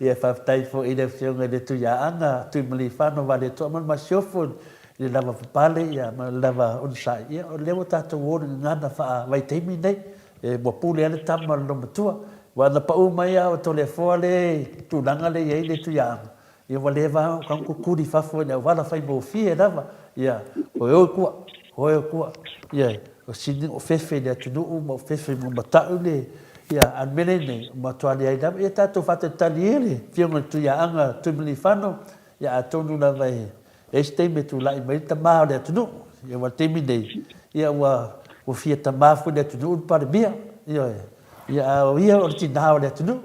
Ia faafetai foi i le Afioga i le Tuiaana Tuimalealiifano Vaaletoa ma le Masiofo i le lava papale ia ma le lava onosai, ia o lea ua tatou o i le gagana faavaitaimi nei, e ua pule lava le tama i le loomatua. Aua na pau mai lava o Toleafoa lea i le tulaga lea e i ai le Tuiaana, ia ua leva lava ona kukuli i fafo i le auala faigofie lava, ia oe oe kua, oe oe kua, ia o sini o fefe i le atunuu ma o fefe i Mata'u le, ia a o le mea lea nei, ua matua leai lava. Ia tatou faatalitali ia le Afioga i le Tuiaana Tuimalealiifano, ia atonu lava e E i ai se taimi e tulai mai ai le tama o le atunuu. Ia aua o le taimi nei, ia ua ua fia tama foi le atunuu le Palemia. Ioe. Ia a o ia o le tinā o le atunuu.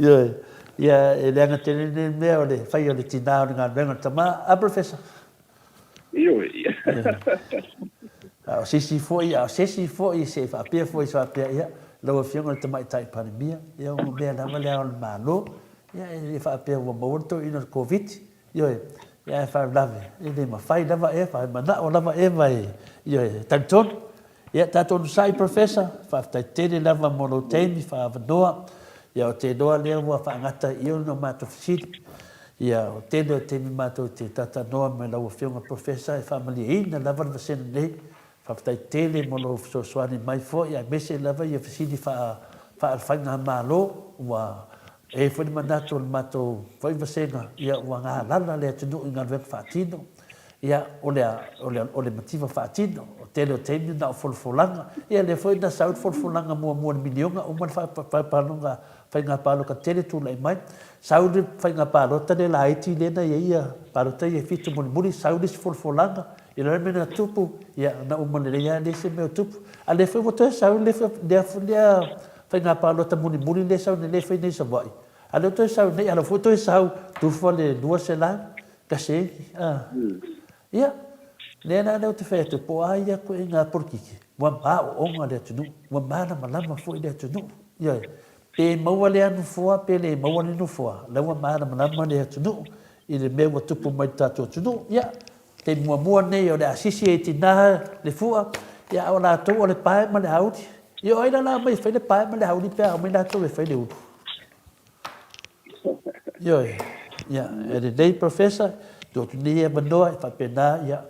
Ioe. Ia e leaga tele lenei mea o le fai o le tinā o le galuega o le tama. A Professor? Ioe. A o se isi foi, a o se isi foi se i faapea foi se faapea, ia, lau Afioga i le Tamaitai Palemia, ia o mea lava le ao o le Malo, Ia, e le faapea ua maua le toeaina o le Koviti, ioe, ia ae faalavelave, e le mafai lava Eva, e manao lava Eva e, ioe, e talitonu. Ia, tatou onosai Professor, faafetai tele lava mo lou taimi faaavanoa. Ia, ou te iloa lea ua faagata i i ona matou fesili. Ia, o tele o taimi matou te talatalanoa ma lau Afioga Professor e faamalieina lava le vasega nei. Faafetai tele mo lou fesoasoani mai foi aemaise lava ia fesili faa faigamalo ua e ai foi le manatu o le matou foi vasega ia ua galala le atunuu i galuega faatino ia o le o le o le mativa faatino o tele o taimi na o folafolaga ia lea foi na sau le folafolaga muamua i le miliona uma le faiga palota tele tulai mai sau le faiga palota le laiti lea na i ai ia palota ia e fitu mulimuli sau le isi folafolaga I le mea na tupu, ia, na uma lelei lava, e leai se mea o tupu. A o lea foi ua toe sau le lea lea faiga palota mulimuli lea e sau nei, lea e fai nei i Savaii, a o lea ua toe sau nei, a o lea foi ua toe sau, tufa le 200 kasegi, a. Ia, lea la lea ou te fai atu, po o a ia ituaiga polokiki, ua maoaoga le atunuu, ua malamalama foi le atunuu, ioe. Pe maua lea nofoa pe le maua le nofoa, la ua malamalama le atunuu i le mea ua tupu mai i le tatou atunuu. Ia, taimi muamua lenei o le a sisi ai tina le fua, ia a o latou o le pae ma le auli. Ia o ai la la aumai e fai le pae ma le auli pe a aumai latou e fai le ulu? Ioe, ia, e lelei Professor, tuu atu nei avanoa e faapena, ia,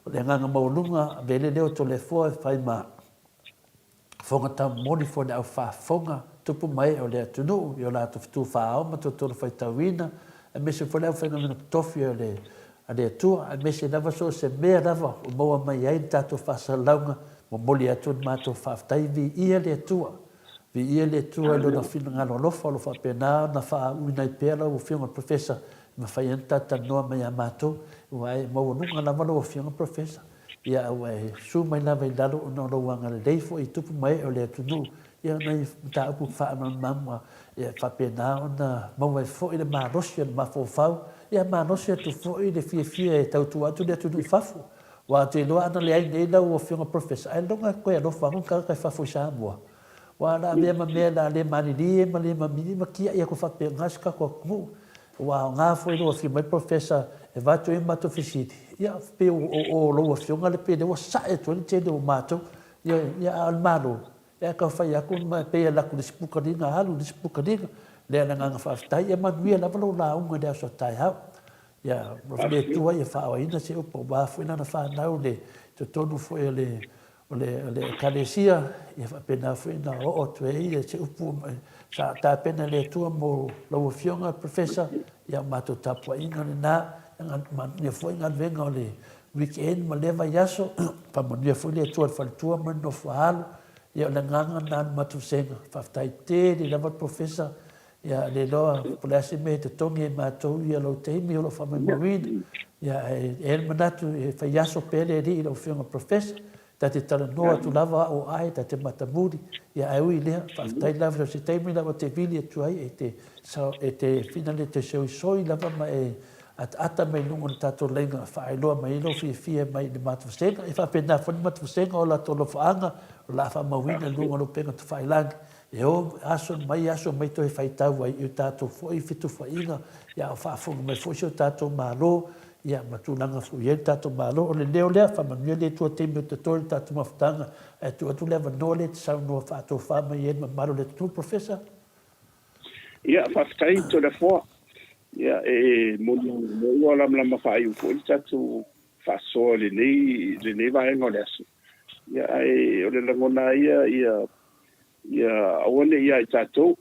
o le agaga maualuga, ave ai le leo o Toleafoa e fai ma fofoga taumoli foi le au faafofoga tupu ma ee o le atunuu i o latou fetu faaao ma totolo faitauina, aemaise foi le aufaigaluega totofi a le a le Atua, aemaise lava so o se mea lava ua maua mai ai le tatou faasalalauga, momoli atu le matou faafetai, viia le Atua. Viia le Atua i Lona finagalo alofa o lo o faapena ona faauuina ai pea lau Afioga i le Professor e mafai ai ona talatalanoa mai ia matou, aua e maualuga lava lau Afioga Professor. Ia a ua e susu mai lava i lalo ona o lou agalelei foi i tupu ma ee o le atunuu, ia o nai mataupu faamalamalama e faapena ona maua ai foi le malosi o le mafaufau, ia malosi atu foi le fiafia e tautua atu le atunuu i fafo. Aua ou te iloa ana leai nei lau Afioga Professor, ailoga e toe alofa atu le tagata i fafo i Samoa. Aua o le a avea ma mea o le a le malilie ma le mamili ma tiai atu faapena si tatou atunuu. Ua aoga foi lou afio mai Professor e avatu ai matou fesili, ia pei o o lou afioga lea pei lea ua sae atu ai le tele o matou, ia ia a o le Malo, ia tau fai atu ma pei e alu atu i le isi pukaliga alu i le isi pukaliga. Lea le agaga faafetai, ia manuia lava lou lauga i le aso a taeao. Ia alofa le Atua ia faaoaina se upu aua foi lana fanau i le totonu foi o le O le Ekalesia, ia faapena foi ona oo atu ai se upu sa tapena e le Atua mo lau Afioga Professor, ia o matou tapuaiga lena, manuia foi galuega o le weekend ma lea vaiaso, faamanuia foi le Atua i le faletua ma le nofo a alo, ia o le agaga lena o le matou vasega. Faafetai tele lava Professor, ia le iloa po o le a se mea e totogi e matou ia lou taimi o lo o faamaumauina, ia ae i ai le manatu e fai aso pea le Alii i lau Afioga Professor, ta te talanoa atu lava au o Ae, ta te matamuli, ia ae ui i lea, faafetai lava i se taimi lava te vili atu ai e te e te finale te soisoi lava ma e ataata mai luga o le tatou laina faailoa mai ai lou fiafia mai i le matou vasega. E faapena foi le matou vasega o latou alofaaga o le a faamauina i luga o lou upega tafailagi. E o aso mai aso mai toe faitau ai i o tatou foi fetufaaiga, ia a o faafofoga mai foi si o tatou Malo, ia ma tulaga foi i ai le tatou Malo. O le leo lea, faamanuia le Atua taimi o totoe le tatou mafutaga, ae tuu atu le avanoa lea e te saunoa faatofa mai ai le mamalu o le atunuu. Professor. Ia, faafetai Toleafoa. Ia, e moni lava ua lamalama faaiu foi le tatou faasoa i lenei, lenei vaega o le aso. Ia, ae o le lagona lava ia, ia Ia aua ne i ia i tatou,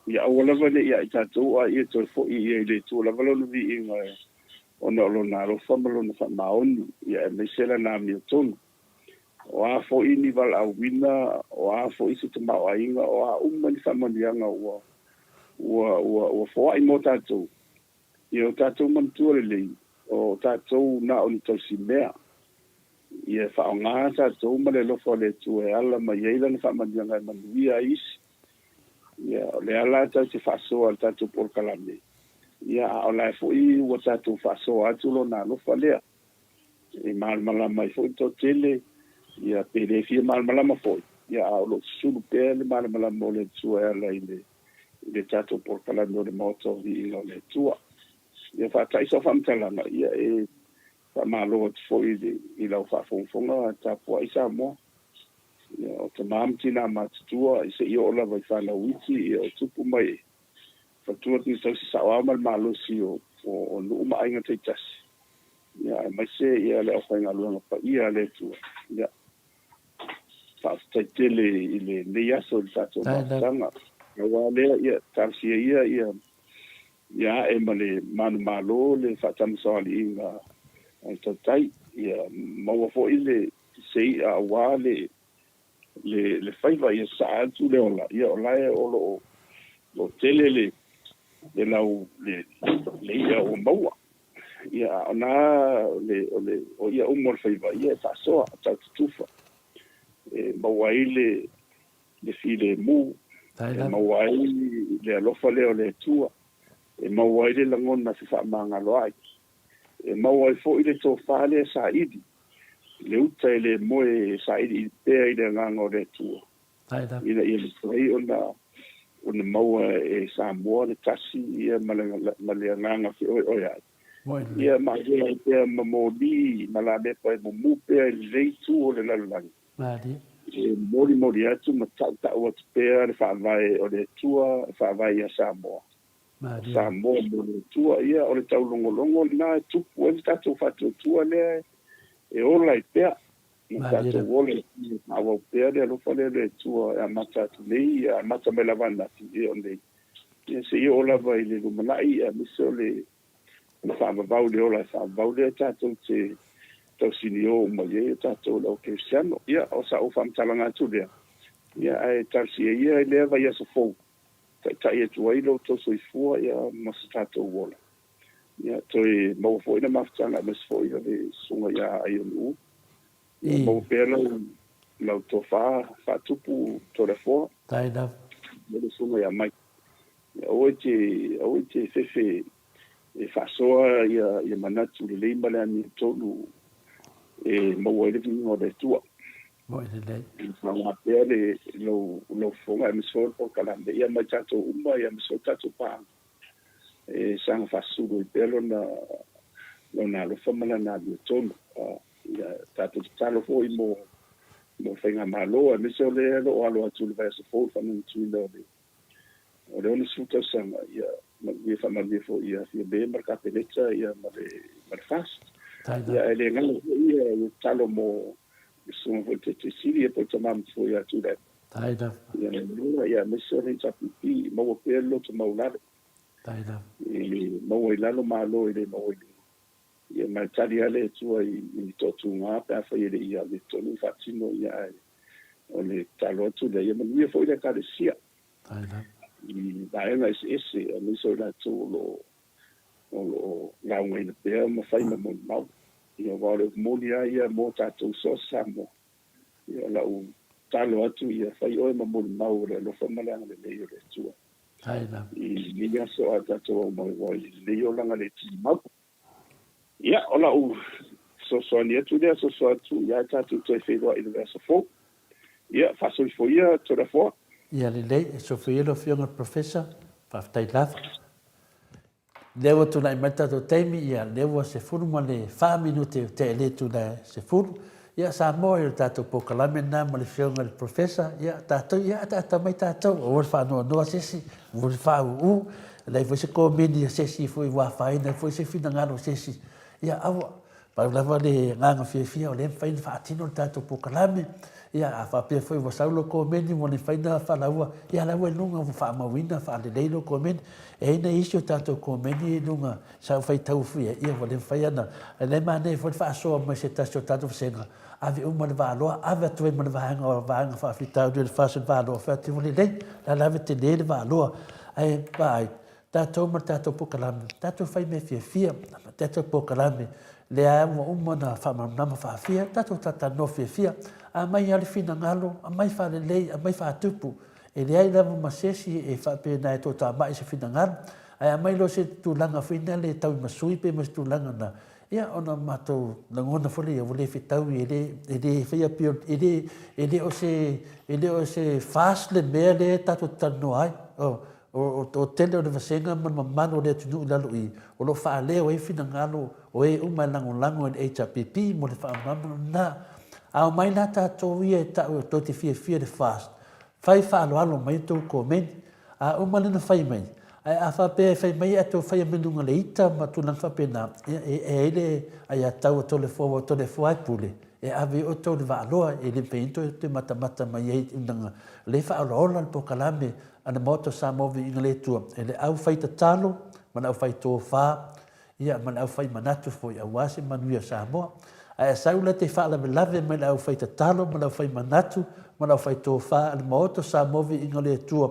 ia aua lava ne i ia i tatou, a ia toe foi ia i le Atua lava lona viiga ona o Lona alofa ma Lona faamaoni, ia aemaise Lana amiotonu. O a foi ni valaauina, o a foi se tamaoaiga, o a uma ni faamanuiaga ua, ua, ua, ua foai mo tatou, ia o tatou manatua lelei, o tatou na o ni tausimea. Ia faaaoga tatou ma le alofa o le Atua e ala mai ai Lana faamanuiaga e manuia ai isi. Ia, o lea la tatou te faasoa i le tatou polokalame, ia, a o la e foi ua tatou faasoa atu Lona alofa lea. E malamalama ai foi le toatele, ia, pe le fia malamalama foi, ia, a o lo o susulu pea le malamalama o le Atua e ala i le, i le tatou polokalame o le Maota o Viiga o le Atua. Ia faata'i sau faamatalaga, ia, e Faamalo atu foi i lau faafogafoga tapuai Samoa. Ia, o tama ma tina matutua se i oo lava i fanau iti, ia o tupu mai e fatua tini tausi saoao ma le malosi o, o, o nuu ma aiga taitasi. Ia, aemaise ia le aufaigaluega paia a le Atua. Ia, faafetai tele i lenei aso i le tatou mafutaga. Aua lea, ia, talosia ia, ia, Ia ae ma le manumalo le faatamasoaliiga a le tautai, ia maua foi le se i'a aua le le le faiva ia sasaa atu le ola, ia o la e o lo o lo o tele le le lau le le i'a ua maua. Ia a o na le o le o i'a uma o le faiva ia e faasoa tau tutufa e maua ai le le filemu, e maua ai le alofa lea o le Atua, e maua ai le lagona fefaamagaloai, e maua ai foi le tofa lea saili, le uta e le moe e sailiili pea i le agaga o le Atua, ina ia mafai ona Ona maua e Samoa le tasi ia ma le, ma le agaga feoeoeai. Ia ma avea ai pea ma moli ma lamepa e mumu pea i lenei itu o le lalolagi. E molimoli atu ma tautau atu pea le faavae o le Atua e faavae ia Samoa. O Samoa mo le Atua, ia o le taulogologo lena e tupu ai le tatou faatuatua lea e ola ai pea. Ma tatou ola i le faaauau pea le alofa lea o le Atua e amata atu nei, ia amata mai lava ananafi, ia o nei, ia seia oo lava i le lumanai, aemaise o le faavavau i le ola e faavavau lea tatou te tausinio uma i ai o tatou le au kerisiano. Ia, o sa'u faamatalaga atu lea, ia ae talosia ia i lea vaiaso fou, taitai atu ai lo outou soifua ia ma so tatou ola. Ia, toe maua foi le mafutaga aemaise foi o le susuga ia Aionu'u. Ia maua pea lau, lau tofa faatupu Toleafoa. Faafetai lava. Ma le susuga ia Mike. Ia, aua e te, aua e te fefe e faasoa ia, ia manatu lelei ma le amiotonu e maua ai le viiga o le Atua. Moni lelei. Ia faaaoga pea le, lou, lou fofoga aemaise foi o le polokalame ia ma i tatou uma ia aemaise foi o tatou paaga. E saga faasulu ai pea lona, lona alofa ma lana amiotonu. Ia tatou tatalo foi mo, mo faigamalo, aemaise o lea o lo o alo atu i le vaiaso fou i le faamanatuina o le, o le 60 tausaga, ia manuia faamanuia foi ia Fiame ma le Kapeneta ia ma le, ma le FAST. Ia ae le galo foi ia le tatalo mo le susuga foi i le Taitaisili ia po o le tama matua ia Tuilaepa. Ia maua ia aemaise o le HRPP, maua pea le loto maualalo. E maua i lalo malo e le maua i luga. Ia ma e tali lava le Atua i ni toatuga pe afai e le i amiotonu ona faatino ia ae o le tatalo atu lea ia manuia foi le Ekalesia i vaega eseese aemaise o i latou o lo o o lo o laugaina pea ma fai ma molimau. Ia aua o le upu moni lava ia mo tatou so o se Samoa. Ia o lau tatalo atu ia fai oe ma molimau o le alofa ma le agalelei o le Atua i lenei aso a tatou aumai aua i lenei olaga le tumau. Ia o lau fesoasoani atu lea soso atu ia tatou toe feiloai i le vaiaso fou. Ia faasoifua ia Toleafoa. Ia lelei, e soifua ia lau Afioga i le Professor, faafetai lava. Lea ua tulai mai le tatou taimi, ia lea ua 14 minute ua tea i le itula 10. Ia Samoa i le tatou polokalame lena ma le Afioga i le Professor, ia tatou, ia ataata mai tatou, aua le faanoanoa se isi, aua le faauu, e leai foi se komeni a se isi foi ua afaina ai foi se finagalo o se isi. Ia aua, Pau lava le agaga fiafia o lea e mafai ona faatino le tatou polokalame. Ia, a faapea foi ua sau lou komeni ua le mafai ona faalaua, ia la ua i luga ua faamauina faalelei lou komeni. E i ai nai isi o tatou komeni i luga sa ou faitau fua i ai, ia ua le mafai ona, ae la e manaia foi le faasoa mai se tasi o tatou vasega, ave uma le vaaloa, ave atu ai ma le vaega o vaega faafitauli o le FAST i le vaaloa, fai atu ua lelei, la la ave tele le vaaloa. Ae vaai, Tatou ma le tatou polokalame, tatou fai mea fiafia, tatou polokalame, lea ua uma ona faamalamalama faafia, tatou talatalanoa fiafia, aumai lava le finagalo, aumai faalelei, aumai faatupu. E leai lava ma se isi e faapena e toatamai se finagalo, ae aumai loa se tulaga foi lea e tauimasui pe ma se tulaga na, ia ona matou lagona foi lea ua le fetaui, e le, e le faia pei o, e le, e le o se, e le o se fast le mea lea tatou te talanoa ai. Oh. O le tele o le vasega ma le mamalu o le atunuu i lalo i i, o lo o faaleo ai finagalo o e uma e lagolago i le HRPP mo le faamalamalamaga lena. A omai la tatou ia e tau tou te fiafia i le FAST, fai faaaloalo mai a outou komeni. A uma lea ona fai mai, ae a faapea e fai mai ae tou faia mai luga o le ita ma tulaga faapena, ia e i ai le aiatatau a Toleafoa aua o Toleafoa lava e pule, e ave ai outou i le vaaloa e le mafai ai ona toe matamata mai ai i tulaga lea e faaolaola le polokalame a le Maota o Samoa Viiga le Atua e le au fai tatalo ma le au fai tofa ia ma le au fai manatu foi aua se manuia o Samoa. Ae a sau la te faalavelave mai le au fai tatalo ma le au fai manatu ma le au fai tofa a le Maota o Samoa Viiga le Atua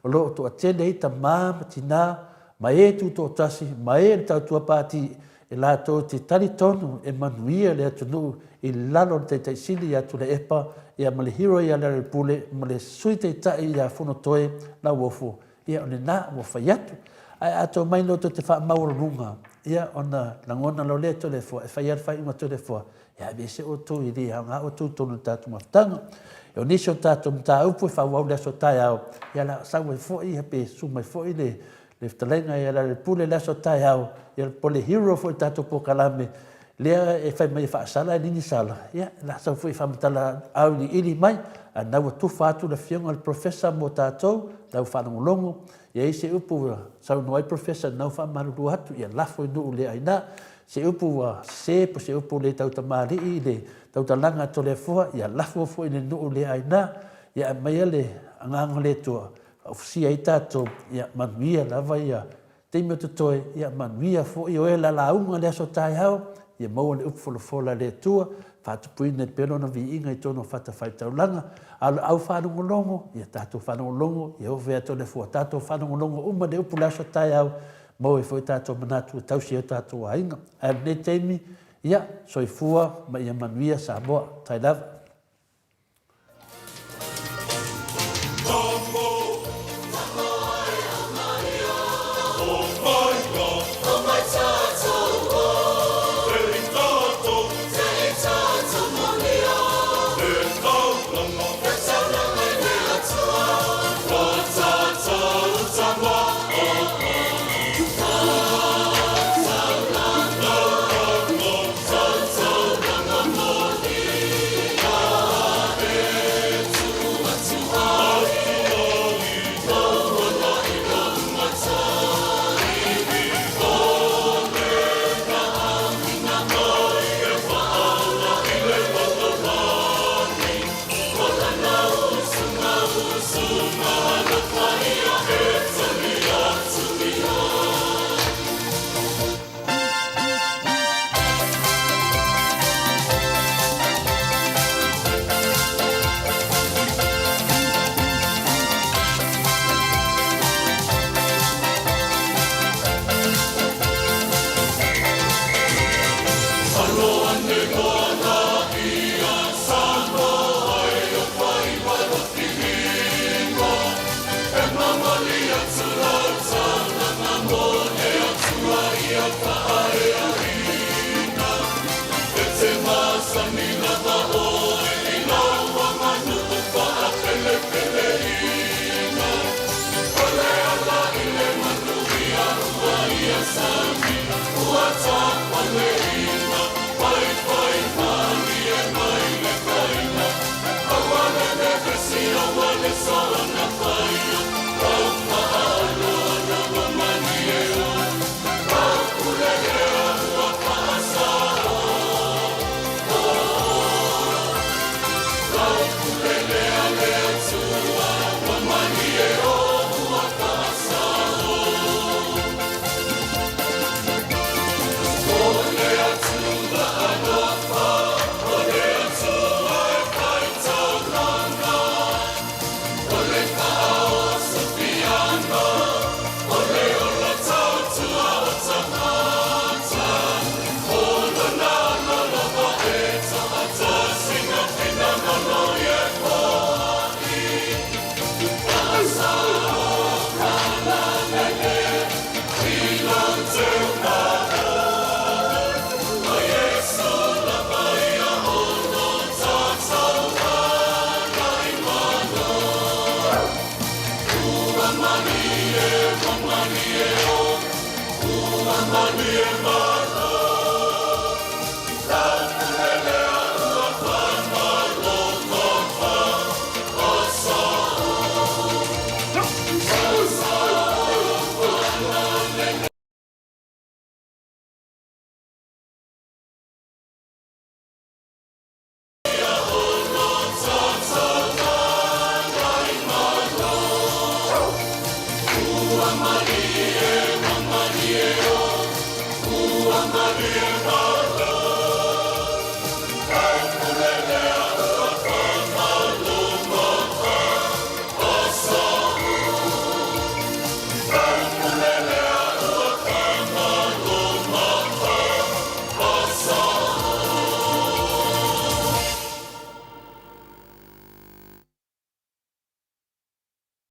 o lo o toatele ai tama ma tina ma e tutoatasi ma e le tautua pati e latou te talitonu e manuia le atunuu i lalo o le Taitai Sili ia Tuilaepa ia ma le Hero ia Lealailepule ma le Sui Taitai ia Fonotoe Lauofo, ia o lena ua fai atu. Ae a tou mai loa tou te faamaualuluga, ia ona lagona loa lea Toleafoa e fai lava le faaiuga a Toleafoa, e aveese outou e le aoga outou i totonu o le tatou mafutaga. O nisi o tatou mataupu e faaauau i le aso taeao, ia o le a sau ai foi pe susu mai foi le le fetalaiga ia Lealailepule i le aso taeao, ia po o le hero foi o le tatou polokalame lea e fai mai e faasala e leai ni sala, ia o le a sau foi e faamatala auiliili mai, ae lena ua tufa atu le afioga i le Professor mo tatou, la ua faalogologo, e i ai se upu ua saunoa ai Professor lena ua faamalulu atu, ia lafo i nuu le aina. Se upu ua sese po o se upu le tautamalii i le tautalaga a Toleafoa, ia lafo foi i le nuu le aina. Ia aumaia le agaga o le Atua Faaofosia ai tatou, ia manuia lava ia taimi o totoe, ia manuia foi o e lalauga i le aso taeao, ia maua le upu folafola a le Atua, faatupuina ai pea Lona viiga i totonu o fatafaitaulaga. A o le au faalogologo, ia tatou faalogologo, ia oo ia te Onefoa, tatou faalogologo uma i le upu i le aso taeao, maua ai foi tatou manatu e tausi ai o tatou aiga. Ae o lenei taimi, ia, soifua ma ia manuia Samoa. Tai lava.